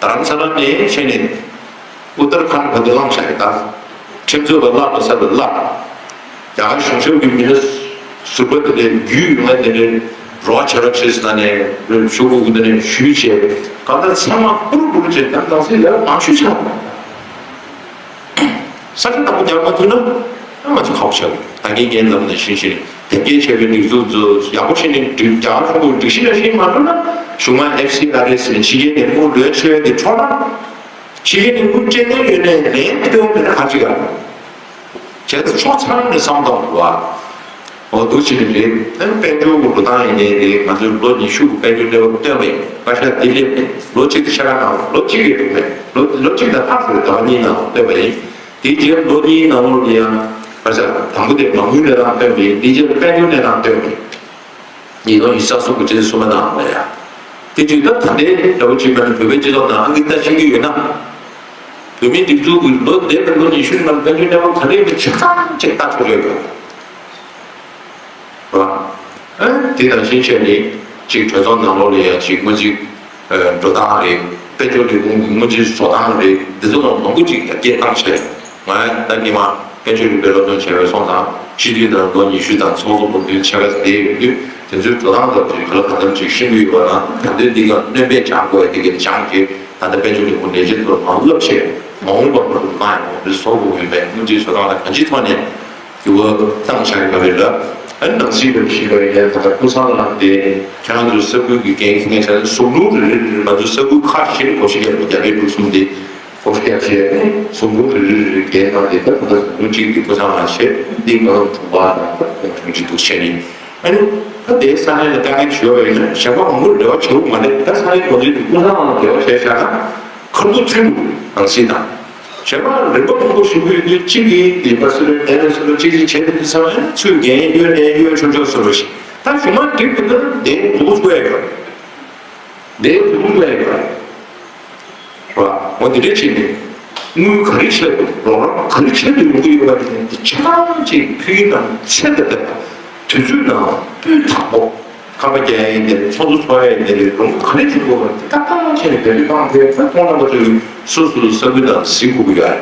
རྡ་རམ་ས་ལ་ནས་བྱས་ནས་ཨུ་ཏར་ཁཱན་བར་དུ་བླངས་བཞག་ཡོད། ད་ཁྲིམས་རྩོད་པ་བརླག་པ་ས་ལ་བརླག་རྒྱ་གར་གཞུང་ཞབས་ཀྱི་མི་སྣ་ཟུར་པ་དེ་ལས་རྒྱུས་ཡོད་མཁན་དེ་ནས་རོགས་བྱེད་རོགས་བྱེད་ཟེར་ནས་ཞུ་དགོས་ཀྱི་དེ་ནས་ཞུས་བྱས་གང་ལྟར་ཚང་མ་ཕུར་ཕུར་བྱས་ད་ནང་སྲིད་ལས་མང་ཤོས་ཆགས་པ། ས་ཆ་བདག་པོ་རྒྱག་མ་ཐུབ་ན་ང་ཚོ་ཁག་པོ་ཆགས་ཀྱི་རེད། ད་གིན་ངས་ལབ་ནང་བཞིན་བྱས་ནས་ དེབ་སྐྱེལ་བྱས་པའི་སྒྲིག་འཛུགས་ཚོ་ཡག་པོ་བྱས་ནས་སྒྲིག་རྒྱ་གར་གཞུང་གིས་སྒྲིག་གཞི་ནང་བཞིན་མ་འགྲོ་ན། གཞུང་མང་ཨེཕ་སི་ཨར་ཨེ་ཟེར་ཕྱི་རྒྱལ་ནས་དངུལ་ལོས་ཆེ་བའི་དེ་འཕྲོག་ན། ཕྱི་རྒྱལ་ནས་དངུལ་སྤྲད་མཁན་ཡོད་ནའི་ལན་སྤྲོད་མེད་ན་ག་ཅི་ག་བྱས་ཙང་ཕྱོགས་ཚང་ནས་བསམ་སྟངས་འདུག་བ། འོ་འདུག་བྱས་ནས་རེད། ཨ་ནི་དཔལ་འབྱོར་གྱི་འགྲོ་སྟངས་ཡིན་ནའི་རེད། ང་ཚོས་ལོ་ཉི་ཤུ་གི་དཔལ་འབྱོར་གནས་བབ་སྟོན་པ་ཡིན། བཀའ་ཤག་འདི་སླེབས་ནས་ལོ་གཅིག་དང་ཕྱེད་ཀ་ནང་ལོ་གཅིག་གི་འགྲོ་མེད་ལོ་ལོ་གཅིག་དང་ལྷག་ཙམ་ཟླ་བ་གཉིས་ནང་སྟོན་པ་ཡིན། དེའི་རྗེས་ལོ་གཉིས་ནང་ལོགས་ལ་ཡང་བཀའ་ཤག་དང་པོ་དེ་མ་དངུལ་གནས་སྟངས་སྟོན་པ་ཡིན། དེའི་རྗེས་དཔལ་འབྱོར་གནས་སྟངས་སྟོན་པ་ཡིན། ཉིས་སྟོང་ཉི་ཤུ་རྩ་གསུམ་གྱི་ཕྱི་ཟླ་གསུམ་པ་ནང་ལ་ཡ། དེ་དུས་ད་ད་ལྟའི་འདྲ་བོ་ཅིག་མེད་ན་བོད་པའི་སྤྱི་ཚོགས་ནང་ཨང་ཀི་ལྟ་ཤེས་ཀྱི་ཡོད་ན། བོད་མིའི་སྒྲིག་འཛུགས་ཀྱི་ལོ་འདས་པའི་ལོ་ཉི་ཤུ་ནང་དཔལ་འབྱོར་གནས་བབ་ག་རེ་ཡིན་པ་ཆ་ཚང་ཅིག་ལྟ་ཆོག་ཡོད་པ་རེད། ཨ་དེ་དང་ཤིང་ཆ་ནི་ཅིག་གྲོས་ཚོགས་ནང་ལོགས་ལ་ཡ་ཅིག་སྔོན་རྩིས་འགྲོ་སྟངས་རེད། དཔལ་འབྱོར་ལས་ཁུངས་ཀྱི་སྔོན་རྩིས་བཟོ་སྟངས་རེད། འདི་ཚོ་ནང་མང་པོ་ཅིག་ཡར་རྒྱས་བཏང་བྱས། ང་ད་སྔོན་མ་དཔལ་འབྱོར་རིག་པའི་སློབ་སྟོན་བྱས་པའི་སོང་ཙང་སྤྱི་འཐུས་དང་ལོ་ཉི་ཤུ་དང་ཚོགས་གཙོ་སློབ་སྟོན་ཆེ་བ་དེ་ཡོད་དུས། དེ་ཚོའི་འགྲོ་སྟངས་དང་དེ་ག་ལ་གང་འཚམ་ཅིག་ཤེས་ཀྱི་ཡོད་པ་ན། ད་ལྟའི་འདི་ག་སྣོན་པས་སྦྱང་དགོས་ཡ་དེ་ག་སྦྱངས་རྗེས་ད་ལྟ་དཔལ་འབྱོར་ལས་ཁུངས་ལས་བྱེད་ཚོར་མར་བསླབ་བྱས། མ་འོངས་པ་མ་གཏོགས་མ་ཡོང་བའི་བཟོ་དགོས་ཡོད་པའི་སྔོན་རྩིས་བཟོ་སྟངས་ལ་གང་ཅིའི་ཐོག་ནས་འགྱུར་བ་བཏང་བཞག་ཡོད་པ་རེད་ལ། ཨ་ནི་ནང་སྲིད་པའི་ཞིག་པ་ཡིན་ན་ད་ལྟ་ཀུན་བཟང་ལགས་དེ་ཁྱེད་རང་ཚོའི་ས་ཁུལ་གྱི་འགན་འཁྱེར་མཁན་ཆ་ནས་ཟུང་དྲུང་རེ་རེ་རེ་རེ་ང་ཚོའི་ས་ཁུལ་ཁག་བཞི་ནས་གོ་སྒྲིག་བརྒྱ་ཆ་དྲུག་གསུམ་དེ། སྒོ་ཕྱེ་བྱས་ནས་ཟུང་དྲུང་རེ་རེ་རེ་རེ་འགན་གནང་སྟེ། ད་ད་ལྟ་ཟུང་དྲུང་གཅིག་གི་སྐུ་ཚང་ལ་བྱས་ཏེ་ང་ལ་དྲུང་པ་དང་དྲུང་ཆེ་འདུག་བྱས་ནས། ཨ་ནི་ད་དེའི་ས་གནས་ལ་དཀའ་ངལ་ཞུ་བ་ཡིན་ན་གཞན་པ་མང་པོར་འབྲེལ་བ་བྱེད་དགོས་མ་རེད། ད་ས་གནས་འགོ་འཛིན་གྱི་སྐུ་ཚང་ལ་འབྲེལ་བ་བྱས་བཞག་ན་ཁ་ཐུག་མཐུན་འདུག་ནང་སྲིད་དང་། གཞན་པ་རིམ་པ་མང་པོ་ཞུ་གི་ཡོད་དུས། གཅིག་གིས་ཡིན་པ་སུ་རེད། དེ་ནས་སུ་རེད། གཅིག་གིས་བྱས་ཏེ་འདི་ཚང་མ་ཚུར་འགན་གཡོལ་ནས་གཡོལ་ཆོག་ཆོག་བཟོ་འདྲ་ཞིག་ད་གཞུང་མང་འགྲིག་མི་འདུག་དེ་འདུག་དགོས་ཡོད། འདིའི་ལུགས་ལས་ཡོད་རེད། འོ་འདི་འདྲ་བྱས་ནས་དངུལ་ག་རེ་ཆེད་དུ་རོགས་རམ་ག་རེ་ཆེད་དུ་ཡོང་གི་ཡོད་པ་དེ་ཆ་ཚང་ཅིག་ཕུལ་ནང་ཚད་དང་ལྡན་པ། དུས་ཚོད་ནང་སྤུས་དག་པོ། ཁང་པ་རྒྱག་ཡ་ཡིན་ནའི་རེད། ཚོགས་འདུ་ཚོགས་ཡ་ཡིན་ནའི་རེད། རོགས་ག་རེ་བྱེད་དགོས་པ་དེ་ཏག་ཏག་བྱས་ནས་འབད་འབུངས་བཏང་ཚེ། ད་མཐོང་ལམ་པ་ཚོས་སོ་སོའི་ས་ཁུལ་ནང་གཟིགས་དགོས་ཀྱི་ཡོད་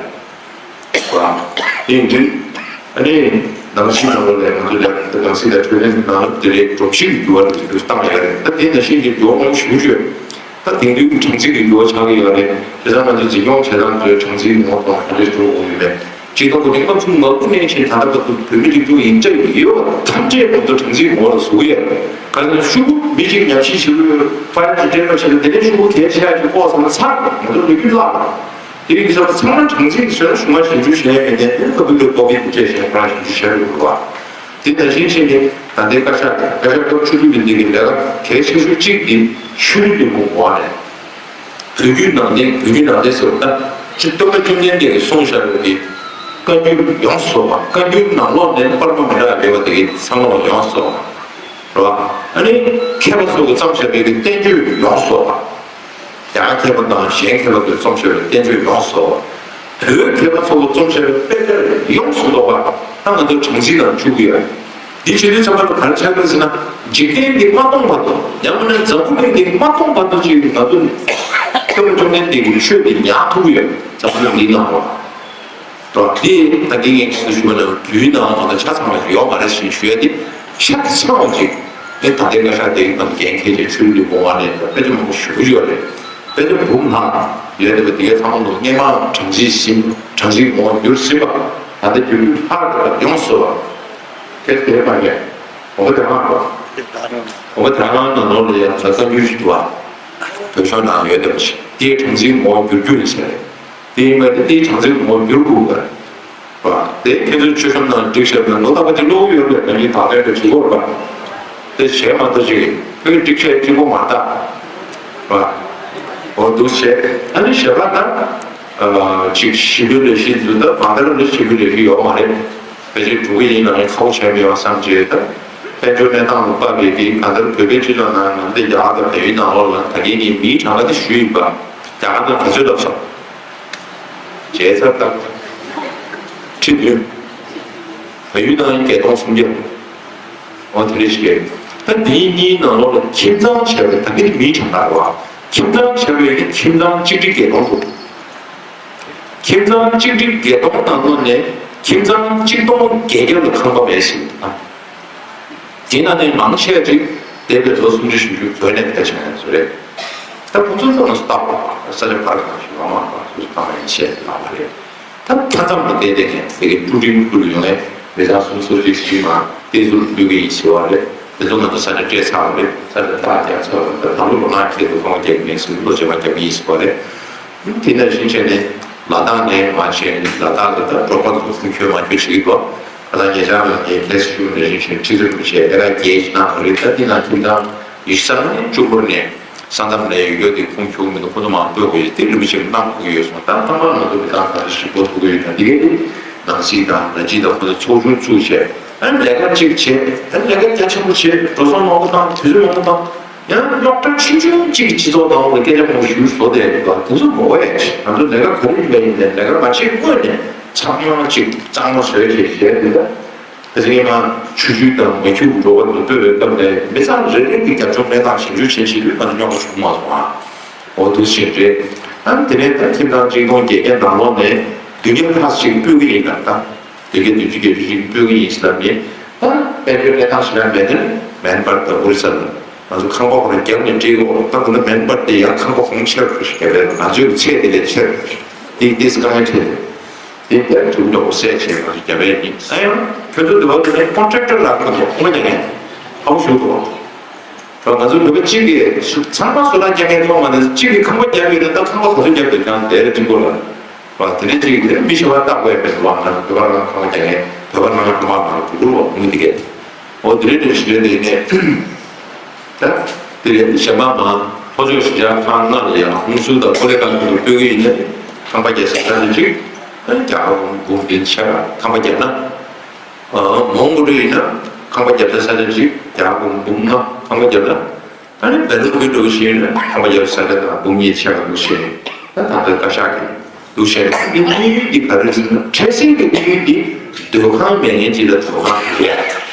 རེད། དེ་ཡིན་དུས་ཨ་ནི་ནང་ཆོས་ནང་ལོགས་ནས་ང་ཚོ་ལས་ཀ་ནང་སྲིད་དང་འཕྲོད་བསྟེན་གྱི་ནང་དེ་ལས་སྒྲོམ་གཞི་གི་འགྱུར་བ་དེ་ཚོ་བཏང་ཡོད་རེད། ད་དེ་ནང་བཞིན་གྱི་འགྱུར་བ་མང་པོ་ཞིག་ཡོད། ད་དེང་དུས་ཀྱི་གྲངས་འཛིན་གྱི་འགྱུར་བ་ཆགས་ཀྱི་ཡོད་རེད། བྱས་ཙང་ང་ཚོ་འཛིན་སྐྱོང་བྱེད་སྟངས་དེ་གྲངས་འཛིན་ངོ་དང་ག་རེ་འགྲོ་དགོས་ཡོད་མེད། སྤྱི་ཚོགས་ཀྱི་རིག་པ་ཚུགས་མ་ཐུབ་ནས་ཕྱིན། ད་ལྟ་བར་དུ་བོད་མི་སྒྲིག་འཛུགས་ཡིན་གཅིག་ཡོད་པ་ཐམས་ཅད་ང་ཚོ་གྲངས་འཛིན་ངོ་ལ་ཟུག་ཡོད། ག་ཚོད་ཤོག་བུ་མི་གཅིག་ཉམས་ཞིབ་བྱེད་དགོས། ཕ་ཡུལ་གྱི་སྤྲད་པ་བྱེད་ན་དེ་ནས་ཤོག་བུ་གལ་ཆེ་ཡག་ཅིག་ལྐོག་ཟ་ན་ཚར། ང་ཚོ་ལོ་རྒྱུས་བརླག་དེ་ཡིན་ཙང་ཚང་མ་གྲངས་འཛིན་བཟོས་ན་གཞུང་ལ་ཞིབ་འཇུག་བྱས་ཡོད་མཁན་དེ་ཁ་བུ་ལོ་ཀོ་བིད་དུ་སྤྲད་བྱས་ཁོ་རང་ཞིབ་འཇུག་བྱས་ཡོད་རེད་བ། དེ་ནང་བཞིན་བྱས་ནས་ད་ལྟའི་བཀའ་ཤག་དང་བཀའ་ཤག་སྐབས་བཅུ་དྲུག་པའི་འདི་གི་ལས་ཀ་གལ་ཆེ་ཤོས་གཅིག་དེ་ཆོས་ལུགས་ཀྱི་ངོ་བོ་ནས་བོད་བརྒྱུད་ནང་བསྟན། བོད་བརྒྱུད་ནང་བསྟན་ཟེར་བ་ད་སྟོན་པ་བཅོམ་ལྡན་འདས་ཀྱིས་གསུངས་བཞག་པའི་གི་བཀའ་འགྱུར་ཡོངས་སུ་རྫོགས་པ། བཀའ་འགྱུར་ནང་ལོགས་ནས་པར་མ་མི་འདྲ་བ་ཡོད་པ་དེ་གི་ཚང་མ་ལ་ཡོངས་སུ་རྫོགས་པ། རེད་བ། ཨ་ནི་མཁས་པ་ཚོ་གིས་བརྩམས་བཞག་པའི་གི་བསྟན་བཅོས་ཡོངས་སུ་རྫོགས་པ། རྒྱ་གར་མཁས་པ་དང་གཞན་མཁས་པ་ཚོས་རྩོམ་བྱས་པའི་བསྟན་བཅོས་ཡོངས་སུ་རྫོགས་པ། བོད་མཁས་པ་ཚོས་རྩོམ་བྱས་པའི་དཔེ་ཆ་ཡོངས་སུ་རྫོགས་པ་ད་ང་ཚོ་གྲངས་འཛིན་ནང་བཅུག་གི་ཡོད། འདི་བྱེད་དུས་ཚང་མ་ལ་ག་རེ་ཆགས་ཀྱི་ཡོད་ཟེར་ན། འཇིག་རྟེན་འདི་མ་སྟོངས་བར་དུ། ཡང་མིན་ན་འཛམ་བུ་གླིང་འདི་མ་སྟོངས་བར་དུ་ཅིག་ང་ཚོ་སྟོན་པ་བཅོམ་ལྡན་འདས་ཀྱི་ཆོས་འདི་ཉར་ཐུབ་ཀྱི་ཡོད། འཛམ་བུ་གླིང་འདིའི་ནང་ལ། དོ། དེ་ད་གིན་ངས་ཁ་སང་ཞུས་པ་ནང་བཞིན་ནང་ང་ཚོ་ཆ་ཚང་བ་ཞིག་ཡོད་མ་རེད་ཞེས་ཞུ་ཡ་དེ་ཆ་ཚང་བ་ཞིག་དེ་ད་ལྟའི་བཀའ་ཤག་དེ་གི་ནང་འགན་འཁྱེར་བྱས་ཆོས་ལུགས་ཀྱི་ངོ་བོ་ནས་དཔེ་ཆ་མང་པོ་ཞེ་པོ་ཡོད་རེད། དཔེ་ཆ་འབུམ་ལྷག་ཡོད་རེད་པ། དེ་གའི་ཚང་མ་ལོ་སྔས་མ་གྲངས་འཛིན་ཟིན། གྲངས་འཛིན་ངོ་བོ་འགྱུར་ཟིན་པ། ད་ལྟ་འགྱུར་རྒྱུ་ལྷག་རེད་པ། ཡོངས་སུ་རྫོགས་པ། དེ་དེ་མ་རེད། འོ་དེ་རང་རེད། འོ་དེ་རང་ནང་ལོགས་ལ་ཡང་ད་གསར་འགྱུར་ཞིག་འདུག་བ། བོད་ཤོག་ནང་ཡོད་བསྡད་པ་ཞིག་དེའི་གྲངས་འཛིན་ངོ་བོ་འགྱུར་རྒྱུ་རེད་ཟེར་རེད། དེ་ཡིན་པ་དེ་དེའི་བྱང་སེམས་ངོ་བོ་འགྱུར་དགོས་པ་རེད། དེ་ཁྱེད་ཚོས་ཆོས་གཤམ་ནང་བསྒྲིགས་བཞག་པའི་ལོ་རྟག་པ་ཅིག་ཀློག་གི་ཡོད་རེད། ད་ནི་ད་ལྟ་འདྲ་བྱེད་དགོས་རེད་པ། དེ་བྱས་མ་ཐག་ཅིག་ཁྱོད་ཀྱི་བསྒྲིགས་བྱས་གཅིག་པོ་མ་རེད་ད། འོ་འདུག་བྱས། ཨ་ནི་ཞེ་དྲག་ད་ཅིག་ཞི་ལུའི་ལས་གཞི་འཛུགས་སྟངས་མ་ལྟར་ལ་ཞི་ལུའི་ལས་གཞི་ཡོད་མ་རེད། ཕལ་ཆེར་འགྲོ་གི་ཡིན་ན་ཡང་ཁག་པོ་ཆགས་མེད་པ་བསམ་བྱས། ད་དཔལ་འབྱོར་གནས་སྟངས་ལ་དཔག་པའི་གི་གང་ལྟར་བོད་པའི་སྤྱི་ཚོགས་ནང་ནང་བསྟན་རྒྱ་གར་དང་བལ་ཡུལ་ནང་ལོགས་ལ་ད་གིན་ངས་མིའི་གྲངས་ཀ་དེ་ཞུས་ཡིན་པ། རྒྱ་གར་ནང་ག་ཚོད་ལབ་སོང་། བྱས་ཚར་དང་། ཁྲི་བདུན། བལ་ཡུལ་ནང་བརྒྱད་སྟོང་སུམ་བརྒྱ། འོ་དེ་འདྲ་ཞིག་རེད། ད་འདིའི་གཉིས་ནང་ལོགས་ལ་ཁྱིམ་ཚང་བྱས་པའི་ད་གིན་མིའི་གྲངས་ཀ་རེད་བ། ཁྱིམ་ཚང་བྱས་པའི་ཁྱིམ་ཚང་གཅིག་ཁྲི་བརྒྱད་སྟོང་འདུག་ཁྱིམ་ཚང་གཅིག་ཁྲི་བརྒྱད་སྟོང་ནང་ལོགས་ནས་ཁྱིམ་ཚང་གཅིག་སྟོང་བརྒྱད་བརྒྱ་ལ་ཁང་པ་མེད་ཟེར། དེ་ནང་ནས་མང་ཆེ་བ་ཅིག་འདས་པའི་ལོ་སུམ་ཅུ་བཞི་བཅུ་བོད་ནས་ཕེབས་བྱུང་ཡོད་ཚོད་རེད། ད་ཁོང་ཚོའི་ཐོག་ནས་སུ་བཏགས་པ་ས་ཆ་བར་གང་ཞིག་ཡོང་མ་པ་སུ་སུ་བཏང་ཡིན་བཤད་ཡོད་པ་རེད། ད་མཐའ་མཚམས་དུ་བསྡད་བསྡད་མཁན་དེ་གའི་ཀྲུའུ་ཀྲིང་ཀྲུའུ་ལ་ཡོང་ནས་ མི་ཚང་སུམ་ཅུ་སོ་གཅིག་ཞིག་མ་བསྟན་འཛིན་ཕུལ་གྱི་ཡིན་ཟེར་བ་རེད། དེ་ཚོ་ང་ཚོ་ས་ཆ་སྤྲད་ཚར་བ་རེད། ས་ཆ་རྟགས་རྒྱག་ཚར་བ་རེད། ད་ལོ་ལོ་ལྔ་ཁྱེད་ཚོ་ཁང་པ་རྒྱག་གི་མེད་ཟེར་བློ་བྱེད་པ་རྒྱག་གི་ཡིན་ཟེར་བ་རེད། དེ་ནང་བཞིན་བྱས་ནས་ལ་དྭགས་ནས་མ་བྱས་ནས་ལ་དྭགས་ལ་ད་འབྲོག་པ་ཚོ་ཁུངས་འཁྱོལ་མ་འཁྱོལ་བྱེད་ཀྱི་འདུག་ད་ལྟ་ཉེ་ཆར་ལ་ངས་ཁ་སང་ཞུས་ནང་བཞིན་བྱས་ཁྲི་ཚོ་རིན་པོ་ཆེ་ཨེ་ཀར་བརྒྱད་ཅིག་གནང་བ་རེད། ད་འདི་ནང་ཁྱིམ་ཚང་ཉི་ཤུ་རྩ་ལྔ་ནས་བཅུ་འཁོར་ནས་ས་མཚམས་ལ་ཡོད་རྒྱུ་དེ་ཁུངས་འཁྱོལ་མི་འདུག་ཁོ་ཚོ་མར་སྤོ་དགོས་ཡོད། དེ་རིན་པོ་ཆེ་གིས་གནང་དགོས་ཀྱི་ཡོད་སོང་། ད་ཐ་མར་ང་ཚོ་མི་ཚང་ག་ཚོད་ཞིག་སྤོ་ཐུབ་ཀྱི་ཡོད་ན། དེ་གའི་ནང་སྲིད་དང་ལ་སྤྱི་དང་ཁོ་ཚོ་ཚོགས་ཆུང་བཙུགས་བྱས། ཨ་ནི་ལས་ཀ་གཅིག་བྱས། ཨ་ནི་ལས་ཀ་རྒྱ་ཆེན་པོ་བྱས། འགྲོ་སོང་མང་པོ་བཏང་། དུས་ཚོད་མང་པོ་བཏང་། ཡང་རྙོག་དྲ་ཆུང་ཆུང་གཅིག་གི་སྤྱི་ཚོགས་ནང་ལ་སྐད་ཆ་མང་པོ་ཞིག་བཟོ་བསྡད་ཡོད་པ་དེ་ཚོ་མ་འོས། ང་ཚོ་ལས་ཀ་ག་རེ་ཡིན་པ་ཡིན་ནའི་ལས་ཀ་མ་བྱེད་སྔོན་ནས་ཚང་མ་གཅིག་གཙང་མ་བཟོས་བྱས་བྱས་འདུག་ད་དེ་ཚོ་ཡིན་ན་ཆུ་ཆུ་དང་མ་ཁྱུག་འགྲོ་བ་དུ་སྤོས་པའི་སྐབས་ནས་མི་ཚང་རེ་རེ་གི་རྒྱབ་ལྗོངས་གནས་སྟངས་ཞིབ་འཇུག་བྱེད་བྱེད་དུས་ང་ཚོ་རྙོག་དྲ་བྱུང་མ་སོང་ཨ། འོ་འདུག་ཟེར་རེད། ཨ་ནི་དེ་ནས་ད་ཁྱིམ་ཚང་གཅིག་སྟོང་བརྒྱད་བརྒྱ་ནང་ལོགས་ནས་བདུན་བརྒྱ་ལྷག་ཅིག་སྤོ་གི་ཡིན་ན། ད་བདུན་བརྒྱ་བདུན་ཅུ་བརྒྱད་ཅུ་ཅིག་སྤོ་གི་ཡིན་ཟེར་ལབ་ནས། ད་དཔལ་འབྱོར་གནས་སྟངས་ཞིག་ལ་མེད་ན་མེན་པར་ད་ཨོ་རི་ས་ལ་ང་ཚོ་ཁང་པ་ཁོ་རང་རྒྱབ་ནས་སྤྲད་ཡོད། ད་ཁོ་ན་མེན་པར་དེ་ཡང་ཁང་པ་གོང་ཆེ་རུ་ཞིག་རྒྱབ་པས་ང་ཚོའི་ཚད་དེ་ལས་ཆེ་རུ་དེ་དེ་སི་ཀ་ཡ་ཁྲེ་དེ་དེ་ཐུག་འགྲོ་སེ་བྱས་ང་ཚོ་རྒྱབ་པས་ཡིན། ཨ་ཡང་ཁྱོད་ཚོ་འདི་བ་དེ་ནས་ཀོན་ཊེག་ཊར་ལ་ཁོ་ཚོ་ཁོ་རྒྱག་མཁན་ཧ་གོ་ཞུ་དགོས། ང་ཚོ་བོད་པ་གཅིག་གིས་ཚང་མ་བཟོ་ལྟ་རྒྱག་མཁན་ཚོགས་མ་ནས་གཅིག་གིས་ཁང་པ་རྒྱབ་ཡོད་ན་ད་ཁང་པ་ག་ཚོད་རྒྱབ་དགོས་ཀྱང་དེ་རེད་ཀྲིན་པོ་ལ། བ་དེ་འདྲ་གཅིག་གིས་མི་ཤི་བ་བཏགས་དགོས་མེད་པ་ང་ཚོ་བོད་པ་རང་ཁང་པ་རྒྱག་མཁན་བོད་པ་རང་ཁང་པ་ང་ཚོ་བུ་ལོ་ངུ་དེ་གས། འོ་དེ་འདྲ་འདྲ་ཞིག་རེད། དེ་ནས་ད་དེ་རེད། གཞན་པ་མ་ལྷོ་ཕྱོགས་གཞིས་ཆགས་ཁག་ལྔ་ལ་ཡང་ཧུན་སུར་དང་ཀོ་ལེ་གང་དུ་སྤོ་གི་ཡིན་ན་ཁང་པ་རྒྱག་ས་ས་ཆ་གཅིག་རྒྱ་གར་འབུམ་བདུན་ཆ་ཁང་པ་རྒྱབ་ན། མོན་གྷོ་ལ་ཡིན་ན་ཁང་པ་རྒྱབ་ས་ས་ཆ་གཅིག་རྒྱ་གར་འབུམ་ལྔ་ཁང་པ་རྒྱབ་ན། ཨ་ནི་བལ་ལུགས་ཀྱི་འགྲོ་བཞིན་ཁང་པ་རྒྱབ་ས་ཆ་དང་འབུམ་གཉིས་ཆ་ག་འདུག་ཞེས་ད་ད་ལྟ་བཀའ་ཤག་གི་འདུག་ཞེས་ནས་དམིགས་ཡུལ་འདི་ག་རེ་ཟེར་ན། འཕྲལ་སེལ་གྱི་དམིགས་ཡུལ་འདི་སྡོད་ཁང་མེད་མཁན་ཅིག་ལ་སྡོད་ཁང་ཡོད།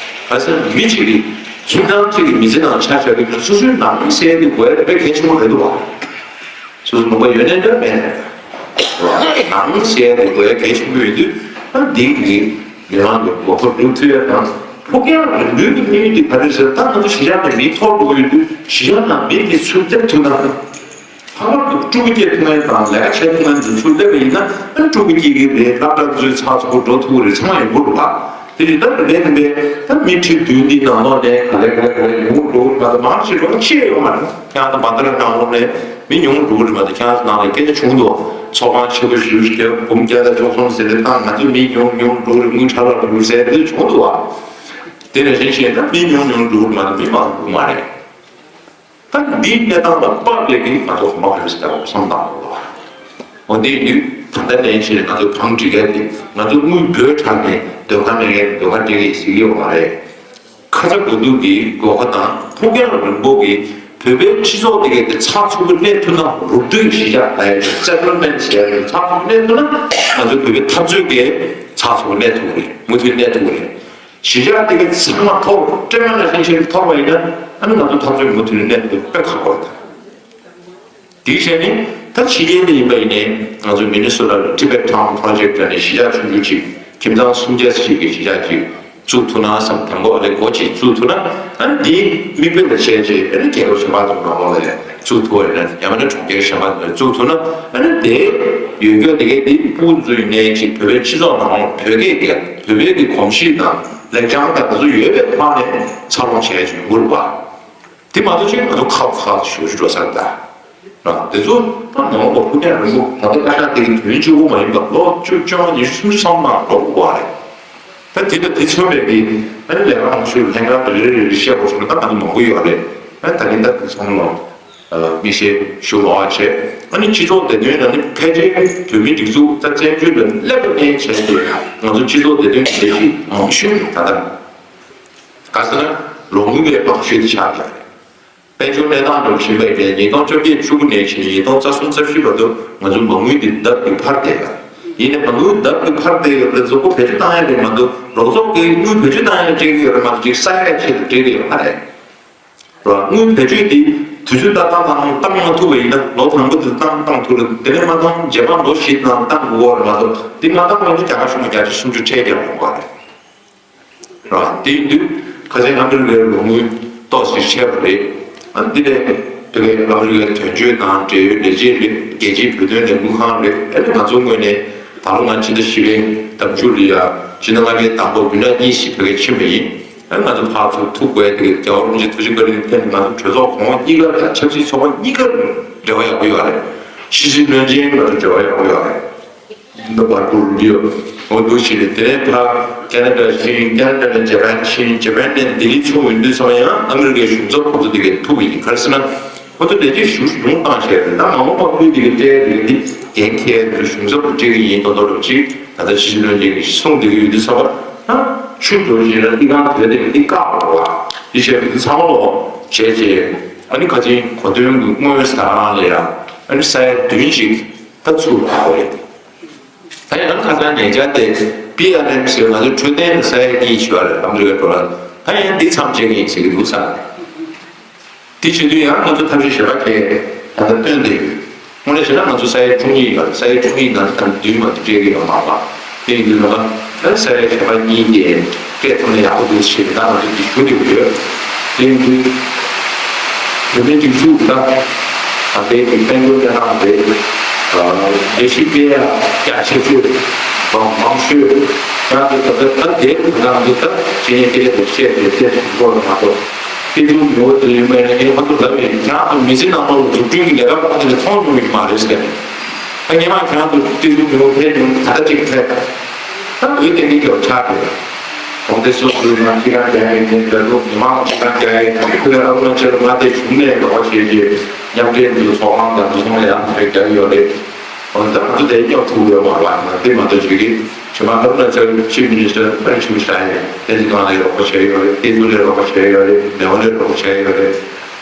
ག་ཟེར་ན་མི་གཅིག་གིས་ཁྱིམ་ཚང་གཅིག་གི་མི་ཚེ་ནང་ཆ་བཞག་གི་སོ་སོའི་ནང་སེལ་གྱི་དགོས་དཔེ་གལ་ཆེན་པོ་རེད་འདུག་བ། སོ་སོ་ལུང་པ་ཡོད་ནའི་འདྲ་མེད་ནའི་འདྲ། ནང་སེལ་གྱི་དགོས་གལ་ཆེན་པོ་ཡོད་དུས་ཨ་འདི་གི་མི་མང་གི་མགོ་སྐོར་སྒྲུབ་ཐུབ་ཡ་དང་ཕུགས་རྒྱང་རིང་པོའི་གི་དམིགས་ཡུལ་འདི་ག་རེ་ཟེར། ད་ང་ཚོ་གཞིས་ཆགས་ནས་མི་འཐོར་འགྲོ་ཡོད་དུས་གཞིས་ཆགས་ནང་མི་འདི་ཚུར་སླེབས་ཐུབ་ན། ལྷག་པར་དུ་ཕྲུ་གུ་སྐྱེ་ཐུབ་མཁན་དང་ལས་ཀ་བྱེད་ཐུབ་མཁན་ཚོ་ཚུར་སླེབས་པ་ཡིན་ན་ཨ་ཕྲུ་གུ་སྐྱེ་གི་རེད། སློབ་གྲྭ་ཚོའི་ཚགས་ཚུད་པོ་འགྲོ་ཐུབ་ཀྱི་རེད། ཚང་མ་ཡོང་གི་འདུག་བ། དེ་ཡིན་ད་རེད་མེད་ད་མི་ཁྲི་བདུན་འདི་ནང་ལོགས་ནས་ག་ལེ་ག་ལེ་ག་ལེ་ཡོང་གི་འགྲོ་གི་རེད་མ་གཏོགས་མང་ཆེ་འགྲོ་ཤེས་ཡོད་མ་རེད། ཁྱེད་རང་ཚོ་བ་ད་ར་ནང་ལོགས་ནས་མི་ཡོང་གི་འགྲོ་གི་རེད་མ་གཏོགས་ཁྱེད་རང་ཚོ་ནང་ལ་སྐད་ཆ་བྱུང་འདུག་ཚོགས་ཁང་ཆེ་པོ་ཞིག་བརྒྱབ་འབུམ་བརྒྱ་དང་བཅུ་གསུམ་ཟེར་ཏེ་བཏང་ང་ཚོ་མི་ཉུང་ཉུང་འགྲོ་རེད། དངུལ་ཁྲ་ལ་འགྲོ་ཟེར་ཏེ་བྱུང་འདུག་བ། དེ་ནས་གཞན་ཞིག་ད་མི་ཉུང་ཉུང་འགྲོ་མ་གཏོགས་མི་མང་འགྲོ་མ་རེད། ད་འདིའི་གནས་སྟངས་ལ་དཔག་པའི་གི་ང་ཚོ་གོམ་པ་འགྲོ་ཟེར་བསམ་བཏང་འདུག་བ། འོ་འདི་ཡིན་དུས་ད་ལྟ་ནས་ཕྱིན་ནས་ང་ཚོ་གང་འགྲིག་ག་དེ་ང་ཚོ་དངུལ་འབོལ་དྲགས་ནས་སྡོད་ཁང་མེད་མཁན་སྡོད་ཁང་སྤྲད་གི་ཟེར་གི་ཡོད་མ་རེད། ཁ་ཚ་དགོས་གཏུགས་ཀྱི་སྒོ་ཁ་དང་ཕུགས་རྒྱང་རིང་པོ་གི་བོད་པའི་སྤྱི་ཚོགས་དེ་གའི་དེ་ཚགས་ཚུད་པོ་གནས་ཐུབ་ན་རུབ་སྟོན་གཞིས་ཆགས་ལ་ཡོད་སེ་ཊལ་མེན་ཊི་བྱས་ཚགས་ཚུད་པོ་གནས་ཐུབ་ན་ང་ཚོ་བོད་པའི་འཐབ་རྩོད་ཀྱི་ཚགས་ཚུད་པོ་གནས་ཐུབ་ཀྱི་རེད། མུ་མཐུད་གནས་ཐུབ་ཀྱི་རེད། གཞིས་ཆགས་དེ་གའི་ཚང་མ་འཐོར་སྤྲེལ་མ་ལ་ཤན་ཤན་འཐོར་བ་ཡིན་ན་ཨ་ནི་ང་ཚོ་འཐབ་རྩོད་མུ་མཐུད་གནས་ཐུབ་དཔེ་ཁག་པོ་རེད། དེའི་ཆ་ནས་ད་ཕྱི་རྒྱལ་ནས་ཡིན་པ་ཡིན་ནའི་ང་ཚོ་མི་ནི་སོ་ཊ་ལ་Tibet Town Project ལ་ནས་གཞིས་ཆགས་ཆུང་ཆུང་ཅིག་ཁྱིམ་ཚང་སུམ་བརྒྱ་ཞིག་གི་གཞིས་ཆགས་ཅིག་བཙུགས་ཐུབ་ན་བསམ། དང་པོ་ཨ་ནི་སྒོ་གཅིག་བཙུགས་ཐུབ་ན་ཨ་ནི་དེའི་མིག་དཔེ་ལ་བྱས་རྗེས་ཨ་ནི་རྒྱལ་ཁབ་གཞན་པ་ཚོ་ནང་ལོགས་ལ་བཙུགས་ཐུབ་པ་ཡིན་ན་ཡང་མིན་ན་གྲོང་ཁྱེར་གཞན་པ་ཚོ་བཙུགས་ཐུབ་ན་ཨ་ནི་དེ་ཡོད་རྒྱུ་དེ་གའི་དེ་ཕྲུ་གུ་ཚོ་ཡིན་ནའི་ཅིག་བོད་པའི་སྤྱི་ཚོགས་ནང་ལོགས་བོད་སྐད་ཀྱི་བོད་པའི་གི་གོམས་གཤིས་དང་ལེགས་བྱང་དང་དེ་ཚོ་ཡོད་པའི་ཐོག་ནས་འཚར་ལོངས་བྱས་ཡོང་གི་རེད་པ། དེ་མ་གཏོགས་ཅིག་ང་ཚོ་ཁ་ཁ་ཞུ་ཞུ་འགྲོ་ས་རེད་ད། ར་དེ་ཚོ་ད་ནང་ལོགས་ཕུགས་རྒྱང་རིང་པོ་ད་ལྟ་བཀའ་ཤག་དེ་གི་དུས་ཡུན་གཅིག་པོ་མ་ཡིན་པར་ལོ་བཅུ་བཅོ་ལྔ་ཉི་ཤུ་སུམ་ཅུ་སོང་ན་འགྲོ་དགོས་པ་རེད། ད་དེ་ལ་དེ་མཚོན་པའི་གི་ཨ་ནི་ལས་ཀ་མང་ཤོས་ལྷན་ཁང་རེ་རེ་རེ་རེ་བཤད་དགོས་སོང་ན་ད་ང་ཚོ་མང་པོ་ཡོད་རེད། ཨ་ནི་ད་གིན་ད་དེ་ཚང་ལོ་དམིགས་བསལ་ཞུ་མ་བ་བྱས་ཨ་ནི་སྤྱི་ཚོགས་བདེ་དོན་ལ་ནི་ཕལ་ཆེར་བོད་མིའི་སྒྲིག་འཛུགས་ད་བཙན་བྱོལ་ལ་སླེབས་པ་ནས་བྱས་ཏེ་ང་ཚོ་སྤྱི་ཚོགས་བདེ་དོན་གྱི་ལས་གཞི་མང་ཤོས་ད་ལྟ་ག་ཟེར་ན་ལོ་དངུལ་བའི་མང་ཤོས་དེ་ཆགས་ཀྱི་རེད། དཔལ་འབྱོར་གནས་སྟངས་འགྲོ་བཞིན་པ་ཡིན་པས་ཉིས་སྟོང་བཅོ་བརྒྱད་བཅུ་དགུ་ནས་བྱས་ནས་ཉིས་སྟོང་རྩ་གསུམ་རྩ་བཞི་བར་དུ་ང་ཚོ་མ་དངུལ་འདི་ལྡབ་ཀྱིས་འཕར་བསྡད་ཡོད། ཡིན་ནའི་མ་དངུལ་ལྡབ་ཀྱིས་འཕར་བསྡད་ཡོད་པ་ལ་གཟུགས་པོ་བེད་སྤྱོད་བཏང་ཡ་རེད་མ་གཏོགས་རོགས་ཚོགས་ཀྱིས་དངུལ་བེད་སྤྱོད་བཏང་ཡ་སྤྲད་ཀྱི་ཡོད་རེད་མ་གཏོགས་ཅིག་ས་ཡ་ཆེད་དུ་སྤྲད་ཀྱི་ཡོད་མ་རེད། རོགས་དངུལ་བེད་སྤྱོད་འདི་དུས་ཚོད་ཏག་ཏག་ཏག་བཏང་མ་ཐུབ་པ་ཡིན་ན་ལོ་དང་པོ་དེ་བཏང་བཏང་ཐུབ་རེད། དེ་ནས་མ་བཏང་རྗེས་མ་ལོ་བཞི་ནང་བཏང་དགོས་པ་རེད་མ་གཏོགས་འདི་མ་བཏང་བ་ཡིན་ན་བརྒྱ་ཆ་བཅུ་ང་བརྒྱ་ཆ་སུམ་ཅུ་ཁྲལ་རྒྱག་དགོས་པ་རེད། ར། དེ་ཡིན་དུས་ཁ་སང་ཨ་མི་རི་ཀའི་ལོ་དངུལ་ཏོག་ཙམ་ཆད་པ་རེད། ཨ་འདི་ནས་དེ་གའི་ཨ་མི་རི་ཀའི་དོན་གཅོད་དང་འབྲེལ་ཡོད་ལས་བྱེད་རེད། རྒྱལ་སྤྱིའི་བོད་དོན་ལས་འགུལ་ཁང་རེད། ཨ་ནི་ང་ཚོ་ངོས་ནས་ ད་ལོ་ང་ཕྱི་ཟླ་བཞི་པའི་ཟླ་མཇུག་ལ་ཡ་ཕྱི་ཟླ་ལྔ་པའི་ཟླ་འགོ་བདུན་ཕྲག་གཉིས་ཤིག་བོད་སྐད་ཕྱིན་པ་ཡིན། ཨ་ང་ཚོ་ཕར་ཚུར་ཐུག་དགོས་དེ་རྒྱལ་བ་རིན་པོ་ཆེ་ཐུགས་རྗེ་བཀའ་དྲིན་ལ་བརྟེན་ནས་ང་ཚོ་གྲོས་ཚོགས་གོང་འོག་གཉིས་ཀ་ལ་ཡ་ཆབ་སྲིད་ཚོགས་པ་གཉིས་ཀ་འབྲེལ་བ་ཡག་པོ་ཡོད་རེད། ཕྱི་སྲིད་བློན་ཆེན་ང་ཚོ་འབྲེལ་བ་ཡག་པོ་ཡོད་རེད། འདི་བར་སྐོར་འདི་ཡོད། འོ་འདུག་ཞིག་རེད། དེ་ནས་ཕར་ཁེ་ན་ཌ་ཕྱིན། ཁེ་ན་ཌ་ནས་ཇ་པན་ཕྱིན། ཇ་པན་ནས་ལྡི་ལི་ཚུར་ཡོང་དུས་ཙམ་ཡང་ཨ་མི་རི་ཀའི་གཞུང་ཚབ་ཁོ་ཚོ་དེ་གའི་ཐུག་པ་ཡིན། ག་རེ་ཟེར་ན། ཁོ་ཚོ་ལས་བྱེད་ཞུ་ཡོང་བཏང་བྱས་རེད། ད་མ་འོངས་པ་ཁོའི་དེ་གའི་སྤྲད་དེ་གའི་འདི་འགན་འཁྱེར་དུ་གཞུང་ཚབ་ཏུ་སྤྲད་ཀྱི་ཡིན་མདོག་མདོག་རོགས་གཅིག་ད་ལྟ་ཕྱི་སྲིད་བློན་ཆེན་གྱིས་གསུངས་བསྡད་ཀྱི་ཡོད་དུས་ཙམ་པ། ད་ཆུ་འགྲོ་བཞིན་ལ་ཏི་ཀང་དོད་དེ་ཏི་བཀག་འགྲོ་བ་འདི་བྱས་པ་འདི་ཚང་མ་ལོ་བྱས་རྗེས་ཨ་ནི་ཁ་ཆེན་གོ་སྟོན་གྱི་དངོས་ཟ་རང་ལ་ཡང་ཨ་ནི་ས་ཡ་བདུན་ཅིག་ད་ཚུར་ལ་རེད། ད་ཡང་ཁ་སང་ཉེ་ཆར་དེ་པི་ཨར་ཨེམ་ཟེར་ང་ཚོའི་འཕྲོད་བསྟེན་གྱི་ས་ཡ་གཉིས་ཞུ་བ་རེད། ཨ་མི་རི་ཀའི་ཌོ་ལར། ད་ཡང་འདི་མཚམས་བཅད་ཀྱི་ཡིན་ཟེར་གྱི་འདུག་ས། དེ་བྱེད་དུས་ཡང་ང་ཚོ་ཐབས་ཤེས་གཞན་པ་གས་ད་ལྟ་བཏོན་བསྡད་ཡོད། དངོས་གནས་བྱས་ན་ང་ཚོ་ས་ཡ་བཅུ་གཉིས་ཡོད་རེད། ས་ཡ་བཅུ་གཉིས་ནང་ད་བདུན་མ་གཏོགས་སྤྲད་ཀྱི་ཡོད་མ་རེད་པ། དེ་ཡིན་དུས་ང་ཚོ་ས་ཡ་གཞན་པ་གཉིས་དེ་སྤྲད་ཐུབ་ན་ཡག་པོ་འདུག་ཞེས་ད་ང་ཚོ་འདི་ཞུ་བསྡད་ཡོད། དེ་ཡིན་དུས་བོད་མིའི་སྒྲིག་འཛུགས་ད་ད་ལྟའི་གི་དཔལ་འབྱོར་བསྐྱར་སྒྲིག་དེ་ལས་གཞི་སྤེལ་ཡག་རྒྱ་ཆེ་ཤོས་དང་མང་ཤོས་ང་ཚོ་ད་ལྟ་ད་ལྟའི་གི་ང་ཚོ་ད་ཇེ་ཉེ་དེ་ལས་བཤད་དེ་བཤད་དེ་སྐོར་ལ་མ་གཏོགས། སྤྱི་ཚོགས་ཉོ་བ་ཚོ་ཡིན་པ་ཡིན་ན་ཁྱེད་ཁོ་ཚོ་ལབ་ཡིན། ཁྱེད་རང་ཚོ་མི་ཚེ་ནང་ལོགས་ལ་འཛུགས་སྐྲུན་གྱི་ལས་ཀ་ཁོ་ཚོ་ནས་མཐོང་མྱོང་གི་མ་རེད་ཟེར་ནས། ད་སྔོན་མ་ཁྱེད་རང་ཚོ་སྤྱི་ཚོགས་ཉོ་བ་ཕེབས་མྱོང་གི། ད་ལྟ་ཅིག་ཕེབས། ད་འོས་བསྡད་མཁན་གྱི་ཆགས་རེད། གྲོང་སྡེ་སོ་སོའི་ནང་སྤྱི་ཁང་རྒྱག་ཡས་ཡིན་ནའི་འདྲ་འདུག་མི་མང་སྤྱི་ཁང་རྒྱག་ཡས་དང་ཁུལ་ཨ་རུ་ན་ཅལ་མངའ་སྡེ་གཞུང་ནས་རོགས་པ་བྱས་རྗེས་མཉམ་འབྲེལ་དུ་ཚོགས་ཁང་དང་འདུ་ཚོང་ལ་ཡང་རྒྱག་གི་ཡོད་རེད། འོན་ཏེ་ང་ཚོ་དེ་སྙོབ་ཐུབ་ཡོད་མ་རེད་པ། དེ་མ་གཏོགས་ཅིག་གིས་ཕྱི་མ་ཨ་རུ་ན་ཅལ་ཆིབ་མི་ནི་སི་ཊར་ཨན་ཆུ་ཤ་ཡིན་དེ་ཚོ་གང་ལ་རོགས་པ་བྱས་ཡོད་རེད། བསྟན་འཛིན་ལ་རོགས་པ་བྱས་ཡོད་རེད། མེ་དབོན་ལ་རོགས་པ་བྱས་ཡོད་རེད།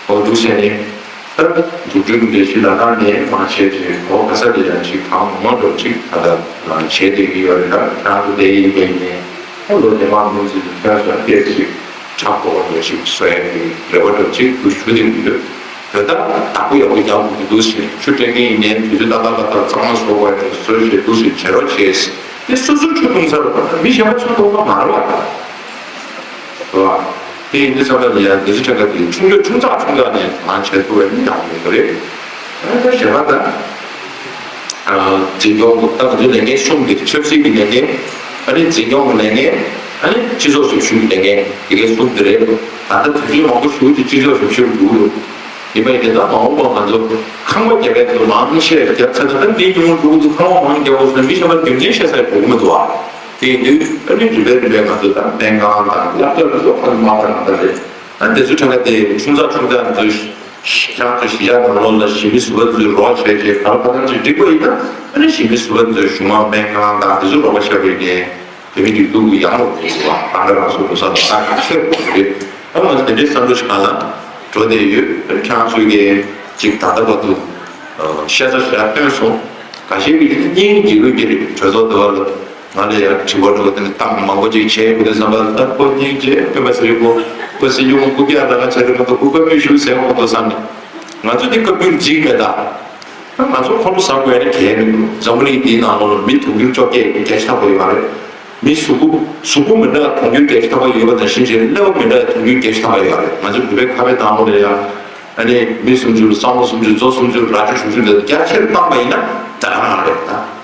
འོ་འདུག་བྱས་ནས་ད་འཛུགས་སྐྲུན་ལས་གཞི་ལ་ཁང་ནས་མ་བྱས་ཅིག་འོ་ག་ས་ལ་ཡང་ཅིག་གང་མང་འགྲོ་ཅིག་ད་ལྟ་བྱས་བསྡད་ཀྱི་ཡོད་རེད། ད་ཁྱེད་རང་ཚོ་དེ་ཡིན་པས་ནས་ཨོ་ལོ་དེ་མང་མུན་ཚིག་ཏུ་ཐོན་སོང་སྐད་ཅིག་ཁྲག་པོ་འགྲོ་ཅིག་གསོ་ཡ་གི་རེ་བ་འགྲོ་ཅིག་ཏུ་ཞུ་བསྡད་ཀྱི་ཡོད། དོན་དག་བདག་པོ་ཡག་པོ་རྒྱག་དགོས་ཀྱི་འདུག་ཟེར། ཆུ་སྤྲད་མཁན་ཡིན་ནའི་དུས་ཚོད་ཏག་ཏག་ཏག་ཏག་གཙང་མ་བཟོ་དགོས་ཡ་བཟོས་བྱས་འདུག་ཟེར་བྱེད་རོགས་བྱས། དེ་སོ་སོའི་ཆུ་འཐུང་ས་རེད་པ། མི་གཞན་པ་ཆུ་འཐུང་ས་མ་རེད་པ། རེད་པ། དེ་ཡིན་དུས་ཙམ་པ་ལ་ཡང་འདི་ཚོ་ཆ་ག་དེ་ཆུང་ཆུང་ཆུང་ཙག་ཆུང་ཙག་ནས་ང་བྱེད་ཐུབ་པ་ཡིན་ཡག་པོ་ཡོད་རེད། ཨ་ནི་ད་གཞན་པ་ད། འཛིན་སྐྱོང་ད་ང་ཚོའི་ལས་འགན་གསུམ་དེ་ཆབ་སྲིད་ཀྱི་ལས་འགན། ཨ་ནི་འཛིན་སྐྱོང་གི་ལས་འགན། ཨ་ནི་སྤྱི་ཚོགས་ཞབས་ཞུ་གི་ལས་འགན་དེ་གའི་གསུམ་དེ་རེད། ད་ལྟ་དུས་ཚོད་མང་པོ་ཞིག་ཅིག་སྤྱི་ཚོགས་ཞབས་ཞུར་འགྲོ་གི་འདུག་ཡིན་པ་ཡིན་ཏེ་ད་མ་འོངས་པ་ང་ཚོ་ཁང་པ་རྒྱག་ཡས་དེ་ཚོ་མང་ཆེ་རྒྱབ་ཚར་ན་ད་འདི་ཉུང་འགྲོ་གི་འདུག་ཁང་པ་མང་རྒྱག་དགོས་ཟེར་ན་མི་གཞན་པ་རྒྱུ་མཚན་བཤད་ས་ཡ་འགྲོ་གི་མི་འདུག་ཨ། དེ་ཡིན་དུས་ཨ་ནི་རིམ་པས་རིམ་པས་ང་ཚོ་ད་སྨན་ཁང་དང་སློབ་གྲྭ་དེ་ཚོ་ཨ་ནི་མ་ལྟར་ང་ཚོ་རེད། ཨ་དེ་ཚོ་ཁྲ་ཁ་དེ་ཆུང་ཙག་ཆུང་ཙག་ང་ཚོའི་ཁྱེད་རང་ཚོ་གཞིས་ཆགས་ནང་ལོགས་ལ་གཞིས་མི་ཟུར་པ་ཚོའི་རོགས་བྱས་རྗེས་ག་རེ་ག་རེ་ཅིག་འགྲིག་པ་ཡིན་ན་ཨ་ནི་གཞིས་མི་ཟུར་པ་ཚོའི་གཞུང་མང་སྨན་ཁང་དང་དེ་ཚོ་རོགས་པ་བྱས་པ་ཡིན་ནའི་བོད་མི་སྒྲིག་འཛུགས་ཀྱི་ཡང་རོགས་བྱེད་དགོས་པ་རང་རེ་རང་སོ་སོ་ས་དང་ཁ་ཁ་ཤས་དགོས་རེད། ཨ་ང་ཚོ་དེ་འདྲའི་བསམ་བློ་ཞིག་ང་ལ་འགྲོ་བསྡད་ཡོད། ཨ་ཁྱེད་རང་ཚོས་ཀྱི་ཅིག་ད་ལྟ་བར་དུ་ཤ་ཚ་ཞིག་བཏོན་སོང་། ཁ་ཤས་ཀྱིས་སྙིང་རྗེ་རུ་སྐྱེ་རེད། གྲོས་ཚོགས་འདི་བར་དུ་ང་ལ་ཡང་དྲི་བ་འགྲོ་དེ་ནི་གཏམ་མང་པོ་ཅིག་བྱས་ཡོད་དུས་བསམ་པ་ལ་ད་ཁོ་སྙིང་རྗེ་སྟོན་པ་ཟེར་ཡོད་ཁོ་ཁོ་སྲིད་སྐྱོང་སྐུ་སྐྱ་ལ་ང་བྱ་རེད་མ་གཏོགས་སྐུ་བཀའ་མོལ་ཞུ་ཟེར་ཡོད་ཁོ་ཐོ་བསམ་ནས་ང་ཚོ་འདི་བཀའ་བཀྱོན་འཇིགས་མེད་ད། ང་ཚོ་ཁོ་ལོ་ཟ་དགོས་ནི་གལ་མི་འདུག་འཛམ་བུ་གླིང་འདིའི་ནང་ལོགས་ལ་མི་དུང་ཕྱུར་བཅོ་བརྒྱད་བརྒྱད་ཅུ་ཐམ་པ་ཡོད་རེད། མི་གཟུགས་པོ་གཟུགས་པོ་མི་འདྲ་དུང་ཕྱུར་བརྒྱད་ཅུ་ཐམ་པ་ཡོད་པ་དང་ཕྱིན་ཆད་ཀླད་པ་མི་འདྲ་དུང་ཕྱུར་བརྒྱད་ཅུ་ཐམ་པ་ཡོད་རེད། ང་ཚོ་བོད་པའི་ཁ་བའི་ནང་ལོགས་ལ་ཡང་ཨ་ནི་མི་སུམ་ཅུ་ལ་སྲང་མོ་སུམ་ཅུ་མཛོ་སུམ་ཅུ་ར་ཅོ་དྲུག་ཅུ་འདི་རྒྱ་ཆེར་བཏང་པ་ཡིན་ན་ད་ག་རང་རེད་ད།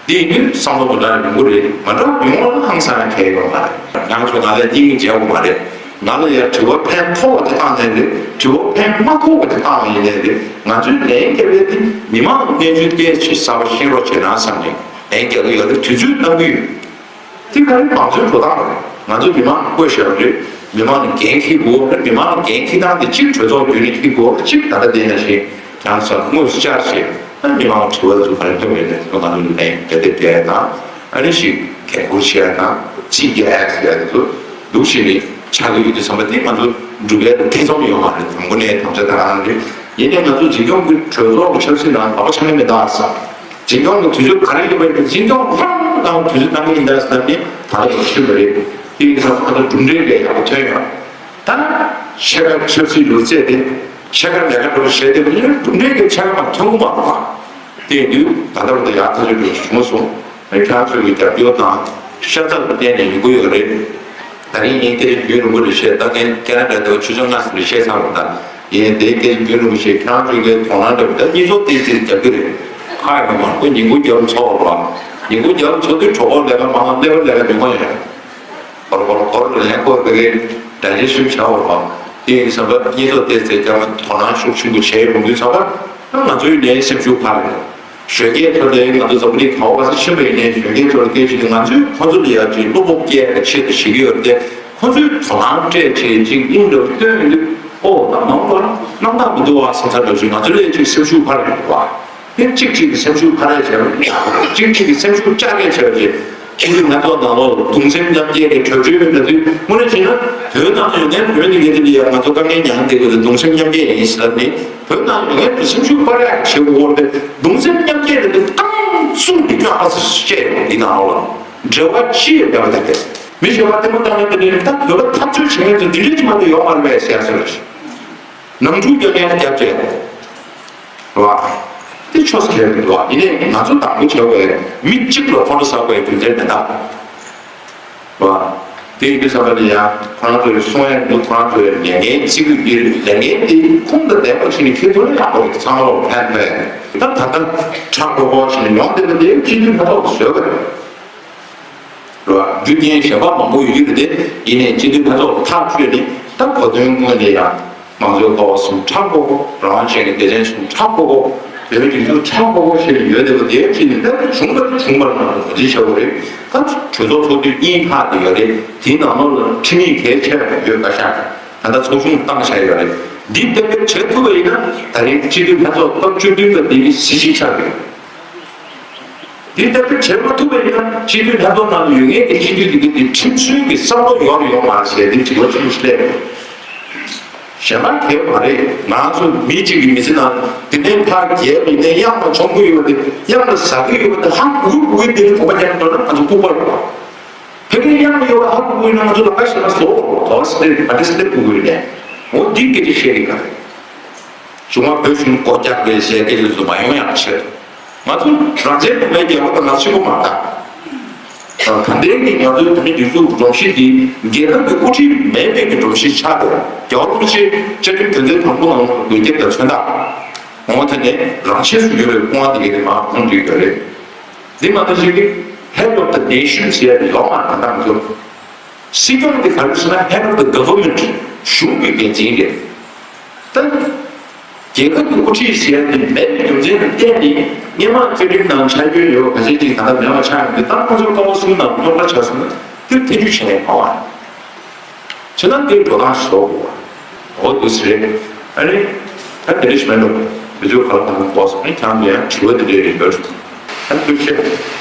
འདི་ཡིན་དུས་བསམ་བློ་མི་འདྲ་ཡོང་གི་རེད། མ་འདྲ་ཡོང་བ་ལ་ཧང་སང་ཡང་གལ་ཡོད་མ་རེད། ང་ཚོ་ང་ལ་སྙིང་རྗེ་བོ་མ་རེད། ང་ལ་ཡང་དྲི་བ་ཕན་ཐོགས་པ་དེ་བཏང་ནའི་རེད། དྲི་བ་ཕན་མ་ཐོགས་པ་དེ་བཏང་བ་ཡིན་ནའི་རེད། ང་ཚོའི་ལན་རྒྱབ་ཡས་དེ་མི་མང་གི་གནས་ཚུལ་སྐད་ཆ་གསར་པ་ཤེས་རོགས་བྱེད་རང་བསམ་ནས་ལན་རྒྱག་གི་ཡོད་རེད། དུས་ཚོད་གནང་གི་ཡོད། དེ་ག་རེ་མང་གཙོའི་འགྲོ་སྟངས་རེད། ང་ཚོ་མི་མང་བསྐོས་བཞག་པ་རེད། མི་མང་ལ་འགན་འཁྱེར་དགོས་རེད། མི་མང་ལ་འགན་འཁྱེར་སྟངས་དེ་གཅིག་གྲོས་ཚོགས་བརྒྱུད་ནས་འཁྱེར་དགོས་རེད། གཅིག་ད་ལྟ་དེ་ནང་བཞིན་ཀྱང་ས་དངོས་སུ་བཅར་བྱས་ཨ་མི་མང་ལ་དྲི་བ་ཚོ་ག་རེ་འདོན་པའི་ལས་ཚོ་ང་ཚོ་ལ་ལན་དེ་དེ་སྤྲད་དང་ཨ་ནི་ཞིག་གལ་འཁུར་བྱས་དང་ཅི་རྒྱ་ཡ་ཟེར་ཡ་དེ་ཚོ་འདུག་བྱས་ནས་ཆགས་ཀྱི་ཡོད་དུས་བསམ་པ་དེ་ང་ཚོ་འགྲུབ་ཡ་ཐེ་ཚོམ་ཡོད་མ་རེད། དང་པོ་ནས་དམ་བཅའ་དང་རེད། ཡིན་ནའི་ང་ཚོ་འཛིན་སྐྱོང་གི་གྲོས་ཚོགས་ཀྱི་ཆབ་སྲིད་ནང་ལག་པ་འཆང་གི་མི་འདུག་ཟེར། འཛིན་སྐྱོང་གི་དུས་ཚོད་ག་རེ་ཡོད་པའི་འཛིན་སྐྱོང་རང་གང་དུས་ཚོད་གཏང་གི་ཡིན་ད་ཟེར་ནས་ད་ལྟ་ཞུས་པ་རེད། དེ་ཡིན་ཙང་ཁོ་ཚོ་གྲུབ་འབྲས་ལས་ཡག་པོ་ཐོན་ཡོད། ད་ཕྱེད་ཀ་ཆབ་སྲིད་ལུགས་རྩལ་དེ་ཕྱེད་ཀ་ལས་ཀ་འགྲོ་བྱས་ཏེ་གྲུབ་འབྲས་ཀྱི་ཕྱེད་ཀ་མ་ཐོན་གི་མ་རེད། དེ་ཡིན་དུས་ད་ལྟ་བར་དུ་ཡག་ཐག་ཆོད་འགྲོ་བྱུང་སོང་། ཁྱེད་རང་ཚོའི་རྒྱབ་སྐྱོར་དང་ཤ་ཚ་ལ་བརྟེན་ནས་ཡོང་གི་ཡོད་རེད། ད་རིང་ངས་སྐད་ཆ་རྒྱུན་རིང་པོ་རེ་བཤད། ད་ངས་ཁེ་ན་ཌ་དེ་ཆུ་ཚོད་ལྔ་ཙམ་རེ་བཤད་ཚར་བ་དང་ཡིན། དེའི་སྐད་ཆ་རྒྱུན་རིང་པོ་བཤད། ཁྱེད་རང་ཚོའི་གི་དོ་སྣང་འདྲ་བོ་ད་གཉིས་ཚོགས་ཏིག་ཙིག་རྒྱབ་ཀྱི་རེད། ཁ་ཡོད་མ་རེད། ཁོ་ཉིན་གུང་རྒྱབ་ཚོགས་རོགས། ཉིན་གུང་རྒྱབ་ཚོགས་འདུའི་གྲོགས་པོ་ལས་ཀ་མང་ལས་པ་ལས་ཀ་ཉུང་མ་ཡོད། སྐོར་སྐོར་སྐོར་ལེན་སྐོར་དེ་གའི་འདྲ་ཆེ་ཤོས་བྱ་བར་བ། དེ་ཡིན་བསམ་པ་གཉིས་ཐོག་བལྟས་ཚེ་རྒྱ་མི་དོ་སྣང་ཤུགས་ཆེན་པོ་བྱས་ཡོང་དུས་ཚང་མ་ང་ཚོའི་ནས་སེམས་ཤུགས་འཕར་རེད། གཞོན་སྐྱེས་ཚོ་ལས་ང་ཚོ་འཛམ་བུ་གླིང་ག་བ་ག་ས་ཕྱིན་པ་ཡིན་ནའི་གཞོན་སྐྱེས་ཚོ་ལ་སྐད་ཆ་དེ་ང་ཚོས་ཁོ་ཚོ་ལ་ཡག་ཅིག་བློ་སྤོབས་སྐྱེ་ཡག་ཆེད་དུ་བྱེད་ཀྱི་ཡོད་རེད་དེ། ཁོ་ཚོས་དོ་སྣང་སྤྲད་བྱས་ཅིག་དབྱིངས་འདྲ་བོ་སྟོན་ཡོང་དུས་ཨོ་ད་མང་པོ་རྣམ་དག་མི་འདུག་བ་བསམ་ཚར་འདྲ་བོ་ཞིག་ང་ཚོ་ལས་ཅིག་སེམས་ཤུགས་འཕར་ཡོང་འདུག་བ། ཡང་གཅིག་གཅིག་གི་སེམས་ཤུགས་འཕར་ཡ་བྱས་པ་ཡིན། གཅིག་གཅིག་གི་སེམས་ཤུགས་བཅག་ཡ་བྱས་པ་བྱས། ཁྱེད་ཚོས་ང་ཚོ་ནང་ལོགས་གདུང་སེམས་མཉམ་སྐྱེད་ཀྱི་གྲོས་ཆོད་ཡོད་ན་དུས་དངོས་གནས་བྱས་ན་བོད་ནང་ཡོད་མཁན་བོད་མི་སྒེར་དེ་ལ་ཡང་ང་ཚོ་དཀའ་ངལ་མྱངས་བསྡད་དགོས་དུས་གདུང་སེམས་མཉམ་སྐྱེད་ཡིན་ཟེར་ལབ་ནས་བོད་ནང་ཡོད་མཁན་ཚོ་སེམས་ཤུགས་སྤར་ཡ་བྱེད་དགོས་ཏེ་གདུང་སེམས་མཉམ་སྐྱེད་དེ་རྐང་བཙུགས་ནས་བསྐྱངས་པ་སུ་སྐྱེས་ཡོང་འདི་ནང་ལོགས་ལ་འབྲེལ་བ་ཅི་ཡོད་པ་དེ་རེད། མི་གཞན་པ་ལྟད་མོ་བལྟ་མཁན་དེ་འདྲའི་ད་བོད་པ་འཐབ་རྩོད་བྱེད་མཁན་ཚོ་འདི་འདྲའི་ཅིག་མ་གཏོགས་ཡོད་མ་རེད་པས་ཟེར་ཡ་བཟོ་འདྲ་ཞིག་ནང་འཁྲུག་རྒྱག་མཁན་རྒྱབ་བྱས། རེད་བ། དེ་ཆོས་ཁེལ་འདུག་བ། ཡིན་ནའི་ང་ཚོ་དང་པོ་བྱ་བའི་མི་གཅིག་ལ་ཁོང་ཁྲོ་ཟ་དགོས་རྒྱུ་མཚན་མེད་ད། རེད་བ། དེ་ཡིན་དུས་ཙམ་པ་ལ་ཡང་ཁོ་རང་ཚོའི་གསུང་ཡས་འདུག་ཁོ་རང་ཚོའི་ལས་འགན་བརྩི་གི་ཡོད་ལས་འགན་དེ་ཁུངས་དང་ལྡན་པ་ཞིག་ནས་འཁྱེར་ཐུབ་ན་ཡག་པོ་རེད། ཚང་མ་ལོག་ཕན་པས། ད་ད་ལྟ་ཁྲག་ཁོག་ཁོག་ཞིག་ནས་མྱོང་བསྡད་པ་དེ་སྤྱི་འཐུས་ལྷན་ཚོགས་ཀྱིས་བཟོས་པ་རེད། རེད་བ། རྒྱུ་རྐྱེན་གཞན་པ་མང་པོ་ཡོད་ཀྱི་རེད་དེ། ཡིན་ནའི་སྤྱི་འཐུས་ལྷན་ཚོགས་ཐག་གཅོད་ནི་ད་གོ་དོན་དངོས་ནས་ཡང་མང་གཙོའི་སྐོར་བ་གསུམ་ཁྲག་ཁོག་ཁོག་རང་དབང་ཅན་གྱི་སྡེ་ཚན་གསུམ་ཁྲག་ཁོག་ཁོག་བོད་སྒྲིག་འཛུགས་ཁྲག་ཁོག་ཁོག་ཞེས་ཡོད་བསྡད་པ་དེའི་ཕྱི་ནས་ད་བྱུང་བ་དེ་བྱུང་བར་ང་ཚོ་གོ་སྒྲིག་བྱ་དགོས་རེད། ད་གྲོས་ཚོགས་ཚོགས་དུས་གཉིས་ལྷག་དེ་ཡོད་རེད། དེའི་ནང་ལོགས་ལ་ཁྲིམས་ཡིག་གལ་ཆེ་བ་ཡོད་འགའ་ཤས་ད་ལྟ་ཚོགས་ཆུང་བཏང་བཞག་ཡོད་རེད། འདི་ལྟ་བུ་བྱེད་ཐུབ་པ་ཡིན་ན་ད་རེས་སྤྱི་འཐུས་ལྷན་ཚོགས་སྐབས་བཅུ་བདུན་པ་འདི་གི་གཟི་བརྗིད་ཆགས་ཡོད། དེ་ལྟ་བུ་བྱེད་མ་ཐུབ་པ་ཡིན་ན་སྤྱི་འཐུས་ལྷན་ཚོགས་ནང་ལ་ཡོད་མཁན་གྱི་སྤྱི་འཐུས་དེ་གའི་དེ་ཁྲིམས་སྲོལ་གྱི་བསམ་བློ་ཡོད་རེད་ཡོད་མ་རེད་ཟེར་དེ་དྲི་བ་ཆེན་པོ་ཞིག་སླེབས་ཡོད། གཞན་པ་གལ་མ་རེད། ང་ཚོ་མི་གཅིག་གི་མི་ཚེ་ནང་དེ་ནས་ཕར་རྒྱལ་བ་ཡིན་ནའི་གཡང་ལ་མཆོང་གི་ཡོད་པ་དེ་གཡང་ལ་ཟ་གི་ཡོད་པ་དེ་ཧ་གོ་གི་དེ་ནི་གོ་བ་རྒྱག་འགྲོ་ན་ང་ཚོ་ལྐུགས་པ་རེད། ཕ་གིར་གཡང་ཡོད་པ་ཧ་གོ་གི་ཡོད་ན་ང་ཚོ་ལམ་ཁ་གཞན་པ་བཟོ་དགོས་རེད། དོ་སི་ལེ་ཨ་ཏི་སི་ལེ་གོ་གི་ཡོད་ནས་འོ་འདི་སྐད་ཆ་བཤད་གི་ག་རེད། གཞུང་མ་བོད་གཞུང་སྒོ་རྒྱག་རེད་ཟེར་སྐད་ཆ་ཚོ་མ་ཡོང་ཡག་ཆེད། ང་ཚོ་རང་བཙན་མི་མེད་རྒྱལ་ཁབ་དང་ང་ཆེན་པོ་མ་རེད། ད་ལྟའི་གི་ང་ཚོའི་བོད་མི་སྒྲིག་འཛུགས་སྒྲོམ་གཞི་འདི་རྒྱལ་ཁབ་ཀྱི་དབུ་ཁྲིད་མེད་པའི་གི་སྒྲོམ་གཞི་ཆགས་ཏེ་རྒྱལ་བ་རིན་པོ་ཆེ་བཅའ་ཁྲིམས་དོན་ཚན་དང་པོ་ནང་ལ་འགོད་རྒྱབ་དང་མཚོན་རྟགས། འོ་དེ་ནས་རང་ཆས་སུ་ཡོད་པའི་སྐུ་དབང་དེ་གའི་དེ་མར་ཁོང་བསྡུས་ཡོད་རེད། འདི་མ་གཏོགས་ཅིག་གི་Head of the Nation ཟེར་ཡ་དེ་ཡོད་མ་རེད། ད་ང་ཚོ་སྲིད་སྐྱོང་དེ་ག་རེ་ཟེར་ན་Head of the Government གཞུང་གི་འགན་འཛིན་རེད། ད་རྒྱལ་ཁབ་ཀྱི་དབུ་ཁྲིད་ཟེར་ཡ་དེ་མེད་པའི་རྒྱུ་མཚན་ལ་བརྟེན་ནས་སྔོན་མ་བཅའ་ཁྲིམས་ནང་འཆར་འགོད་ཡོད་པ་ག་ཚད་ཅིག་ད་ལྟ་མེད་པ་ཆགས་ཡོང་དུས་ད་ཁོ་ཚོ་ཀ་བ་གསུམ་ནང་རྙོག་དྲ་ཆགས་སོང་ན་དེ་ཐེ་བྱུས་བྱས་ནས་གང་བ་རེད། ཁྱེད་རང་དེའི་འགྲོ་སྟངས་ཤོག་གོ། འོ་འདུག་སེ་རེད། ཨ་ནི། ད་དེ་འདྲ་ཞིག་མེད་འགྲོ། དེ་ཚོའི་ཁ་ལ་ད་ལྟ་གོ་སོང་། ཨ་ནི་ཁྱེད་རང་ལ་ཡང་དྲི་བ་དེ་འདྲ་ཡོད་པར། ཨ་ནི་ཐུགས་རྗེ་ཆེ།